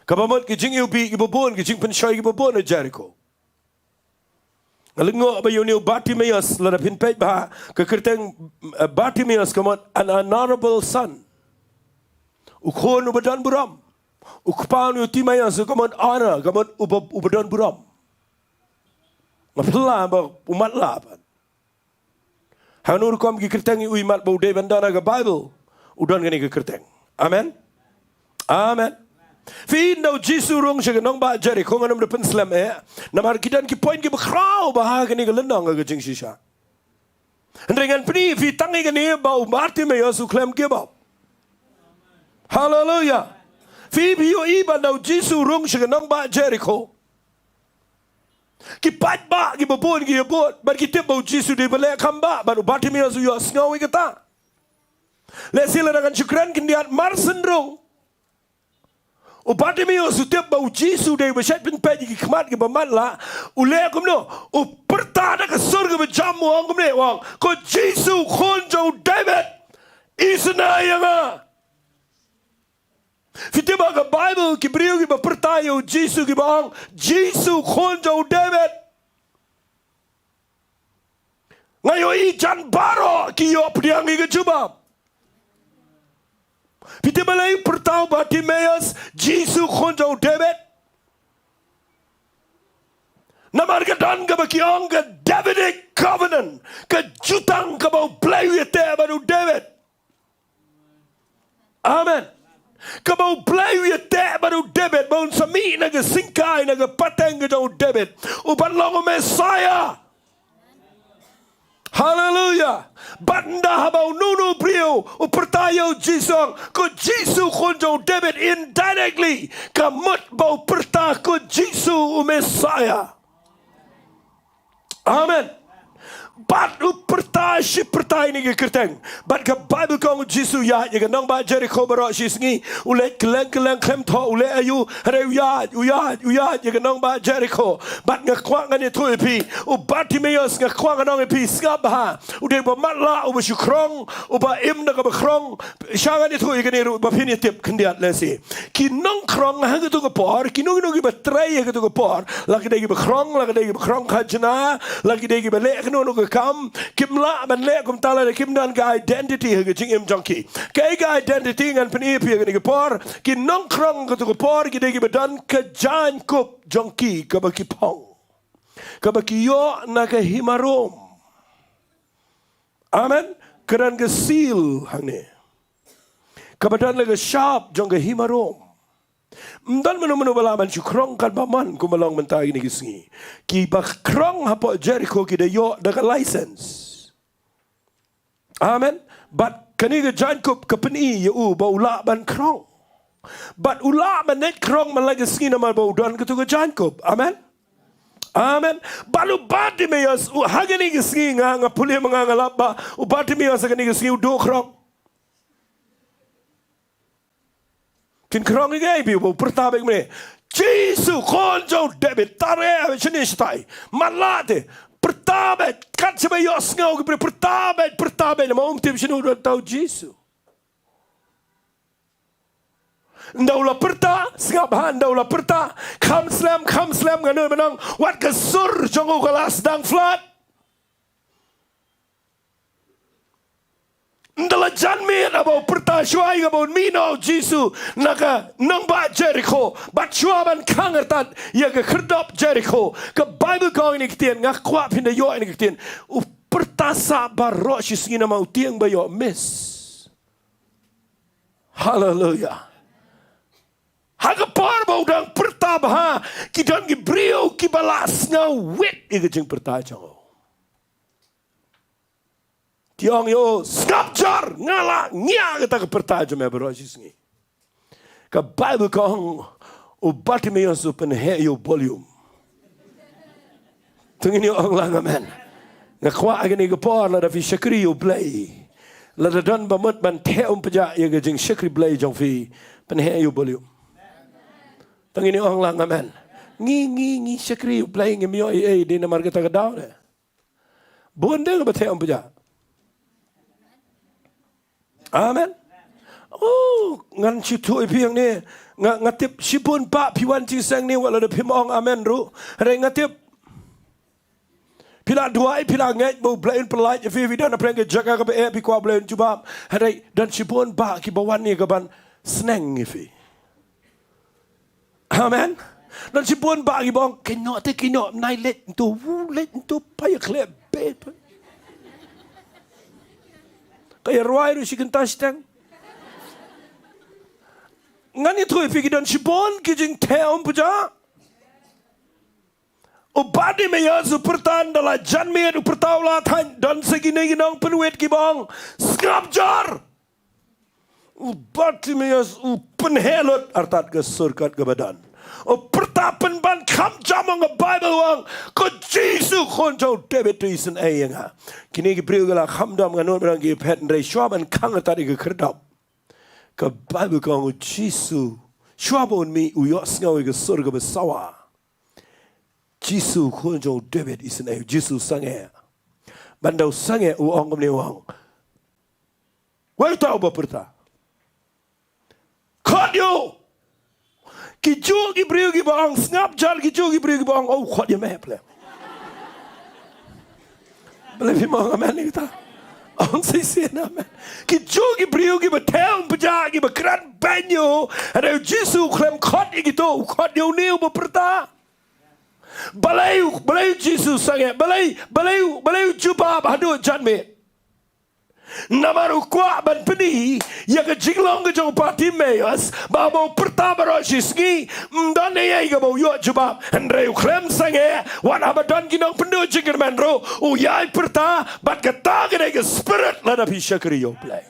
Kaba mut ka jingiwbih kiba bun, ka jingpynshoi kiba bun ha Jerikho. Nga lyngngoh ba ïa une u Bartimeus, lada phin peit bha, ka kyrteng, eh, Bartimeus ka mut an honorable son. U khun uba don burom. U kpa une u Timeus ka mut honor, ka mut uba, uba don burom. Nga phylla ba u matlah pat. Hangno rukom ki kyrteng ïa u imat ba u dei ban don ha ka Baibl, u don kane ka kyrteng. Amen. Amen. Phi, ynda u Jisu u rung sha ka nongbah Jerikho, ngan ym da pynslem eh. Namar ki don ki point kiba khraw bha ha kane ka lynnong ha ka jingshisha. Hynrei ngan pyni ïa phi tang ïa kane ba u Bartimeus u khlem give up. Haleluya. Phi, phi ïohi ba ynda u Jisu u rung sha ka nongbah Jerikho, ki paidbah kiba bun ki ïabud, bad ki tip ba u Jisu dei ba leh kham bha, bad u Bartimeus u ïohsngew ïa kata. Lehse lada ngan shu kren khyndiat, mar shen rung, u Bartimeus u tip ba u Jisu dei ba shait pynpeit ïa ki khmat kiba matlah, u leh kumno, u pyrta da ka sur kaba jam, u ong kumne, u ong, ko Jisu, khun jong u David, isynei ïa nga. Phi tip ha ka Baibl ki briew kiba pyrta ïa u Jisu kiba ong, Jisu, khun jong u David, nga ïohi jan baroh ki ïoh pdiang ïa ka jubab. Phi tip balei u pyrta u Bartimeus, Jisu, khun jong u David? Namar ka don kaba ki ong ka Davidic covenant, ka jutang kaba U Blei u ïateh bad u David. Amen. Kaba U Blei u ïateh bad u David, ba un sa mih na ka syngkai, na ka pateng ka jong u David, u ban long u Messiah. Haleluya. Bad ynda haba uno uno u briew u pyrta ïa u Jisu, ko Jisu, khun jong u David, indirectly ka mut ba u pyrta ko Jisu u Messiah. Amen. Bad u pyrta shi pyrta ïa kane ka kyrteng. Bad ka Baibl ka ong u Jisu u ïaid ïa ka nongbah Jerikho baroh shi sngi. U leit kylleng kylleng khlem thoh u leh aïu. Hynrei u ïaid, u ïaid, u ïaid ïa ka nongbah Jerikho. Bad nga kwah ngan ïathuh ïa phi, u Bartimeus, nga kwah ngan ong ïa phi, sngap bha. U dei uba matlah, uba shu khrong, uba im da kaba khrong. Sha ngan ïathuh ïa kane ruh ba phin ïa tip khyndiat lehse. Ki nongkhrong ha katu ka por, kino kino kiba trei ha katu ka por, la ki dei kiba khrong, la ki dei kiba khrong khajna, la ki dei kiba leh kano kano ka kam, kim lah ban leh kumta lada kim don ka identity ha ka jingim jong ki. Kaei ka identity? Ngan pyni ïa phi ha kane ka por. Ki nongkhrong ha katu ka por ki dei kiba don ka jaiñkup jong ki kaba ki phong, kaba ki ïoh na ka hima Rom. Amen. Ka don ka seal hangne kaba don la ka shap jong ka hima Rom. Ym don mano mano ba lah ban shu khrong katba mon kumba long mynta kine ki sngi. Kiba khrong hapoh Jerikho ki da ïoh da ka license. Amen. Bad kane ka jaiñkup ka pyni ïa u ba u lah ban khrong. Bad u lah ban leit khrong man la ka sngi namar ba u don katu ka jaiñkup. Amen. Amen. Bad u Bartimeus, u ha kane ka sngi nga, nga pule ma nga, nga lap ba u Bartimeus ha kane ka sngi u duh khrong. Phin khrong ïa kaei? Phi, u pyrta beit kumne, Jisu, khun jong u David, tare beit shane shatai. Matlah te. Pyrta beit, kat shaba ïohsngew ki briew, pyrta beit, pyrta beit, namar um tip shano don uta u Jisu. Ynda u la pyrta, sngap bha, ynda u la pyrta, kham slem, kham slem, nga nud ban ong, wat ka sur jong u ka la sdang flad. Ynda la jan miet haba u pyrta shuwa ïa kaba un mih noh u Jisu na ka nongbah Jerikho, bad shuwa ban khang artat ïa ka khyrdop Jerikho, ka Baibl ka ong ïa kane ka ktien, nga kwah phin da ïoh ïa kane ka ktien. U pyrta sah baroh shi sngi namar u tieng ba ïoh miss. Haleluia. Ha ka por ba u dang pyrta bha, ki don ki briew kiba la sngewwit ïa ka jingpyrta jong u. Ki ong ïa u, sngap jar, nga la ngiah kata ka pyrta jong me baroh shi sngi. Ka Baibl ka ong, u Bartimaeus u pynheh ïa u volume. To ngin ïa ong lang amen. Nga kwah ha kane ka por lada phi shakri ïa u Blei, lada don ba mut ban theh um pjah ïa ka jingshakri Blei jong phi, pynheh ïa u volume. To ngin ïa ong lang amen. Ngi, ngi, ngi shakri ïa u Blei, ngim ïoh ei ei, dei namar kata ka daw de. Bun de kaba theh um pjah. Amen. Oh, ngan shu ïathuh ïa phi hangne. Nga, nga tip shibun bah phi wan jingïaseng hangne wat lada phim ong amen ruh. Hynrei nga tip phi la duwai, phi la ngeit ba u Blei un pynlait ïa phi, phi don hapdeng ka jaka kaba eh, phi kwah u Blei un jubab. Hynrei don shibun bah kiba wan ïa ka ban sneng ïa phi. Amen. Don shibun bah kiba ong, kynnoh te kynnoh, nai leit ntu, u leit ntu, pa ïa khleh beit. Ka ïa rwai ruh shi kynta shiteng. Ngan ïathuh ïa phi, ki don shibun ki jingtheh um pjah. U Bartimaeus u pyrta ynda la jan miet, u pyrta u la thait, don sa kine ki nongpynwit kiba ong, sngap jar. U Bartimaeus u pynheh lut artat ka sur kat kaba don. U pyrta pynban kham jam, ong ka Baibl, u ong, ko Jisu, khun jong u David, to isynei ïa nga. Kine ki briew ki la kham dom, nga nud ban ong ki phet, hynrei shuwa ban khang artat ïa ka khyrdop, ka Baibl ka ong u Jisu, shuwa ba un mih, u ïohsngew ïa ka sur kaba sawa. Jisu, khun jong u David, isynei. U Jisu u sangeh. Bad ynda u sangeh, u ong kumne, u ong, wei uta uba pyrta, khot ïa u. Kijuh ki briew kiba ong, sngap jar, kijuh ki briew kiba ong, oh, khot ïa me, Blei. Balei phim ong amen ïa kata? Ong shisien amen. Kijuh ki briew kiba theh um pjah, kiba kren beiñ ïa u, hynrei u Jisu u khlem khot ïa kito, u khot ïa une uba pyrta. Balei, balei u Jisu u sangeh, balei, balei, balei u jubab haduh jan miet? Namar u kwah ban pyni ïa ka jinglong ka jong u Bartimaeus, ba haba u pyrta baroh shi sngi, ym don ei ei kaba u ïoh jubab. Hynrei u khlem sangeh, wat haba don ki nongpynduh jingkyrmen ruh, u ïai pyrta, bad kata ka dei ka spirit lada phi shakri ïa u Blei.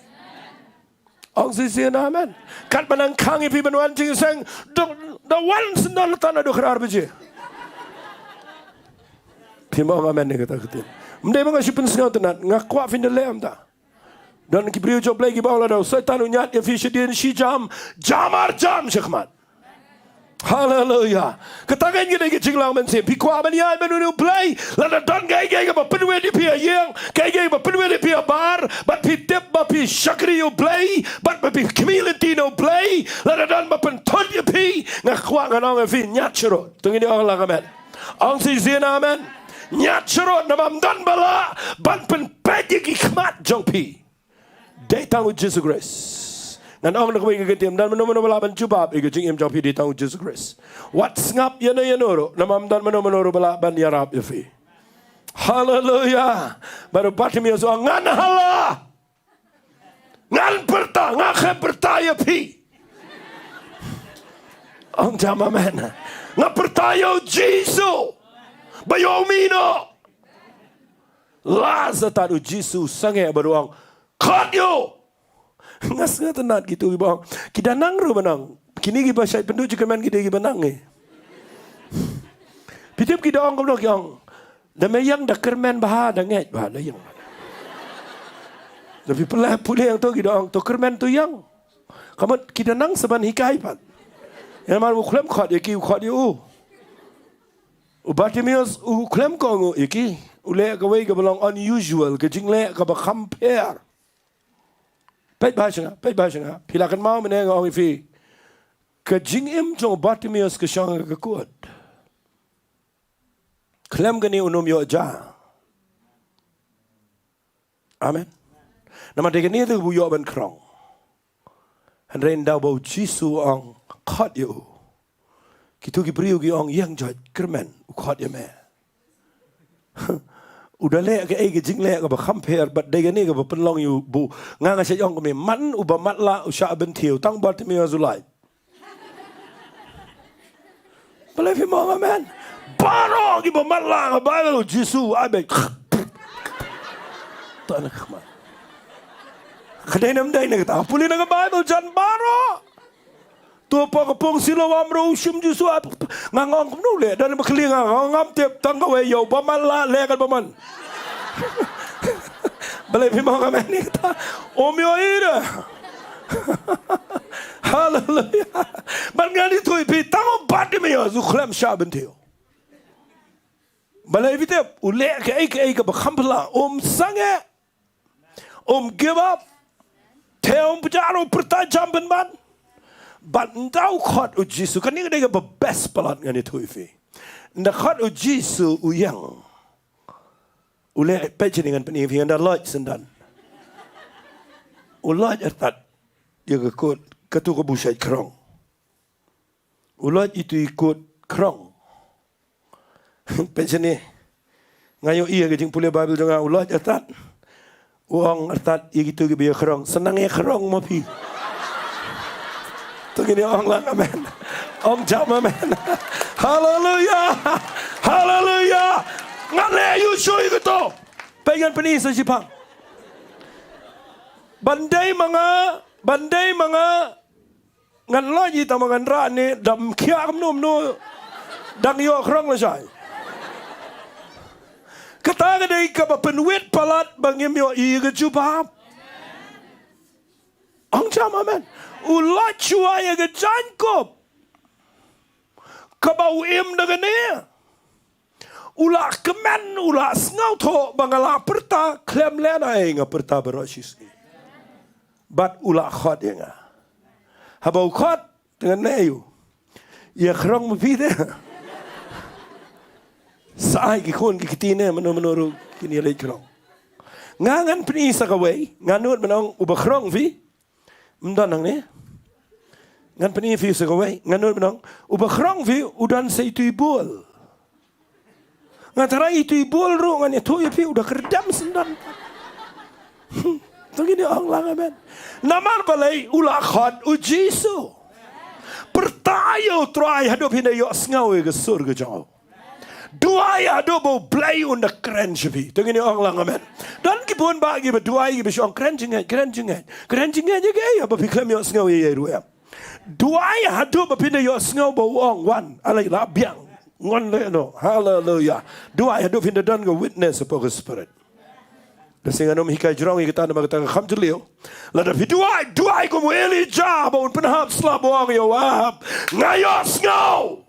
Ong shisien amen. Katba nang khang ïa phi ban wan jingïaseng, da, da wan syndon la tang naduh khatar baje. Phim ong amen ïa kata ka ktien. Ym dei ba nga shu pynsngewtynnat, nga kwah phin da leh kumta. Don ki briew jong u Blei kiba ong lada u Soitan u ñiad ïa phi shadien shi jam, jam ar jam shakhmat. Haleluia. Kata ka dei ka jinglong mynsiem. Phi kwah ban ïaid bad une u Blei, lada don kaei kaei kaba pynwit ïa phi ha ïing, kaei kaei kaba pynwit ïa phi ha bar, bad phi tip ba phi shakri ïa u Blei, bad ba phi khmih lynti na u Blei, lada don ba pynthut ïa phi, nga kwah ngan ong ïa phi, ñiad sharud. To ngin ong lang amen. Ong shisien amen. Ñiad sharud, namar ym don ba lah ban pynpeit ïa ki khmat jong phi. Dei tang u Jisu Khrist. Ngan ong na kawei ka ktien, ym don mano mano ba lah ban jubab ïa ka jingim jong phi, dei tang u Jisu Khrist. Wat sngap ïano ïano ruh, namar ym don mano mano ruh ba lah ban ïarap ïa phi. Haleluia. Bad u Bartimaeus u ong, ngan hala. Ngan pyrta, nga khlem pyrta ïa phi. Ong jam amen. Nga pyrta ïa u Jisu ba ïoh mih noh. Last, artat u Jisu u sangeh bad u ong, khot ïa u. Nga sngewtynnat kito kiba ong, ki da nang ruh ba nang. Kine kiba shait pynduh jingkyrmen ki dei kiba nang eh. Phi tip ki da ong kumno, ki ong, da me ïeng da kyrmen bha, da ngeit bha, da ïeng. Da phi pynleh pule ïa to, ki da ong, to kyrmen to ïeng. Ka mut ki da nang sa ban hikai pat. Namar u khlem khot ïa ki, u khot ïa u. U Bartimaeus u khlem kohnguh ïa ki. U leh kawei kaba long unusual, ka jingleh kaba kham pher. Peit bha sha nga, peit bha sha nga. Phi la kynmaw mynne nga ong ïa phi, ka jingim jong u Bartimaeus ka shong ha ka kut. Khlem kane un ym ïoh ja. Amen. Namar dei kane te u ïoh ban khrong. Hynrei ynda ba u Jisu u ong khot ïa u, kito ki briew ki ong, ïeng joit, kyrmen, u khot ïa me. U da leh kaei ka jingleh kaba kham pher, bad dei kane kaba pynlong ïa u ba nga, nga shait ong kumne, man uba matlah u shah bynthiew, tang Bartimaeus u lait. Balei phi ong amen? Baroh kiba matlah ha ka Baibl, u Jisu u ai beit. To na khmat. Ka dei ne ym dei ne kata? Pule na ka Baibl, jan baroh. To hapoh ka pung Siloam ruh u shim Jisu, ah, nga ong kumno leh, da ba khlieh nga, nga ngam tip, tang kawei, ïa uba matlah leh katba mon. Balei phi ong amen ne kata? Um ïohi de. Haleluia. Bad ngan ïathuh ïa phi, tang u Bartimaeus u khlem shah bynthiew. Balei phi tip? U leh kaei kaei kaba kham pher, um sangeh, um give up. Te um pyrta ruh, pyrta jam pynban. Bad ynda u khot u Jisu, kane ka dei kaba best palat, ngan ïathuh ïa phi. Ynda khot u Jisu u ïeng. U leh, peit shane, ngan pyni ïa phi, ynda lait syndon. U lait artat ïa ka kut, kato kaba u shait khrong. U lait ïa itu i kut khrong. Peit shane. Nga ïohi ha ka jingpule Baibl jong nga, u lait artat. U ong artat ïa kito kiba ïa khrong. Sa nang ïa khrong ma phi. To ngin ïa ong lang amen. Ong jam amen. Haleluia. Haleluia. Ngan leh aïu shuh ïa kato? Peit, ngan pyni sa shiphang. Ban dei ma nga, ban dei ma nga, ngan lait ïa, tang ba ngan rah ne, dang khiah kumno kumno, dang ïoh khrong lashai. Kata ka dei kaba pynwit palat ba ngim ïohi ïa ka jubab. Ong jam amen. U lait shuwa ïa ka jaiñkup kaba u im da kane. U la kmen, u la sngewthuh ba nga la pyrta, khlem lehnoh ei, nga pyrta baroh shisngi. Bad u la khot ïa nga. Haba u khot, te ngan leh aïu? Ïa khrong ma phi te. Sa ai ki khun ki kti ne, mano mano ruh kin ïa leit khrong. Nga ngan pyni sa kawei, nga nud ban ong uba khrong phi. Ym don hangne. Ngan pyni phi sa kawei, nga nud ban ong uba khrong phi u don sa itu i bul. Nga tharai itu i bul ruh ngan ïathuh ïa phi u da kyrdem syndon. To ngin ïa ong lang amen. Namar balei? U la khot u Jisu. Pyrta ïa u Trai haduh phin da ïohsngew ïa ka sur ka jong u. Duwai haduh ba u Blei un da kren sha phi. To ngin ïa ong lang amen. Don ki bun bah kiba duwai kiba shu ong kren jingngeit, kren jingngeit. Kren jingngeit ïa kaei haba phi khlem ïohsngew ïa ei ruh em. Duwai haduh ba phin da ïohsngew ba u ong wan, ale la biang. Ngan leh noh. Haleluia. Duwai haduh phin da don ka witness hapoh ka Spirit. Lada shisha ngan ym hikai jrong ïa kata namar kata ka kham jylliew. Lada phi duwai, duwai kum u Elijah ba un pynhap slap, u ong ïa u Ahab, nga ïohsngew.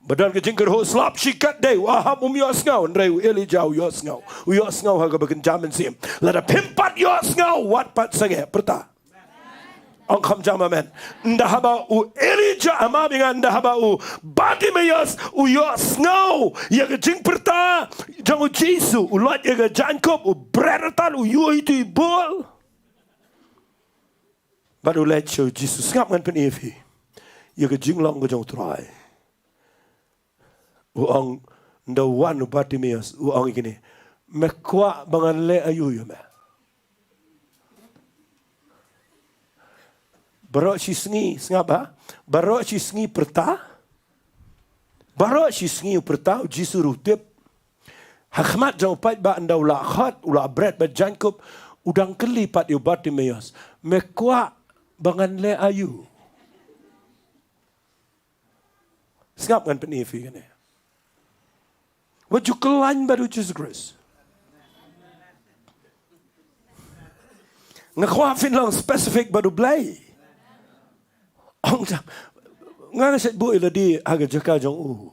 Ba don ka jingkyrhuh slap shikatdei, u Ahab um ïohsngew, hynrei u Elijah u ïohsngew. U ïohsngew ha kaba kynja mynsiem. Lada phim pat ïohsngew, wat pat sangeh, pyrta. Ong kham jam amen. Ynda haba u Elijah, ama bingan, ynda haba u Bartimaeus u ïohsngew ïa ka jingpyrta jong u Jisu, u lait ïa ka jaiñkup, u bret artat, u ïuh itu i bul. Bad u leit sha u Jisu. Sngap, ngan pyni ïa phi ïa ka jinglong ka jong u Trai. U ong, ynda wan u Bartimaeus, u ong ïa kine, me kwah ba ngan leh aïu ïa me? Baroh shisngi, sngap ha? Baroh shisngi pyrta. Baroh shisngi u pyrta, u Jisu ruh u tip. Ha khmat jong u paidbah, ynda u la khot, u la bret bad jaiñkup, u dang kylli pat ïa u Bartimaeus, me kwah ba ngan leh aïu? Sngap, ngan pyni ïa phi kane. Wat ju khlaiñ bad u Jisu Khrist. Nga kwah phin long specific bad u Blei. Ong jam, Nga nga shet buh ïa lade ha ka jaka jong u.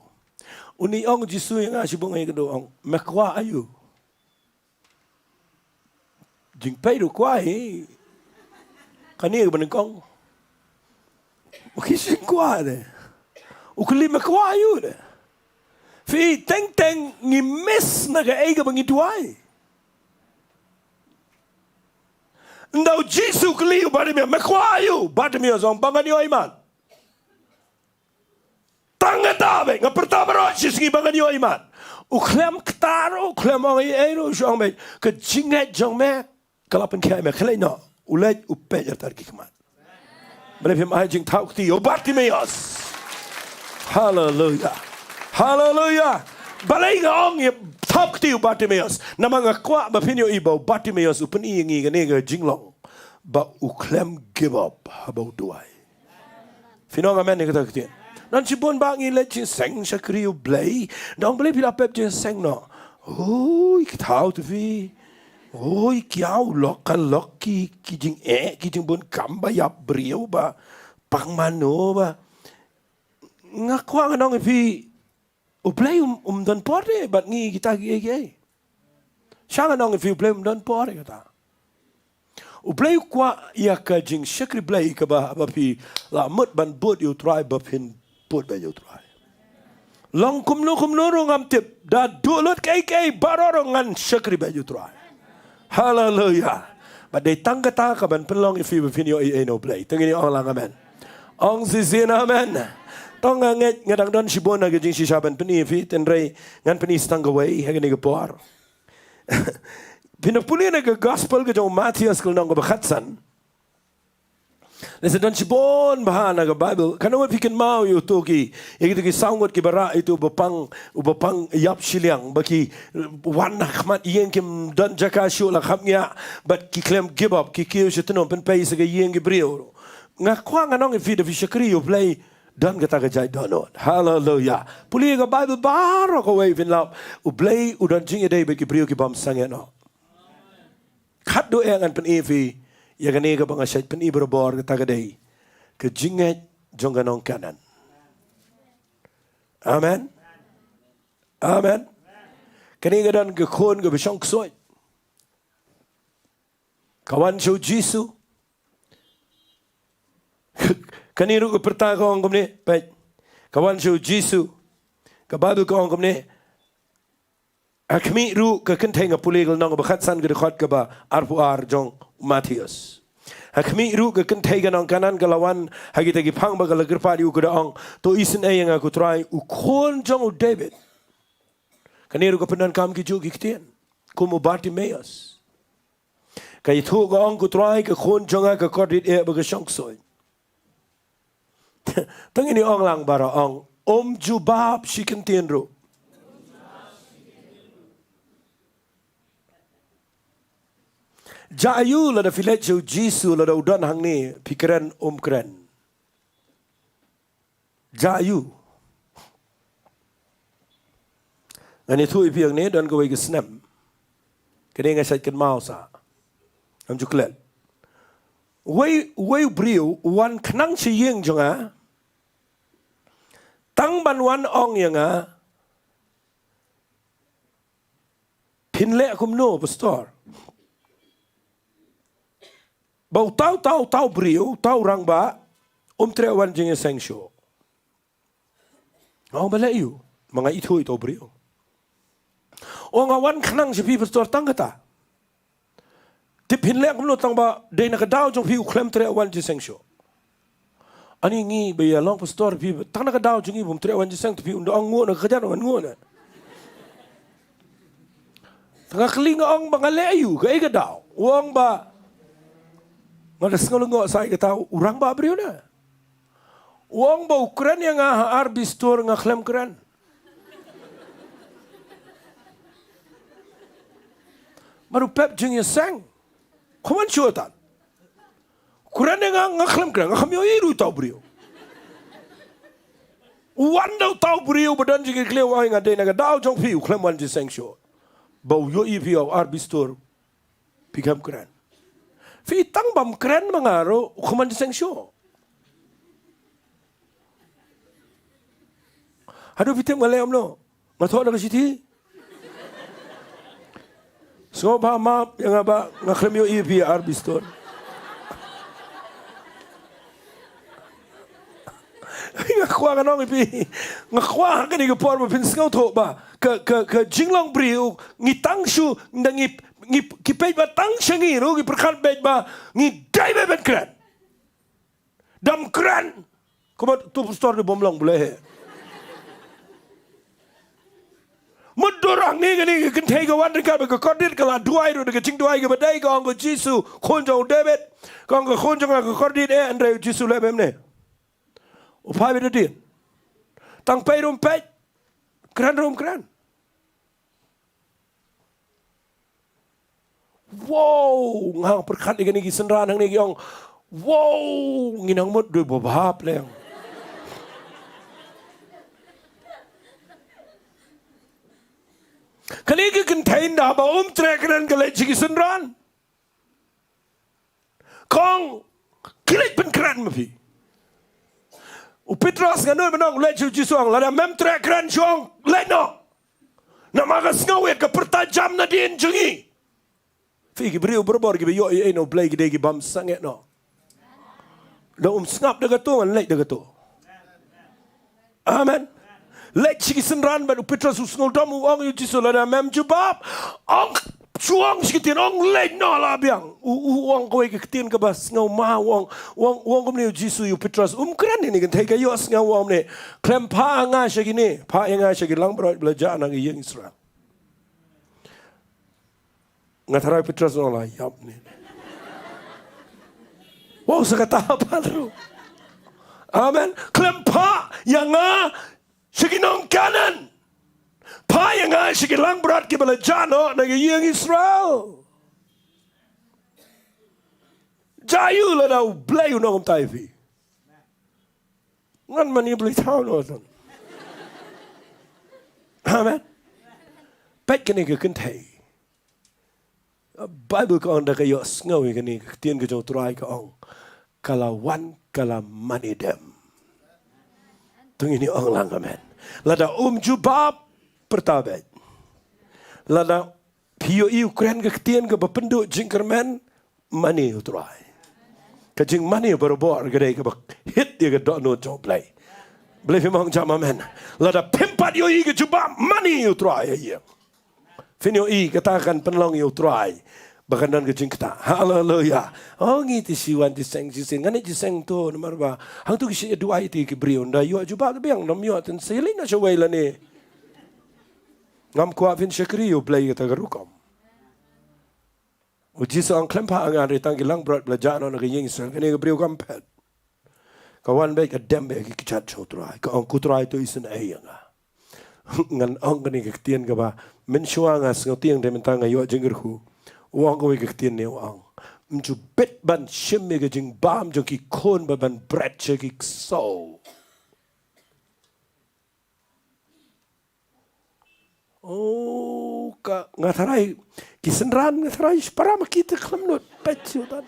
Une ong Jisu ïa nga shibun nga ïa ka dei ong, me kwah aïu? Jingpeit ruh kwah hi. Kane ka ba nyngkong. U ki shu kwah de. U kylli me kwah aïu de. Phi teng teng ngi miss na kaei kaba ngi duwai. Ynda u Jisu u kylli u Bartimeus, me kwah aïu? Bartimeus u ong ba ngan ïoh imat. Tang kata beit, nga pyrta baroh shi sngi ba ngan ïoh imat. U khlem kata ruh, u khlem ong ei ei ruh, u shu ong beit, ka jingngeit jong me ka la pynkhia ïa me. Khlei noh, u leit u peit artat ki khmat. Balei phim ai jingthaw kti ïa u Bartimeus? Haleluya. Haleluya. Balei nga ong ïa thaw kti ïa u Bartimeus? Namar nga kwah ba phin ïohi ba u Bartimeus u pyni ïa ngi kane ka jinglong ba u khlem give up haba u duwai. Phin ong amen ïa kata ka ktien. Don shibun ba ngi leit jingseng shakri U Blei. Ong Blei phi la pep jingseng noh. Oi, ki thaw tu phi. Oi, ki ïaw lok ka lok ki, ki jingeh, ki jingbun kam ba ïap briew ba pang mano ba. Nga kwah ngan ong ïa phi, U Blei um, um don por de bad ngi kita kiei kiei. Sha ngan ong ïa phi, U Blei um don por de kata. U Blei u kwah ïa ka jingshakri Blei kaba, ba phi la mut ban bud ïa U Trai, ba phin bud beit ïa U Trai. Long kumno kumno ruh ngam tip, da duh lut kaei kaei baroh ruh ngan shakri beit ïa U Trai. Haleluya. Bad dei tang kata ka ban pynlong ïa phi ba phin ïohi ei na U Blei. To ngin ong lang amen. Ong shisien amen. To nga ngeit nga dang don shibun ha ka jingshisha ban pyni ïa phi, hynrei ngan pyni sa tang kawei ha kane ka por. Phin ïa pule na ka gospel ka jong u Mathaios ka lynnong kaba khatsan. Lehse don shibun bha na ka Baibl. Katno ngut phi kynmaw ïa uto ki, ïa kito ki saw ngut kiba rah ïa uto u bapang, u bapang ïap shiliang, ba ki wan ha khmat ïing kim don jaka shuh, la khapngiah, bad ki khlem give up, ki kiew sha tnum pynpei sa ka ïing ki briew. Nga kwah ngan ong ïa phi, da phi shakri ïa U Blei, don kata ka jait dohnud. Haleluya. Pule ka Baibl baroh kawei phin lap, U Blei u don jingïadei bad ki briew ki bym sangeh noh. Khatduh eh ngan pyni ïa phi ïa kane kaba nga shait pyni barabor, kata ka dei ka jingngeit jong ka nong Kanaan. Amen. Amen. Kane ka don ka khun kaba shong ksuid. Ka wan sha u Jisu. Kane ruh ka pyrta ka ong kumne, peit. Ka wan sha u Jisu. Ka Baibl ka ong kumne. Ha khmih ruh ka kynthei, nga pule ka lynnong kaba khatsan ka dkhot kaba arphew ar jong u Mathaios. Ha khmih ruh ka kynthei ka nong Kanaan ka la wan ha kita ki phang bad ka la kyrpad ïa u, ka da ong, to isynei ïa nga ko Trai, u khun jong u David. Kane ruh ka pyndonkam ki juh ki ktien kum u Bartimeus. Ka ïathuh ka ong, ko Trai, ka khun jong nga ka kordit eh bad ka shong ksuid. To ngin ong lang baroh, ong, um jubab shi kyntien ruh. Jia aiu lada phi leit sha u Jisu, lada u don hangne, phi kren um kren? Jia aiu? Ngan ïathuh ïa phi hangne, don kawei ka snem. Kane nga shait kynmaw sa. Ngam ju klet. Wei, wei u briew u wan khnang sha ïing jong nga, tang ban wan ong ïa nga, phin leh kumno, Pastor? Ba uta, uta, uta u briew, uta u rangbah, um treh wan jingïaseng shuh. Nga ong balei aiu? Ma nga ithuh ïa uta u briew. U ong nga wan khnang sha phi, Pastor, tang kata. Te phin leh kumno tang ba dei na ka daw jong phi u khlem treh wan jingïaseng shuh? Ani ngi ba ïa long pastor phi, tang na ka daw jong ngi bym treh wan jingïaseng, te phi un da ong nguh na ka kjat, wan nguh na. Te nga kylli, nga ong ba nga leh aiu, kaei ka daw? U ong ba nga da sngew lyngngoh sa ïa kata u rangbah briew na. U ong ba u kren ïa nga ha ar bistur, nga khlem kren. Mar u pep jingïaseng. Kumno shuh tan? Kren ïa nga, nga khlem kren, nga khlem ïohi ruh ïa uta u briew. U wan da uta u briew ba don jingkitkhlieh, u ong ïa nga dei na ka daw jong phi u khlem wan jingïaseng shuh. Ba u ïohi phi ha u ar bistur, phi khlem kren. Phi, tang bym kren ma nga ruh u khlem wan jingïaseng shuh. Haduh phi tip nga leh kumno? Nga thoh da ka shithi. Sngewbha map ïa nga ba nga khlem ïohi ïa phi ar pistol. Nga kwah ngan ong ïa phi. Nga kwah ha kane ka por ba phin sngewthuh ba ka, ka, ka jinglong briew ngi tang shu nda ngi, ngi ki peit ba tang sha ngi ruh ngi pyrkhat beit ba ngi dei beit ban kren. Dam kren. Kumba tu pastor dei bym long buleh. Mut dur hangne kane ka kynthei ka wan ryngkat bad ka kordit, ka la duwai ruh da ka jingduwai kaba dei, ka ong, ko Jisu, khun jong u David. Ka ong, ko khun jong nga ka kordit eh, hynrei u Jisu leh beit kumne. U phai beit da dien. Tang peit ruh ym peit. Kren ruh ym kren. Wow, nga pyrkhat ïa kine ki synran hangne ki ong, wow, ngi nang mut dei ba bha pleng. Kane ka kynthei ynda ba um treh kren ka leit sha ki synran. Ka ong, khie leit pynkren ma phi. U Petros, nga nud ban ong, u leit sha u Jisu, u ong, lada mem treh kren shuh, leit noh. Namar ka sngewit ka pyrta jam nadien jong ngi. Phi, ki briew barabor kiba ïohi ïa u Blei ki dei ki bym sangeh noh. Da um sngap da kato ngan leit da kato. Amen. Leit sha ki synran bad u Petros u sngewdom, u ong ïa u Jisu, lada mem jubab, ong, shu ong sha ki ktien, ong leit noh la biang. U, u ong kawei ka ktien kaba sngewma, u ong, u ong, u ong kumne ïa u Jisu ïa u Petros, um kren ïa kane ka kynthei, ka ïohsngew, u ong kumne, khlem phah ïa nga sha kine, phah ïa nga sha ki langbrot ba la jah na ka ïing Israel. Nga tharai u Petros u ong, la ïap ne. Wow, sa kata pat ruh. Amen. Khlem phah ïa nga sha ki nong Kanaan, phah ïa nga sha ki langbrot kiba la jah noh na ka ïing Israel. Jia lada u Blei un ong kumta ïa phi. Ngan mane Blei thaw noh. Amen. Peit kane ka kynthei. Baibl ka ong da ka ïohsngew ïa kane ka ktien ka jong u Trai, ka ong, ka la wan ka la mane dem. To ngin ong lang amen. Lada um jubab, pyrta beit. Lada phi ïohi u kren ka ktien kaba pynduh jingkyrmen, mane u Trai. Ka jingmane barabor ka dei kaba hit ïa ka dohnud jong u Blei. Balei phim ong jam amen? Lada phim pat ïohi ka jubab, mane u Trai ïa ïa. Phin ïohi kata kan pynlong ïa u Trai ba kan don ka jingktah. Haleluya. Oh, ngi te shu wan jingïaseng shisien, ngan ïa jingïaseng to namar ba hangto ki shu ïa duwai te ki briew, ynda ïoh jubab te biang, ym ïoh te sa ïaleit noh shawei lane. Ngam kwah phin shakri ïa u Blei kata ka rukom. U Jisu u ong khlem phah ïa nga, hynrei tang ki langbrot ba la jah noh na ka ïing Israel. Kane ka briew kam phet. Ka wan beit ka dem beit ha ki kjat jong u Trai. Ka ong, ko Trai, to isynei ïa nga. Ngan ong kane ka ktien kaba mynshuwa nga sngewtieng, te mynta nga ïoh jingkyrkhu. U ong kawei ka ktien ne, u ong, ym ju bit ban shim ïa ka jingbam jong ki khun bad ban bret sha ki ksew. Oh, ka, nga tharai ki synran, nga tharai para ma ki te khlem nud peit shuh tan.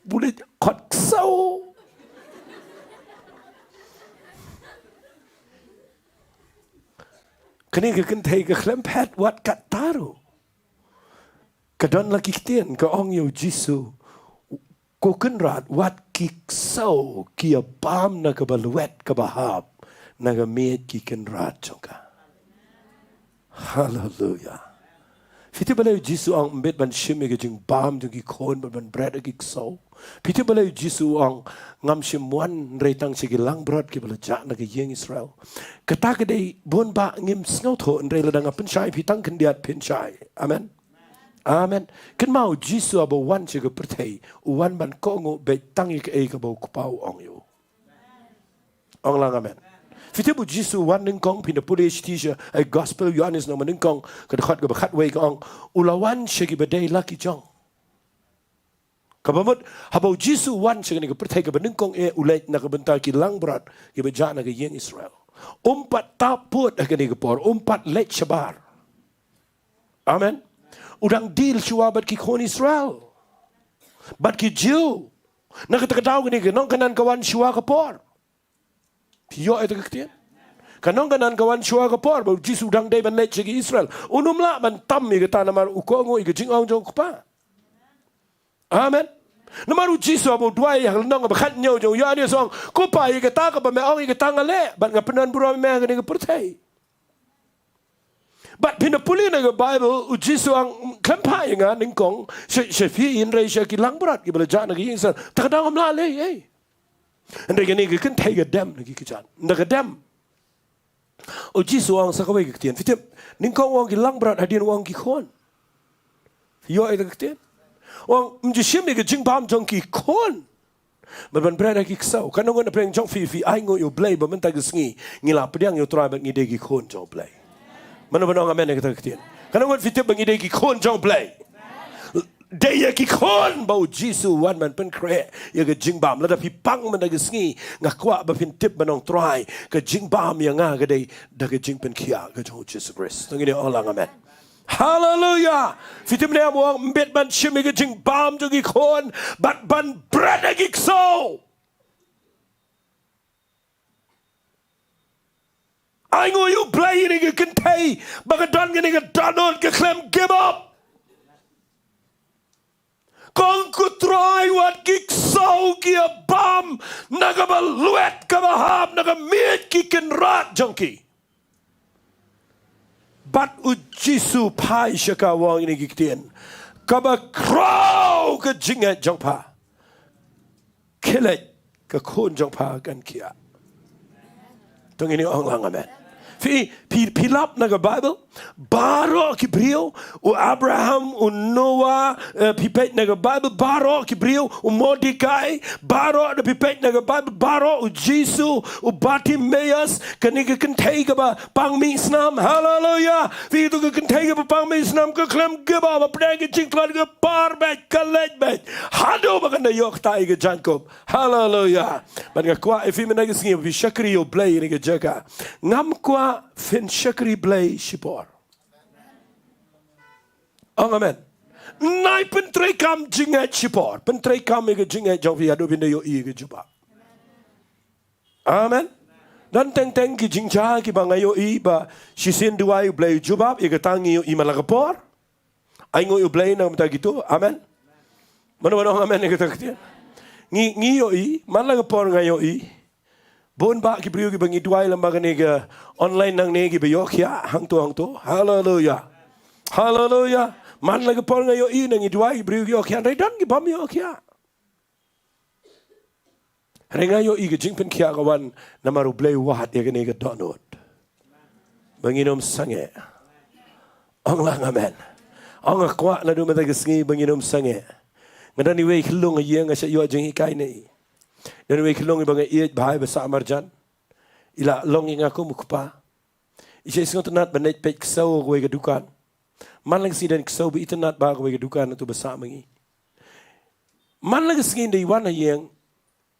Bun khot ksew. Kane ka kynthei ka khlem phet wat katta ruh. Ka don la ki ktien, ka ong ïa u Jisu, ko Kynrad, wat ki ksew ki ïa bam na kaba lwet kaba hap na ka miej ki kynrad jong ka. Haleluya. Phi tip balei u Jisu u ong ym bit ban shim ïa ka jingbam jong ki khun bad ban bret ïa ki ksew? Phi tip balei u Jisu u ong, ngam shym wan hynrei tang sha ki langbrot kiba la jah na ka ïing Israel? Kata ka dei bun ba ngim sngewthuh, hynrei lada nga pynshai phi tang khyndiat phin shai. Amen. Amen. Kynmaw, u Jisu haba u wan sha ka pyrthei, u wan ban kohnguh beit tang ïa kaei kaba u Kpa u ong ïa u. Ong lang amen. Phi tip u Jisu u wan nyngkong, phin da pule shithi sha, eh, Gospel Ïoannis lynnong ba nyngkong, ka dkhot kaba khatwei, ka ong, u la wan sha kiba dei la ki jong. Kaba mut, haba u Jisu u wan sha kane ka pyrthei kaba nyngkong eh, u leit na ka bynta ki langbrot kiba jah na ka ïing Israel. Um pat tap pud ha kane ka por, um pat leit shabar. Amen. U dang deal shuwa bad ki khun Israel, bad ki Jiw. Na kata ka daw kane ka nong Kanaan ka wan shuwa ka por. Phi ïoh ïa kata ka ktien? Ka nong ka nan ka wan shuwa ka por ba u Jisu dang dei ban leit sha ki Israel. Un ym lah ban tam ïa kata namar u kohnguh ïa ka jingong jong u Kpa. Amen. Namar u Jisu haba u duwai ha ka lynnong kaba khathynñiew jong u Ïoannis u ong, Ko Pa, ïa kata kaba me ong ïa kata nga leh, bad nga pyndonburom ïa me ha kane ka pyrthei. Bad phin da pule na ka Baibl, u Jisu u ong, khlem phah ïa nga nyngkong sha, sha phi, hynrei sha ki langbrot kiba la jah na ka ïing Israel. Te ka dang ym lah leh ei. Hynrei kane ka kynthei ka dem na ki kjat. Ynda ka dem, u Jisu u ong sa kawei ka ktien. Phi tip, nyngkong u ong ki langbrot, hadien u ong ki khun. Ïoh ïa ka ktien? U ong, ym ju shim ïa ka jingbam jong ki khun bad ban bret ïa ki ksew. Katno ngut na pdeng jong phi, phi ainguh ïa U Blei ba mynta ka sngi ngi la pdiang ïa U Trai bad ngi dei ki khun jong U Blei? Mano ban ong amen ïa kata ka ktien? Katno ngut phi tip ba ngi dei ki khun jong U Blei? Dei ïa ki khun ba u Jisu u wan ban pynkhreh ïa ka jingbam. Lada phi pang mynta ka sngi, nga kwah ba phin tip ban ong, Trai, ka jingbam ïa nga ka dei da ka jingpynkhiah ka jong u Jisu Khrist. To ngin ïa ong lang amen. Haleluya. Phi tip ne em, u ong, ym bit ban shim ïa ka jingbam jong ki khun bad ban bret ïa ki ksew. Ainguh ïa U Blei ïa kane ka kynthei ba ka don kane ka dohnud, ka khlem give up. Ka ong, Ko Trai, wat ki ksew ki ïa bam na kaba lwet kaba hap na ka miej ki kynrad jong ki. Bad u Jisu u phai sha ka, u ong ïa kine ki ktien, kaba khraw ka jingngeit jong pha. Khie leit, ka khun jong pha kan khiah. To ngin ong lang amen. Phi, phi, phi lap na ka Baibl, baroh ki briew, u Abraham, u Noah, eh, phi peit na ka Baibl, baroh ki briew, u Mordekai, baroh, da phi peit na ka Baibl, baroh, u Jisu, u Bartimaeus, kane ka kynthei kaba pang mih snam. Haleluya. Phi, to ka kynthei kaba pang mih snam, ka khlem give up, hapdeng ka jingtlot, ka par beit, ka leit beit haduh ba kan da ïoh kata ïa ka jaiñkup. Haleluya. Bad nga kwah ïa phi mynta ka sngi ba phi shakri ïa U Blei ïa kane ka jaka. Ngam kwah phin shakri Blei shipor. Ong amen. Nai pyntreikam jingngeit shipor. Pyntreikam ïa ka jingngeit jong phi haduh phin da ïohi ïa ka jubab. Amen. Don teng teng ki jingjia kiba nga ïohi ba shisien duwai U Blei u jubab, ïa kata ngi ïohi man la ka por. Ainguh ïa U Blei na ka bynta kito. Amen. Mano mano ong amen ïa kata ka ktien? Ngi, ngi ïohi, man la ka por nga ïohi. Bun bah ki briew kiba ngi duwai lem bad kane ka online nangne kiba ïoh khiah hangto hangto. Haleluya. Haleluya. Man la ka por nga ïohi, ngi duwai ki briew ki ïoh khiah, hynrei don ki bym ïoh khiah. Hynrei nga ïohi ka jingpynkhiah ka wan namar U Blei u wad ïa kane ka dohnud. Ba ngin ym sangeh. Ong lang amen. Ong, nga kwah naduh mynta ka sngi ba ngin ym sangeh. Nga don iwei i khyllung ha ïing, nga shah ïoh jinghikai na i. Don iwei i khyllung iba nga ïeit bha, iba sah marjan. I la long ïa nga kum u kpa. I shah sngewtynnat ban leit peit ksew ha kawei ka dukan. Man la ka sngi don ksew ba itynnat bha ha kawei ka dukan, hato ba sah ma ngi. Man la ka sngi ynda i wan ha ïing,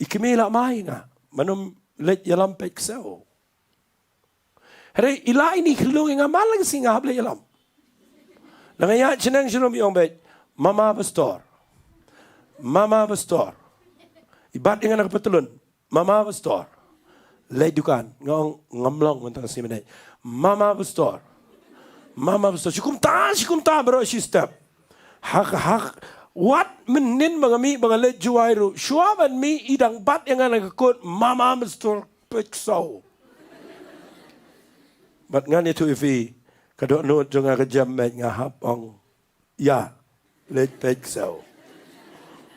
i kmie i la mai ïa nga ban ym leit ïalam peit ksew. Hynrei i la ïa i khyllung ïa nga man la ka sngi nga hap leit ïalam. Lada nga ïaid shaneng shalum i ong beit, Mama Pastor. Mama Pastor. I bat ïa nga na ka patlun. Mama Pastor. Leit dukan. Nga ong ngam long mynta ka sngi mynne. Mama Pastor. Mama Pastor. Shi kumta, shi kumta baroh shi step. Hak, hak. Wat mynnin ba nga mih ba nga leit juwai ruh, shuwa ban mih i dang bat ïa nga na ka kut, Mama Pastor, peit ksew. Bad ngan ïathuh ïa phi, ka dohnud jong nga ka jem beit, nga hap ong, ïa, leit peit ksew.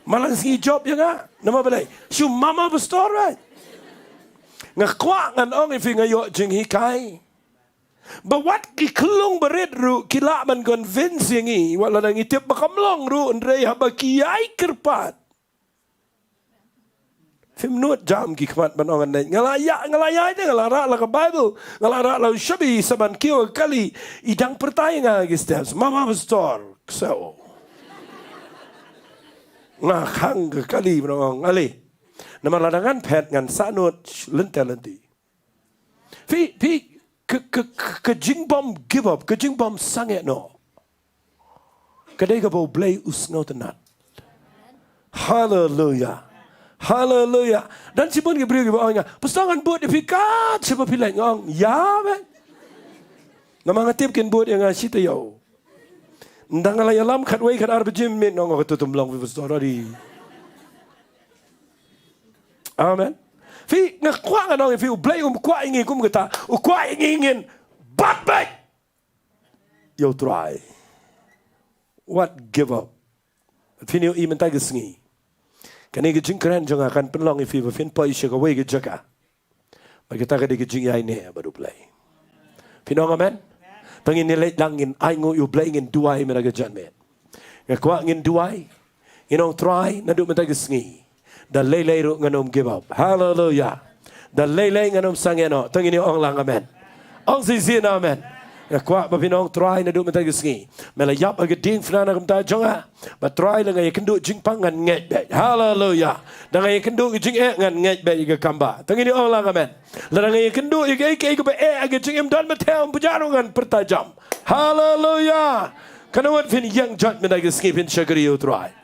Man la ka sngi i jop ïa nga. Namar balei? Shu Mama Pastor beit. Nga kwah ngan ong ïa phi, nga ïoh jinghikai ba wat ki khyllung barit ruh ki lah ban convince ïa ngi, wat lada ngi tip ba kam long ruh, hynrei haba ki ïai kyrpad. Phim nud jam ki khmat ban ong, nga la ïa, nga la ïa, nga la rah la ka Baibl, nga la rah la u shabi, sa ban kiew ka kali, i dang pyrta ïa nga ha ki steps, Mama Pastor, ksew. Nga khang ka kali ban ong, ale. Namar lada ngan phet ngan sahnud lynti lynti. Phi, phi, ka, ka, ka, ka jingbym give up, ka jingbym sangeh noh, ka dei kaba U Blei u sngewtynnat. Haleluya. Haleluya. Don shibun ki briew kiba ong ïa nga, "Pastor, ngan bud ïa phi kat shaba phi leit." Nga ong, "Ïa, man. Namar nga tip kin bud ïa nga shi taïew. Ynda nga la ïalam khatwei khatar baje mynmiet." Nga ong, "Kato ym long phi pastor, adi." Amen. Phi, nga kwah ngan ong ïa phi, U Blei um kwah ïa ngi kum kata. U kwah ïa ngi ngin bat beit ïa U Trai. Wat give up. Phin ïohi mynta ka sngi, kane ka jingkren jong nga kan pynlong ïa phi ba phin poi sha kawei ka jaka. Bad kata ka dei ka jingïaineh bad U Blei. Phin ong amen? To ngin ïaleit lang, ngin ainguh ïa U Blei, ngin duwai mynta ka janmiet. Nga kwah ngin duwai. Ngin ong, Trai, naduh mynta ka sngi, da lei lei ruh ngan ym give up. Haleluya. Da lei lei ngan ym sangeh noh. To ngin ïa ong lang amen. Ong shisien amen. Nga kwah ba phin ong, Trai, naduh mynta ka sngi, me la ïap ha ka diengphna na ka bynta jong nga. Bad Trai, lada nga ïakynduh jingpang ngan ngeit beit. Haleluya. Da nga ïakynduh ka jingeh ngan ngeit beit ïa ka kambah. To ngin ïa ong lang amen. Lada nga ïakynduh ïa kaei kaei kaba eh ha ka jingim, don ba thew, ym pyrshah ruh ngan pyrta jam. Haleluya. Katno wat phin ïeng jot mynta ka sngi, phin shakri ïa U Trai.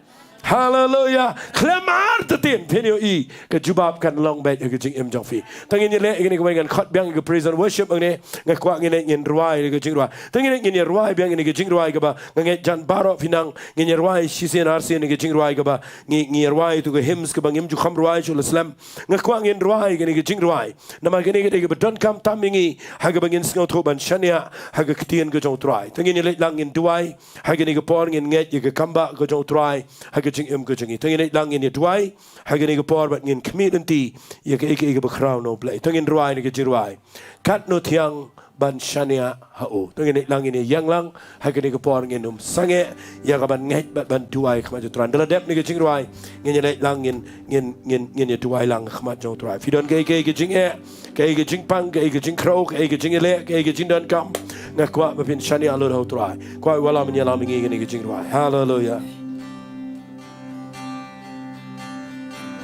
Haleluya. Khlem artatien phin ïohi ka jubab kan long beit ha ka jingim jong phi. To ngin ïaleh ïa kane kawei, ngan khot biang ïa ka praise and worship hangne. Nga kwah ngin, ngin rwai ïa ka jingrwai. To ngin, ngin ïa rwai biang ïa ka jingrwai kaba nga ngeit jan baroh phi nang. Ngin ïa rwai shisien arsien ïa ka jingrwai kaba ngi, ngi ïa rwai ïa ka hymns kaba ngim ju kham rwai shuh la slem. Nga kwah ngin rwai ïa kane ka jingrwai. Namar kane ka dei kaba donkam tam ïa ngi ha kaba ngin sngewthuh ban shaniah ha ka ktien ka jong U Trai. To ngin ïaleit lang, ngin duwai ha kane ka por, ngin ngeit ïa ka kambah ka jong U Trai ha ka jingim ka jong ngi. To ngin leit lang, ngin ïa duwai ha kane ka por bad ngin khmih lynti ïa kaei kaei kaba khraw na U Blei. To ngin rwai ïa kane ka jingrwai, Katno thiang ban shaniah ha U. To ngin leit lang, ngin ïa ïeng lang ha kane ka por, ngin ym sangeh ïa ka ban ngeit bad ban duwai ha khmat jong U Trai. Ynda la dep ïa kane ka jingrwai, ngin ïaleit lang, ngin, ngin, ngin, ngin ïa duwai lang ha khmat jong U Trai. Phi don kaei kaei ka jingeh, kaei ka jingpang, kaei ka jingkhrew, kaei ka jingïaleh, kaei ka jingdonkam, nga kwah ba phin shaniah lut ha U Trai. Kwah wallam, ïalam ïa ngi ha kane ka jingrwai. Haleluya.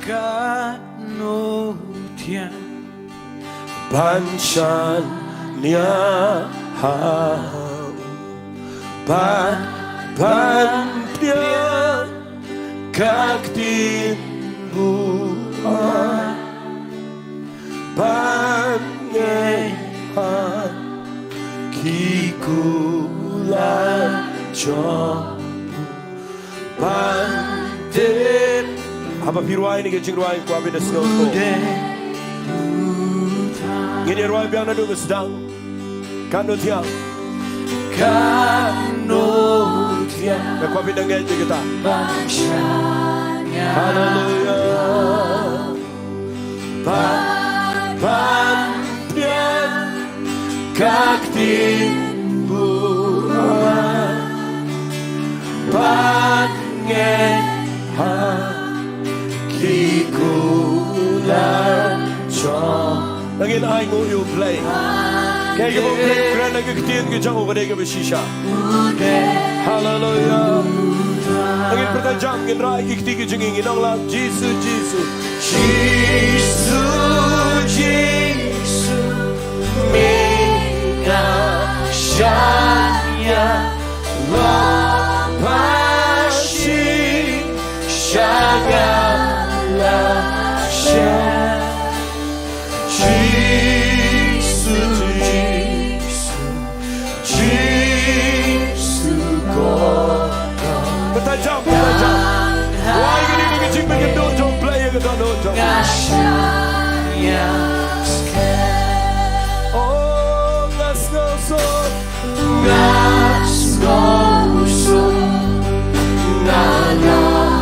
Katno thiang ban shaniah ha U, ban, ban pdiang ka ktien buaid, ban ngeit ha ki kular jong U, ban tip. Haba phi rwai ïa kane ka jingrwai, kwah ba phin da sngewthuh. Ngin ïa rwai biang naduh ba sdang. Katno thiang. Katno thiang. Nga kwah ba phin da ngeit ïa kata. Haleluya. Ban, ban pdiang ka ktien buaid, ban ngeit ha ki kular jong. To ngin ainguh ïa U Blei. Kaei kaba U Blei u kren ha ka ktien ka jong u ka dei kaba shisha. Haleluya. To ngin pyrta jam, ngin rah ïa ki kti ki jong ngi, ngin ong lang, Jisu, Jisu. Jisu, Jisu, me nga shaniah, long ba shisha nga la shah. Jisu, Jisu, Jisu ko. Pyrta jam, pyrta jam. Wai kane ka jingmut ka dei jong U Blei ïa ka dohnud jong. Nga shaniah. Oh, nga sngewsuk. Nga sngewsuk. Nga lah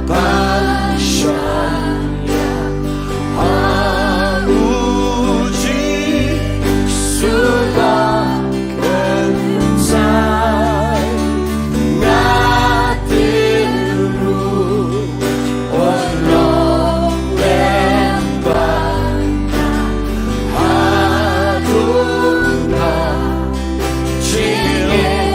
ban shaniah. Ha u Jisu ba kynsan, nga tip ruh un long lem bad nga. Haduh ba jingim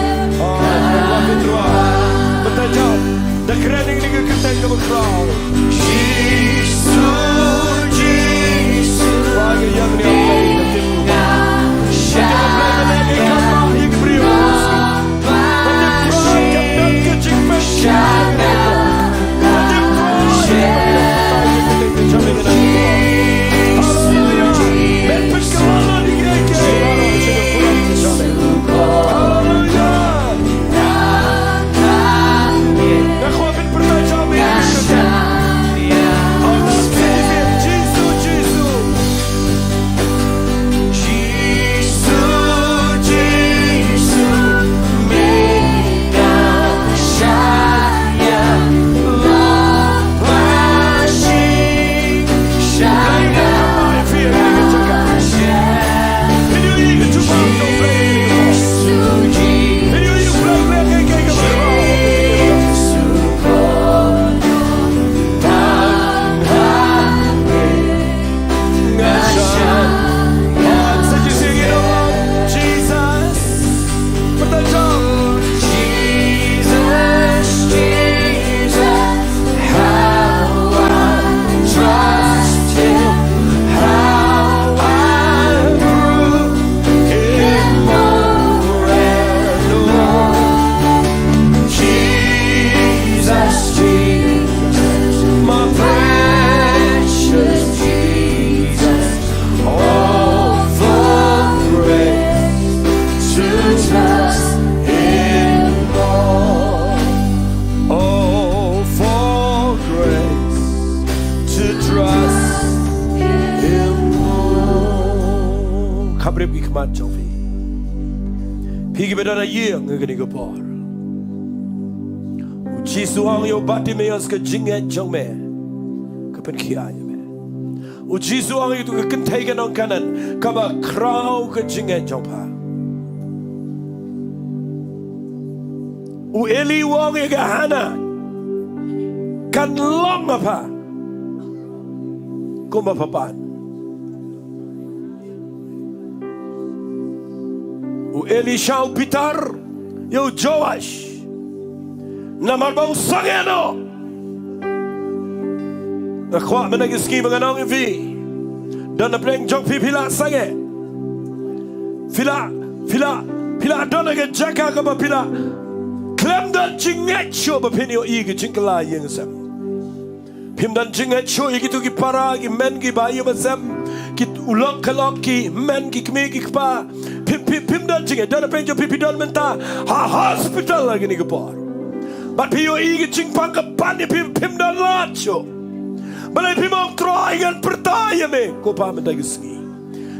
ki khmat jong phi. Phi kiba don ha ïing ha kane ka por. U Jisu u ong ïa u Bartimaeus ka jingngeit jong me ka pynkhia ïa me. U Jisu u ong ïa kito ki kynthei ka nong Kanaan kaba khraw ka jingngeit jong pha. U Eli u ong ïa ka Hana kan long ha pha kumba pha pan. U Elisha u bitar ïa u Joash namar ba u sangeh noh. Nga kwah mynta ka sngi ba ngan ong ïa phi, don na pdeng jong phi phi la sangeh. Phi la, phi la, phi la don ha ka jaka kaba phi la khlem don jingngeit shuh ba phin ïohi ka jingkylla ïing sem. Phim don jingngeit shuh ïa kito ki para, ki men, ki bai ïa ba sem, ki u lok ka lok, ki men, ki kmie, ki kpa. Phim, phim, phim don jingngeit, don na pdeng jong phi phi don mynta ha hospital ha kane ka por. Bad phi ïohi ka jingpang ka pan ïa phi, phim don lad shuh. Balei phim ong Trai ngan pyrta ïa me ko Pa mynta ka sngi.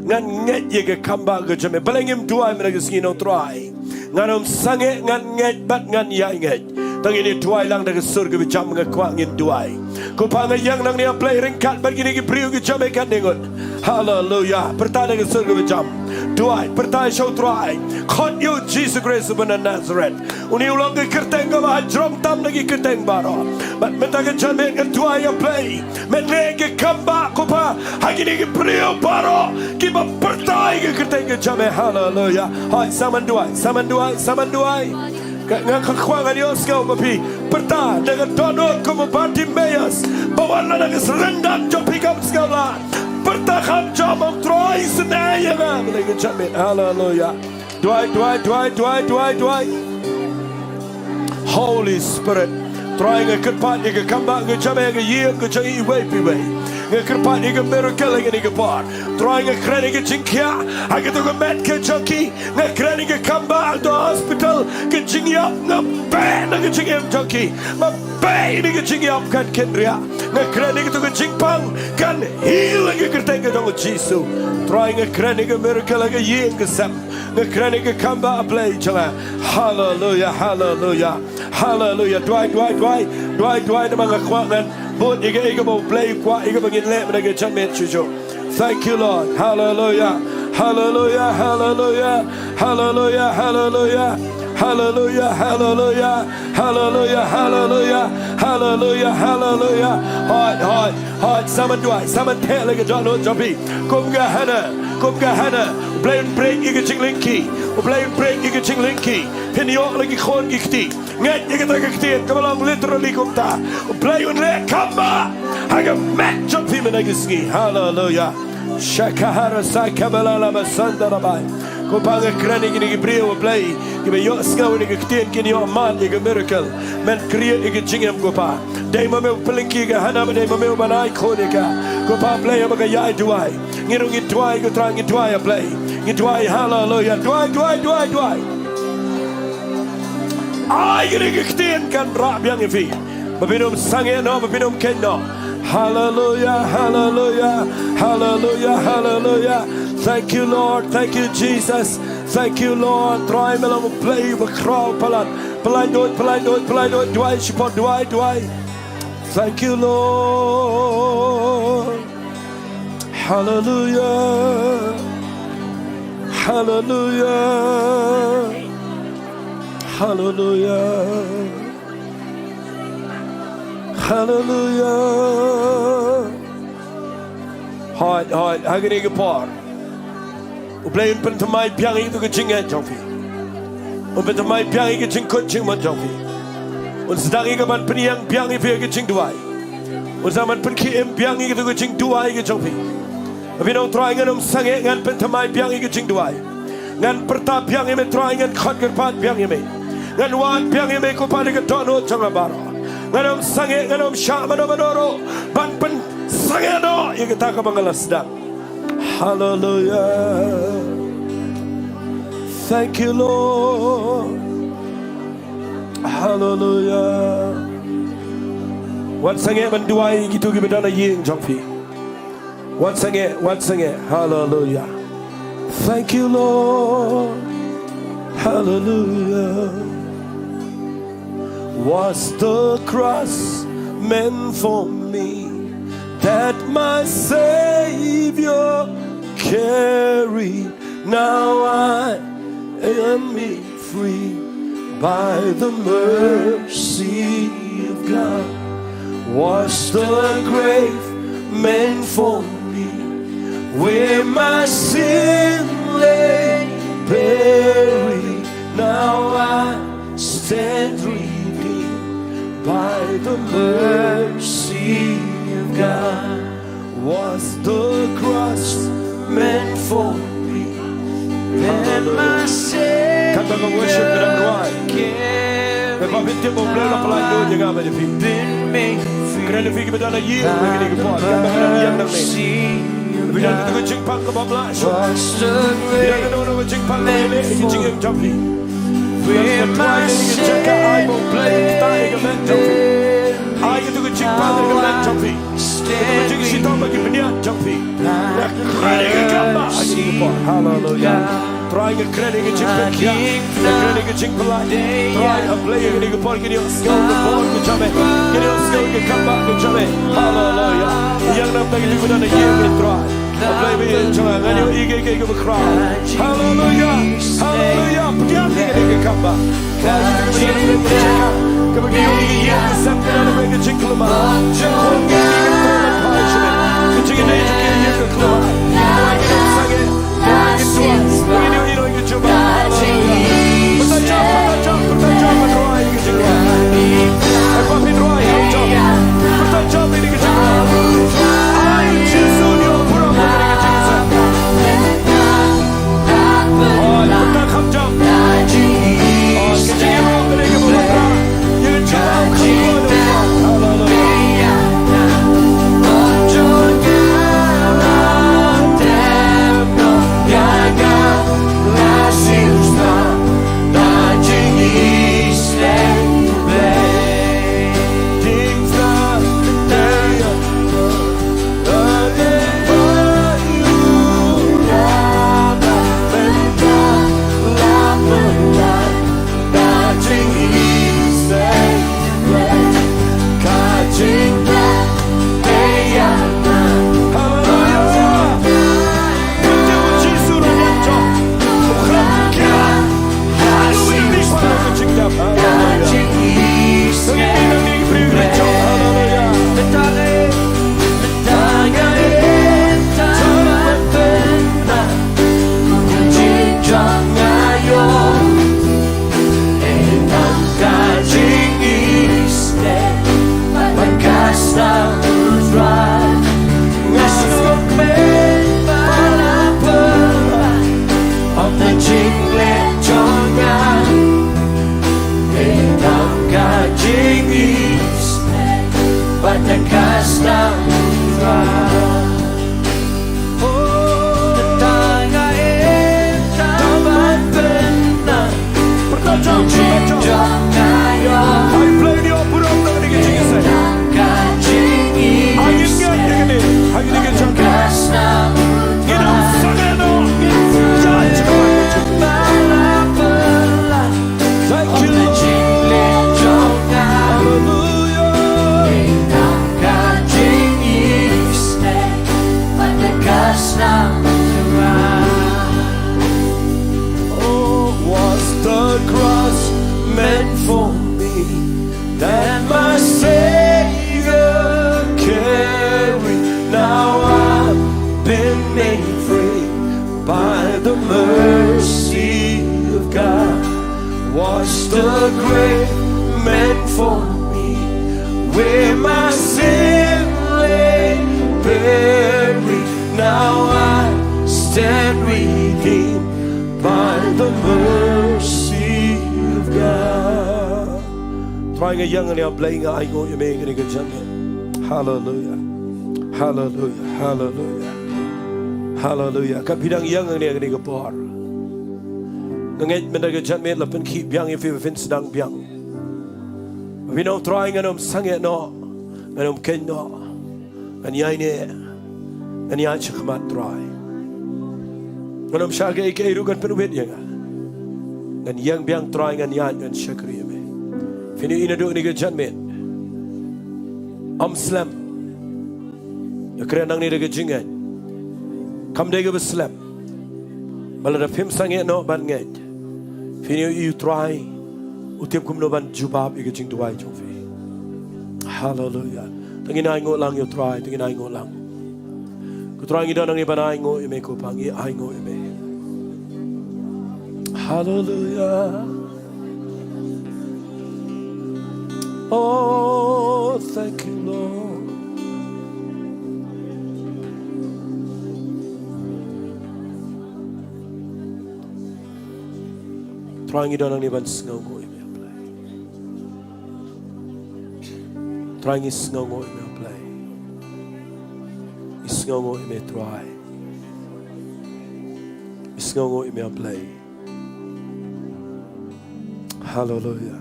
Ngan ngeit ïa ka kam ba ka jong me. Balei ngim duwai mynta ka sngi nong Trai. Ngan ym sangeh, ngan ngeit bad ngan ïai ngeit. Tang ngin ïa duwai lang da ka sur kaba jam nga kwah ngin duwai. Ko Pa nga ïeng nangne A Blei ryngkat bad kine ki briew ki jam ïa katne ngut. Haleluya. Pyrta da ka sur kaba jam. Duwai, pyrta sha u Trai. Khot ïa u Jisu Khrist uba na Nazareth. Une u long ka kyrteng kaba ha jrong tam na ki kyrteng baroh. Bad mynta ka janmiet nga duwai A Blei. Men leh ka kam ba ko Pa ha kine ki briew baroh kiba pyrta ïa ka kyrteng ka jong me. Haleluya. Hoi, sa man duwai, sa man duwai, sa man duwai. Ka, nga ka kwah ngan ïohsngew ba phi pyrta da ka dohnud kum u Bartimaeus ba wan la da ka surrender jong phi kam sngewlad. Pyrta kham jam, ong Trai, sngewbha ïa nga ha kane ka janmiet. Haleluya. Duwai, duwai, duwai, duwai, duwai, duwai. Holy Spirit. Trai nga kyrpad ïa ka kam ba ka jam ïa ka ïing ka jong iwei pa iwei. Nga kyrpad ïa ka miracle ïa kane ka por. Trai nga kren ïa ka jingkhiah ha kato ka met ka jong ki. Nga kren ïa ka kam ba ha kato hospital ka jingïap nga beh na ka jingim jong ki. Nga beh na ka jingïap kan kynriah. Nga kren ïa kato ka jingpang kan heal ha ka kyrteng ka jong u Jisu. Trai nga kren ïa ka miracle ha ka ïing ka sem. Nga kren ïa ka kam ba A Blei jong nga. Haleluya, haleluya, haleluya. Duwai, duwai, duwai. Duwai, duwai namar nga kwah ngan bud ïa kaei kaba U Blei u kwah ïa kaba ngin leh mynta ka janmiet shuh shuh. Thank you, Lord. Haleluya, haleluya, haleluya. Haleluya, haleluya. Haleluya, haleluya. Haleluya, haleluya. Haleluya, haleluya. Hoi, hoi. Hoi, sa man duwai, sa man theh la ka dohnud jong phi. Kum ka Hana, kum ka Hana. U Blei un break ïa ka jinglyngkhi. U Blei un break ïa ka jinglyngkhi. Phin ïoh la ki khun ki kti. Ngeit ïa kata ka ktien kaba long literally kumta. U Blei un leh kam ba ha ka met jong phi mynta ka sngi. Haleluya. Shakahara sakabala lama sandarabai. Ko Pa nga kren ïa kine ki briew A Blei kiba ïohsngew ïa ka ktien kin ïoh mad ïa ka miracle. Men create ïa ka jingim ko Pa. Dei ma me u pynlyngkhi ïa ka Hana, dei ma me u ban ai khun ïa ka. Ko Pa Blei haba ka ïai duwai. Ngi ruh ngi duwai ko Trai, ngi duwai A Blei. Ngi duwai haleluya. Duwai, duwai, duwai, duwai. Ai kine ki ktien kan rah biang ïa phi. Ba phin ym sangeh noh, ba phin ym khein noh. Haleluya, haleluya, haleluya, haleluya. Thank you, Lord. Thank you, Jesus. Thank you, Lord. Trai me long U Blei uba khraw palat. Palai dot, palai dot, palai dot. Duwai, shipor duwai, duwai. Thank you, Lord. Haleluya. Haleluya. Haleluya. Haleluya. Hoi, hoi, ha kane ka por. U Blei un pynthymmai biang ïa kito ki jingngeit jong phi. Un pynthymmai biang ïa ki jingkut jingmut jong phi. Un sdang ïa ka ban pynïeng biang ïa phi ïa ki jingduwai. Un sdang ban pynkhie im biang ïa kito ki jingduwai ki jong phi. Phi ong Trai ngan ym sangeh, ngan pynthymmai biang ïa ki jingduwai. Ngan pyrta biang ïa me Trai, ngan khot kyrpad biang ïa me. Ngan wad biang ïa me ko Pa da ka dohnud jong nga baroh. Ngan ym sangeh, ngan ym shah mano mano ruh ban pynsangeh noh ïa kata kaba nga la sdang. Haleluya. Thank you, Lord. Haleluya. Wan sangeh ban duwai ïa kito kiba don ha ïing jong phi. Wan sangeh, wan sangeh. Haleluya. Thank you, Lord. Hallelujah. Was the cross meant for me that my Savior carried? Now I am made free by the mercy of God. Was the grave meant for me, where my sin lay buried? Now I stand redeemed by the mercy of God. Was the cross meant for me? Then my Savior Kata ka worship ka dang rwai. Came. Ba phin tip ba U Blei u la pyllait lut ïa nga bad ïa phi. Been made free. Kren ïa phi kiba don ha ïing ha kine ki por. Kata ka dang ïeng nangne. Phi don ha ka jingpang kaba bha shuh. Phi don ha ka jingpang kaba bha shuh. Where my Trai, ïa kane ka jaka ai ba U Blei un ktah ïa ka met jong phi. Ai ïa ka jingpang ïa ka met jong phi. Ka jingshitom bad ki bniat jong phi. Nga kren ïa ka kam ba ha kine ki por. Haleluya. Trai, nga kren ïa ka jingpynkhiah. Nga kren ïa ka jingpyllait. Trai, A Blei, ïa kane ka por kin ïohsngew ka bor ka jong me. Kin ïohsngew ka kam ba ka jong me. Haleluya. Ïa ngi na pdeng kine kiba don ha ïing, Trai. A Blei, ba ïeit jong nga, ngan ïohi ïa kaei kaei kaba khraw. Haleluya. Haleluya. Pdiang ïa kane ka kam ba. Kaba ngi ïohi ïa ka jingkylluid. Ka jingïadei jong ki ïa ka kylluid. Haleluya. Thank you, Lord. Hallelujah. Oh, was the cross meant for me, that my Savior carried? Now I've been made free by the mercy of God. Was the grave meant for me, where my sin lay buried? Now I stand redeemed by the mercy of God. Trai, nga ïeng hangne, A Blei, nga ai nguh ïa me kane ka jingim. Haleluya. Haleluya. Haleluya. Haleluya. Katba phi dang ïeng hangne kane ka por, nga ngeit mynta ka jingim la pynkhih biang ïa phi ba phin sdang biang. Phin ong, Trai, ngan ym sangeh noh, ngan ym khein noh. Ngan ïaineh, ngan ïaid shakhmat Trai. Ngan ym shah kaei kaei ruh kan pynwit ïa nga. Ngan ïeng biang Trai, ngan ïaid, ngan shakri ïa me. Phin ïohi naduh kane ka janmiet. Ym slem. Ïa kren nangne da ka jingngeit. Kam dei kaba slem. Ba lada phim sangeh noh ban ngeit, phin ïohi u Trai u tip kumno ban jubab ïa ka jingduwai jong phi. Haleluia. Te ngin ainguh lang ïa u Trai, te ngin ainguh lang. Ko Trai, ngi don nangne ban ainguh ïa me, ko Pa, ngi ainguh ïa me. Haleluia. Oh, thank you, Lord. Trai, ngi don nangne ban sngewnguh ïa me, A Blei. Trai, ngi sngewnguh ïa me, A Blei. Ngi sngewnguh ïa me, Trai. Ngi sngewnguh ïa me, A Blei. Haleluia.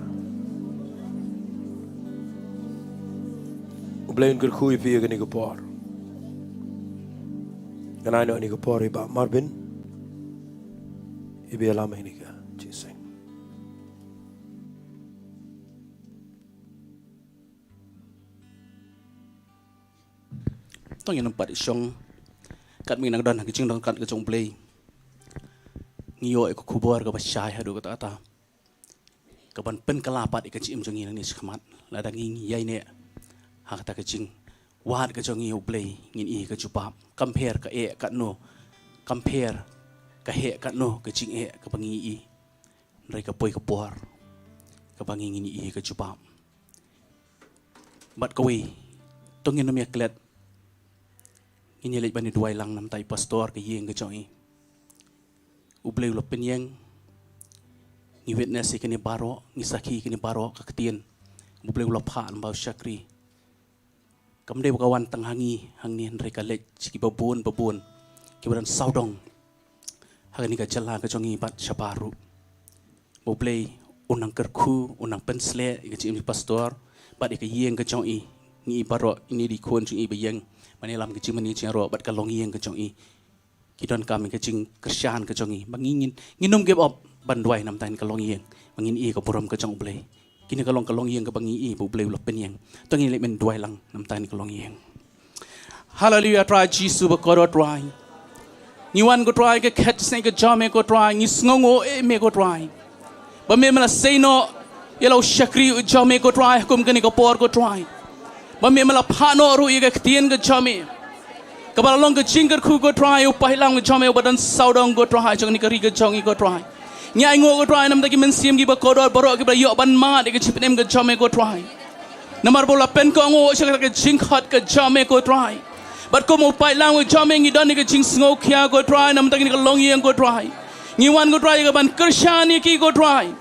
U Blei un kyrkhu ïa phi ïa kane ka por. Ngan ai noh ïa kane ka por ïa Bah Marvin. Iba ïalam ïa kane ka jingïaseng. To ngin ym pat shong. Katba ngi nang don ha ka jingdonkam ka jong U Blei, ngi ïoh ïa ka khubor kaba shai haduh katta katta, kaban pynkylla pat ïa ka jingim jong ngi nangne shakhmat. Lada ngi ïaineh ha kata ka jingwad ka jong ngi ïa U Blei, ngin ïohi ka jubab. Kam pher ka eh katno, kam pher ka heh katno ka jingeh kaba ngi ïohi. Hynrei ka poi ka por kaba ngi ngin ïohi ka jubab. Bad kawei, to ngin ym ïa klet. Ngin ïa leit ban ïa duwai lang namar ïa i pastor, ka ïing ka jong i. U Blei u la pynïeng. Ngi witness ïa kine baroh, ngi sakhi ïa kine baroh ka ktien. U Blei u la phah lyngba u shakri. Kam dei ba ka wan tang ha ngi hangne, hynrei ka leit sha kiba bun ba bun, kiba don sawdong ha kane ka jylla ka jong ngi bad shabar ruh. Ba U Blei un nang kyrkhu, un nang pynsleh ïa ka jingim i pastor bad ïa ka ïing ka jong i. Ngi i baroh, ine i khun jong i ba ïeng ban ïalam ka jingmane jingïaroh bad ka longïing ka jong i. Ki donkam ïa ka jingkyrshan ka jong ngi, ba ngin, ngin ym give up ban duwai namar ïa ka longïing, ba ngin ïohi ka burom ka jong U Blei. Kane ka long ka longïing kaba ngi ïohi ba U Blei u la pynïeng. To ngin leit ban duwai lang namar ïa ka longïing. Haleluia, Trai Jisu ba kordor Trai. Ngi wan ko Trai ka khet jingïaseng ka jong me ko Trai, ngi sngewnguh ïa me ko Trai. Ba me me la sei noh ïa la u shakri u jong me ko Trai, ha kum kane ka por ko Trai. Ba me me la phah noh ruh ïa ka ktien ka jong me, kaba la long ka jingkyrkhu ko Trai, u paidlang u jong me uba don sawdong ko Trai, jong kane ka ri ka jong ngi ko Trai. Ngi ainguh ko Trai namar ki mynsiem kiba kordor baroh kiba ïoh ban mad ïa ka jingpynim ka jong me ko Trai. Namar ba u la pynkohnguh sha ka jingkhot ka jong me ko Trai. Bad kum u paidlang u jong me ngi don ïa ka jingsngewkhia ko Trai namar kane ka longïing ko Trai. Ngi wan ko Trai ïa kaban kyrshan ïa ki ko Trai.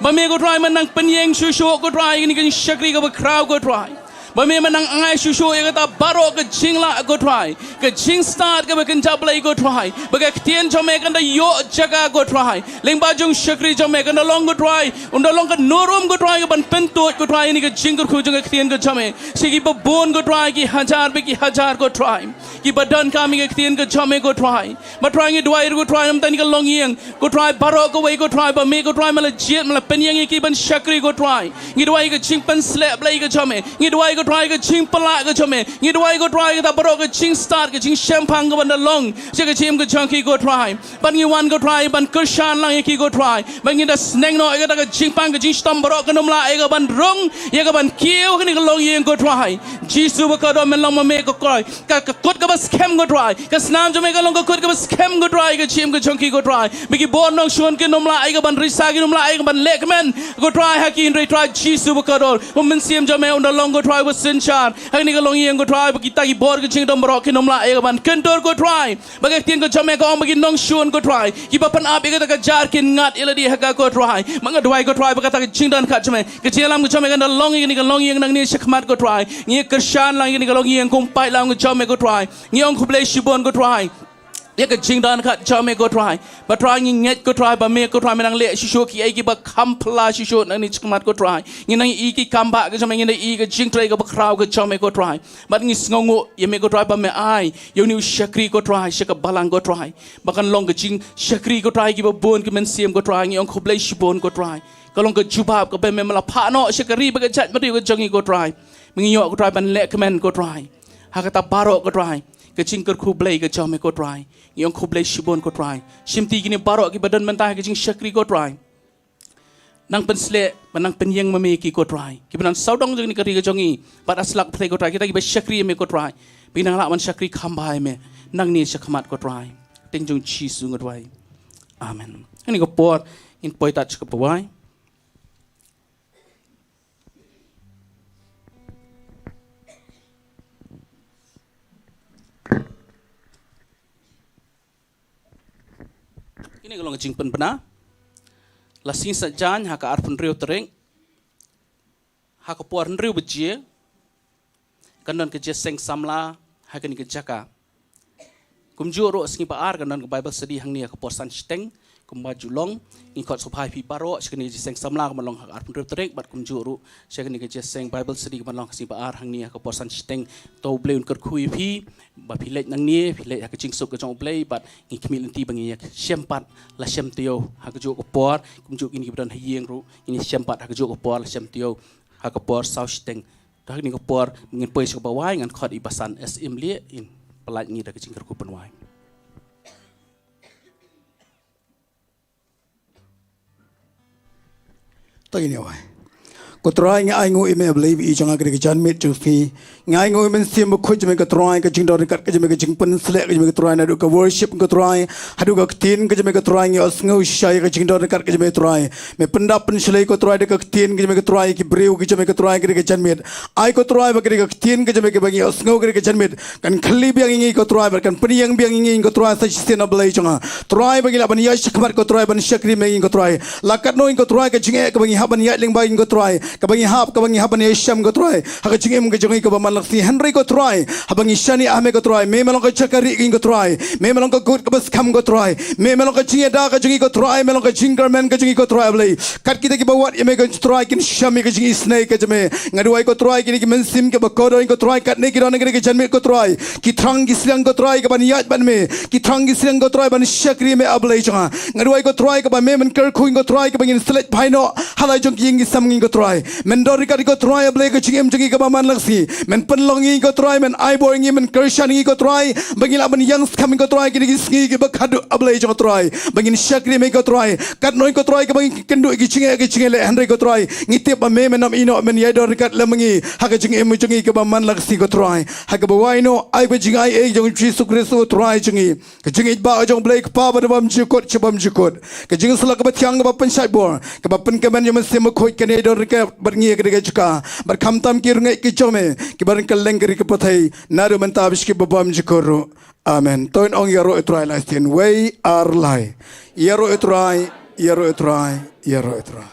Ba me ko Trai me nang pynïeng shuh shuh ko Trai, ïa kane ka jingshakri kaba khraw ko Trai. Ba me me nang ai shuh shuh ïa kata baroh ka jinglah ko Trai, ka jingstad kaba kynja Blei ko Trai. Ba ka ktien jong me kan da ïoh jaka ko Trai. Lyngba jong u shakri jong me kan da long ko Trai, un da long ka nongrim ko Trai kaban pyntuid ko Trai ïa kane ka jingkyrkhu jong ka ktien ka jong me. Sha kiba bun ko Trai, ki hajar bad ki hajar ko Trai, kiba donkam ïa ka ktien ka jong me ko Trai. Ba Trai ngi duwai ruh ko Trai namar kane ka longïing ko Trai, baroh kawei ko Trai, ba me ko Trai me la jied, me la pynïeng ïa ki ban shakri ko Trai. Ngi duwai ka jingpynsleh Blei ka jong me. Ngi duwai ko Trai ka jingpynlah ka jong me. Ngi duwai ko Trai kata baroh ka jingstad, ka jingshemphang kaban da long sha ka jingim ka jong ki ko Trai. Bad ngi wan ko Trai ban kyrshan lang ïa ki ko Trai. Bad ngi da sneng noh ïa kata ka jingpang ka jingshitom baroh kan ym lah ïa kaban rung, ïa kaban kiew ha kane ka longïing ko Trai. Jisu ba kordor, men long ma me ko Trai ka, ka kut kaba skhem ko Trai. Ka snam jong me ka long ka kut kaba skhem ko Trai, ka jingim ka jong ki ko Trai. Ba ki bor nongshun kin ym lah ïa kaban risa, kin ym lah ïa kaban leh kmen ko Trai ha ki, hynrei Trai Jisu ba kordor, u mynsiem jong me un da long ko Trai uba synshar ha kane ka longïing ko Trai. Ba kita ki bor ka jingdom baroh kin ym lah ïa kaban kyntur ko Trai. Ba ka ktien ka jong me ka ong ba ki nongshun ko Trai, kiba pynap ïa kata ka jar kin ngat ïa lade ha ka ko Trai. Ba nga duwai ko Trai ba kata ka jingdonkam jong me, ka jingïalam ka jong me kan da long ïa kane ka longïing nangne shakhmat ko Trai. Ngi kyrshan lang ïa kane ka longïing kum u paidlang ka jong me ko Trai. Ngi ong khublei shibun ko Trai. ïa ka jingdon kat jong me ko Trai. Ba Trai ngi ngeit ko Trai ba me ko Trai me nang leh shisha ki ei ki ba kham pla shisha nangne shakhmat ko Trai. Ngi nang i ki kam ba ka jong me, ngi nang i ka jingtrei ka ba khraw ka jong me ko Trai. Bad ngi sngewnguh ïa me ko Trai ba me ai ïa une u shakri ko Trai sha ka balang ko Trai. Ba kan long ka jingshakri ko Trai ki ba bun ki mynsiem ko Trai, ngi ong khublei shibun ko Trai. Ka long ka jubab ka ba me la phah noh sha ka ri bad ka jaitbynriew ka jong ngi ko Trai. Me ngi ïoh ko Trai ban leh kmen ko Trai. Ha kata baroh ko Trai, ka jingkyrkhu Blei ka jong me ko Trai. Ngi ong khublei shibun ko Trai. Shimti kine baroh ki ba don mynta ha ka jingshakri ko Trai. Nang pynsleh, ba nang pynïeng ma me ki ko Trai. Ki ba nang sawdong jong kane ka ri ka jong ngi. Bad ha slap pyrthei ko Trai, kita ki ba shakri ïa me ko Trai. Ba nang lah ban shakri kham bha ïa me. Nangne shakhmat ko Trai. Kyrteng jong Jisu nga duwai. Amen. Hangne ka por, ngin poi tat sha kaba wai. Kine ka long ka jingpynbna. La sngi Saitjaiñ ha ka arphew hynriew tarik. Ha ka por hynriew baje. Kan don ka jingïaseng samla ha kane ka jaka. Kumjuh ruh sngi ba ar kan don ka Bible study hangne ha ka por san shiteng. Kumba ju long, ngi khot sngewbha ïa phi baroh sha kane ka jingïaseng samla ka ban long ha ka arphew hynriew tarik, bad kumjuh ruh sha kane ka jingïaseng Bible study ka ban long ha sngi ba ar hangne ha ka por san shiteng. To U Blei un kyrkhu ïa phi ba phi leit nangne, phi leit ha ka jingsuk ka jong U Blei, bad ngi khmih lynti ba ngin ïashem pat la shem taïew ha kajuh ka por. Kumjuh kine ki ba don ha ïing ruh ngin ïashem pat ha kajuh ka por la shem taïew ha ka por saw shiteng. Te ha kane ka por ngin poi sha kaba wai, ngan khot i Basan S M Lieh in pyllait ngi da ka jingkyrkhu pynwai. To ngin ïa wai. Ko Trai, ngi ainguh ïa me, A Blei ba ïeit jong nga, ha kane ka janmiet jong phi. Ngi ainguh ïa me, Mynsiem Bakhuid jong me ko Trai, ka jingdon ryngkat ka jong me, ka jingpynsleh ka jong me ko Trai, naduh ka worship ko Trai haduh ka ktien ka jong me ko Trai, ngi ïohsngew shisha ïa ka jingdon ryngkat ka jong me ko Trai. Me pyndap pynshlei ko Trai da ka ktien ka jong me ko Trai, ki briew ki jong me ko Trai, ha kane ka janmiet. Ai ko Trai ba ka dei ka ktien ka jong me kaba ngi ïohsngew ka dei ka janmiet kan khylli biang ïa ngi ko Trai, bad kan pynïeng biang ïa ngi ko Trai sa shisien, A Blei jong nga. Trai, ba ngi lah ban ïaid shakhmat ko Trai ban shakri ïa me ko Trai. La katno ko Trai ka jingeh kaba ngi hap ban ïaid lyngba ïa ko Trai, kaba ngi hap, kaba ngi hap ban ïashem ko Trai ha ka jingim ka jong ngi kaba man la ka sngi. Hynrei ko Trai, haba ngi shaniah ha me ko Trai, me me long ka jaka rieh ïa ngi ko Trai, me me long ka kut kaba skhem ko Trai, me me long ka jingïada ka jong ngi ko Trai, me long ka jingkyrmen ka jong ngi ko Trai, A Blei. Kat kita kiba wad ïa me ko Trai kin shem ïa ka jingisynei ka jong me. Nga duwai ko Trai kine ki mynsiem kiba kordor ko Trai, katne ki don ha kane ka janmiet ko Trai, ki thrang ki sliang ko Trai ka ban ïaid bad me, ki thrang ki sliang ko Trai ban shakri me, A Blei jong nga. Nga duwai ko Trai kaba me men kyrkhu ko Trai kaba ngin sleit phai noh ha la jong ki ïing ki sem ngi ko Trai. Men don ryngkat ko Trai, A Blei, ka jingim jong ngi kaba man la ka sngi. Men pynlong ngi ko Trai, men ai bor ngi, men kyrshan ngi ko Trai, ba ngi lah ban ïeng skhem ko Trai kine ki sngi kiba khatduh, A Blei jong nga Trai, ba ngin shakri me ko Trai. Katno ko Trai kaba ngi kynduh ki jingeh ki jingeh leh, hynrei ko Trai ngi tip ba me men ym ïehnoh, men ïai don ryngkat lem ma ngi ha ka jingim jong ngi kaba man la ka sngi ko Trai. Ha kaba wai noh, ai ba jingaiei jong Jisu Khrist ko Trai jong ngi, ka jingïeit ba jong U Blei Kpa ba da bymjukut sha bymjukut, ka jingsylla kaba thiang kaba pynshait bor, kaba pynkmen jong Mynsiem Bakhuid kan ïai don ryngkat bad ngi ha kane ka jaka, bad khamtam ki ryngieh ki jong me kiba ryngkat leng ka ri ka pyrthei naduh mynta bad sha ki ba bymjukut ruh. Amen. To ngin ong ïaroh ïa U Trai la shisien, wei ar lai. Ïaroh ïa U Trai, ïaroh ïa U Trai, ïaroh ïa U Trai.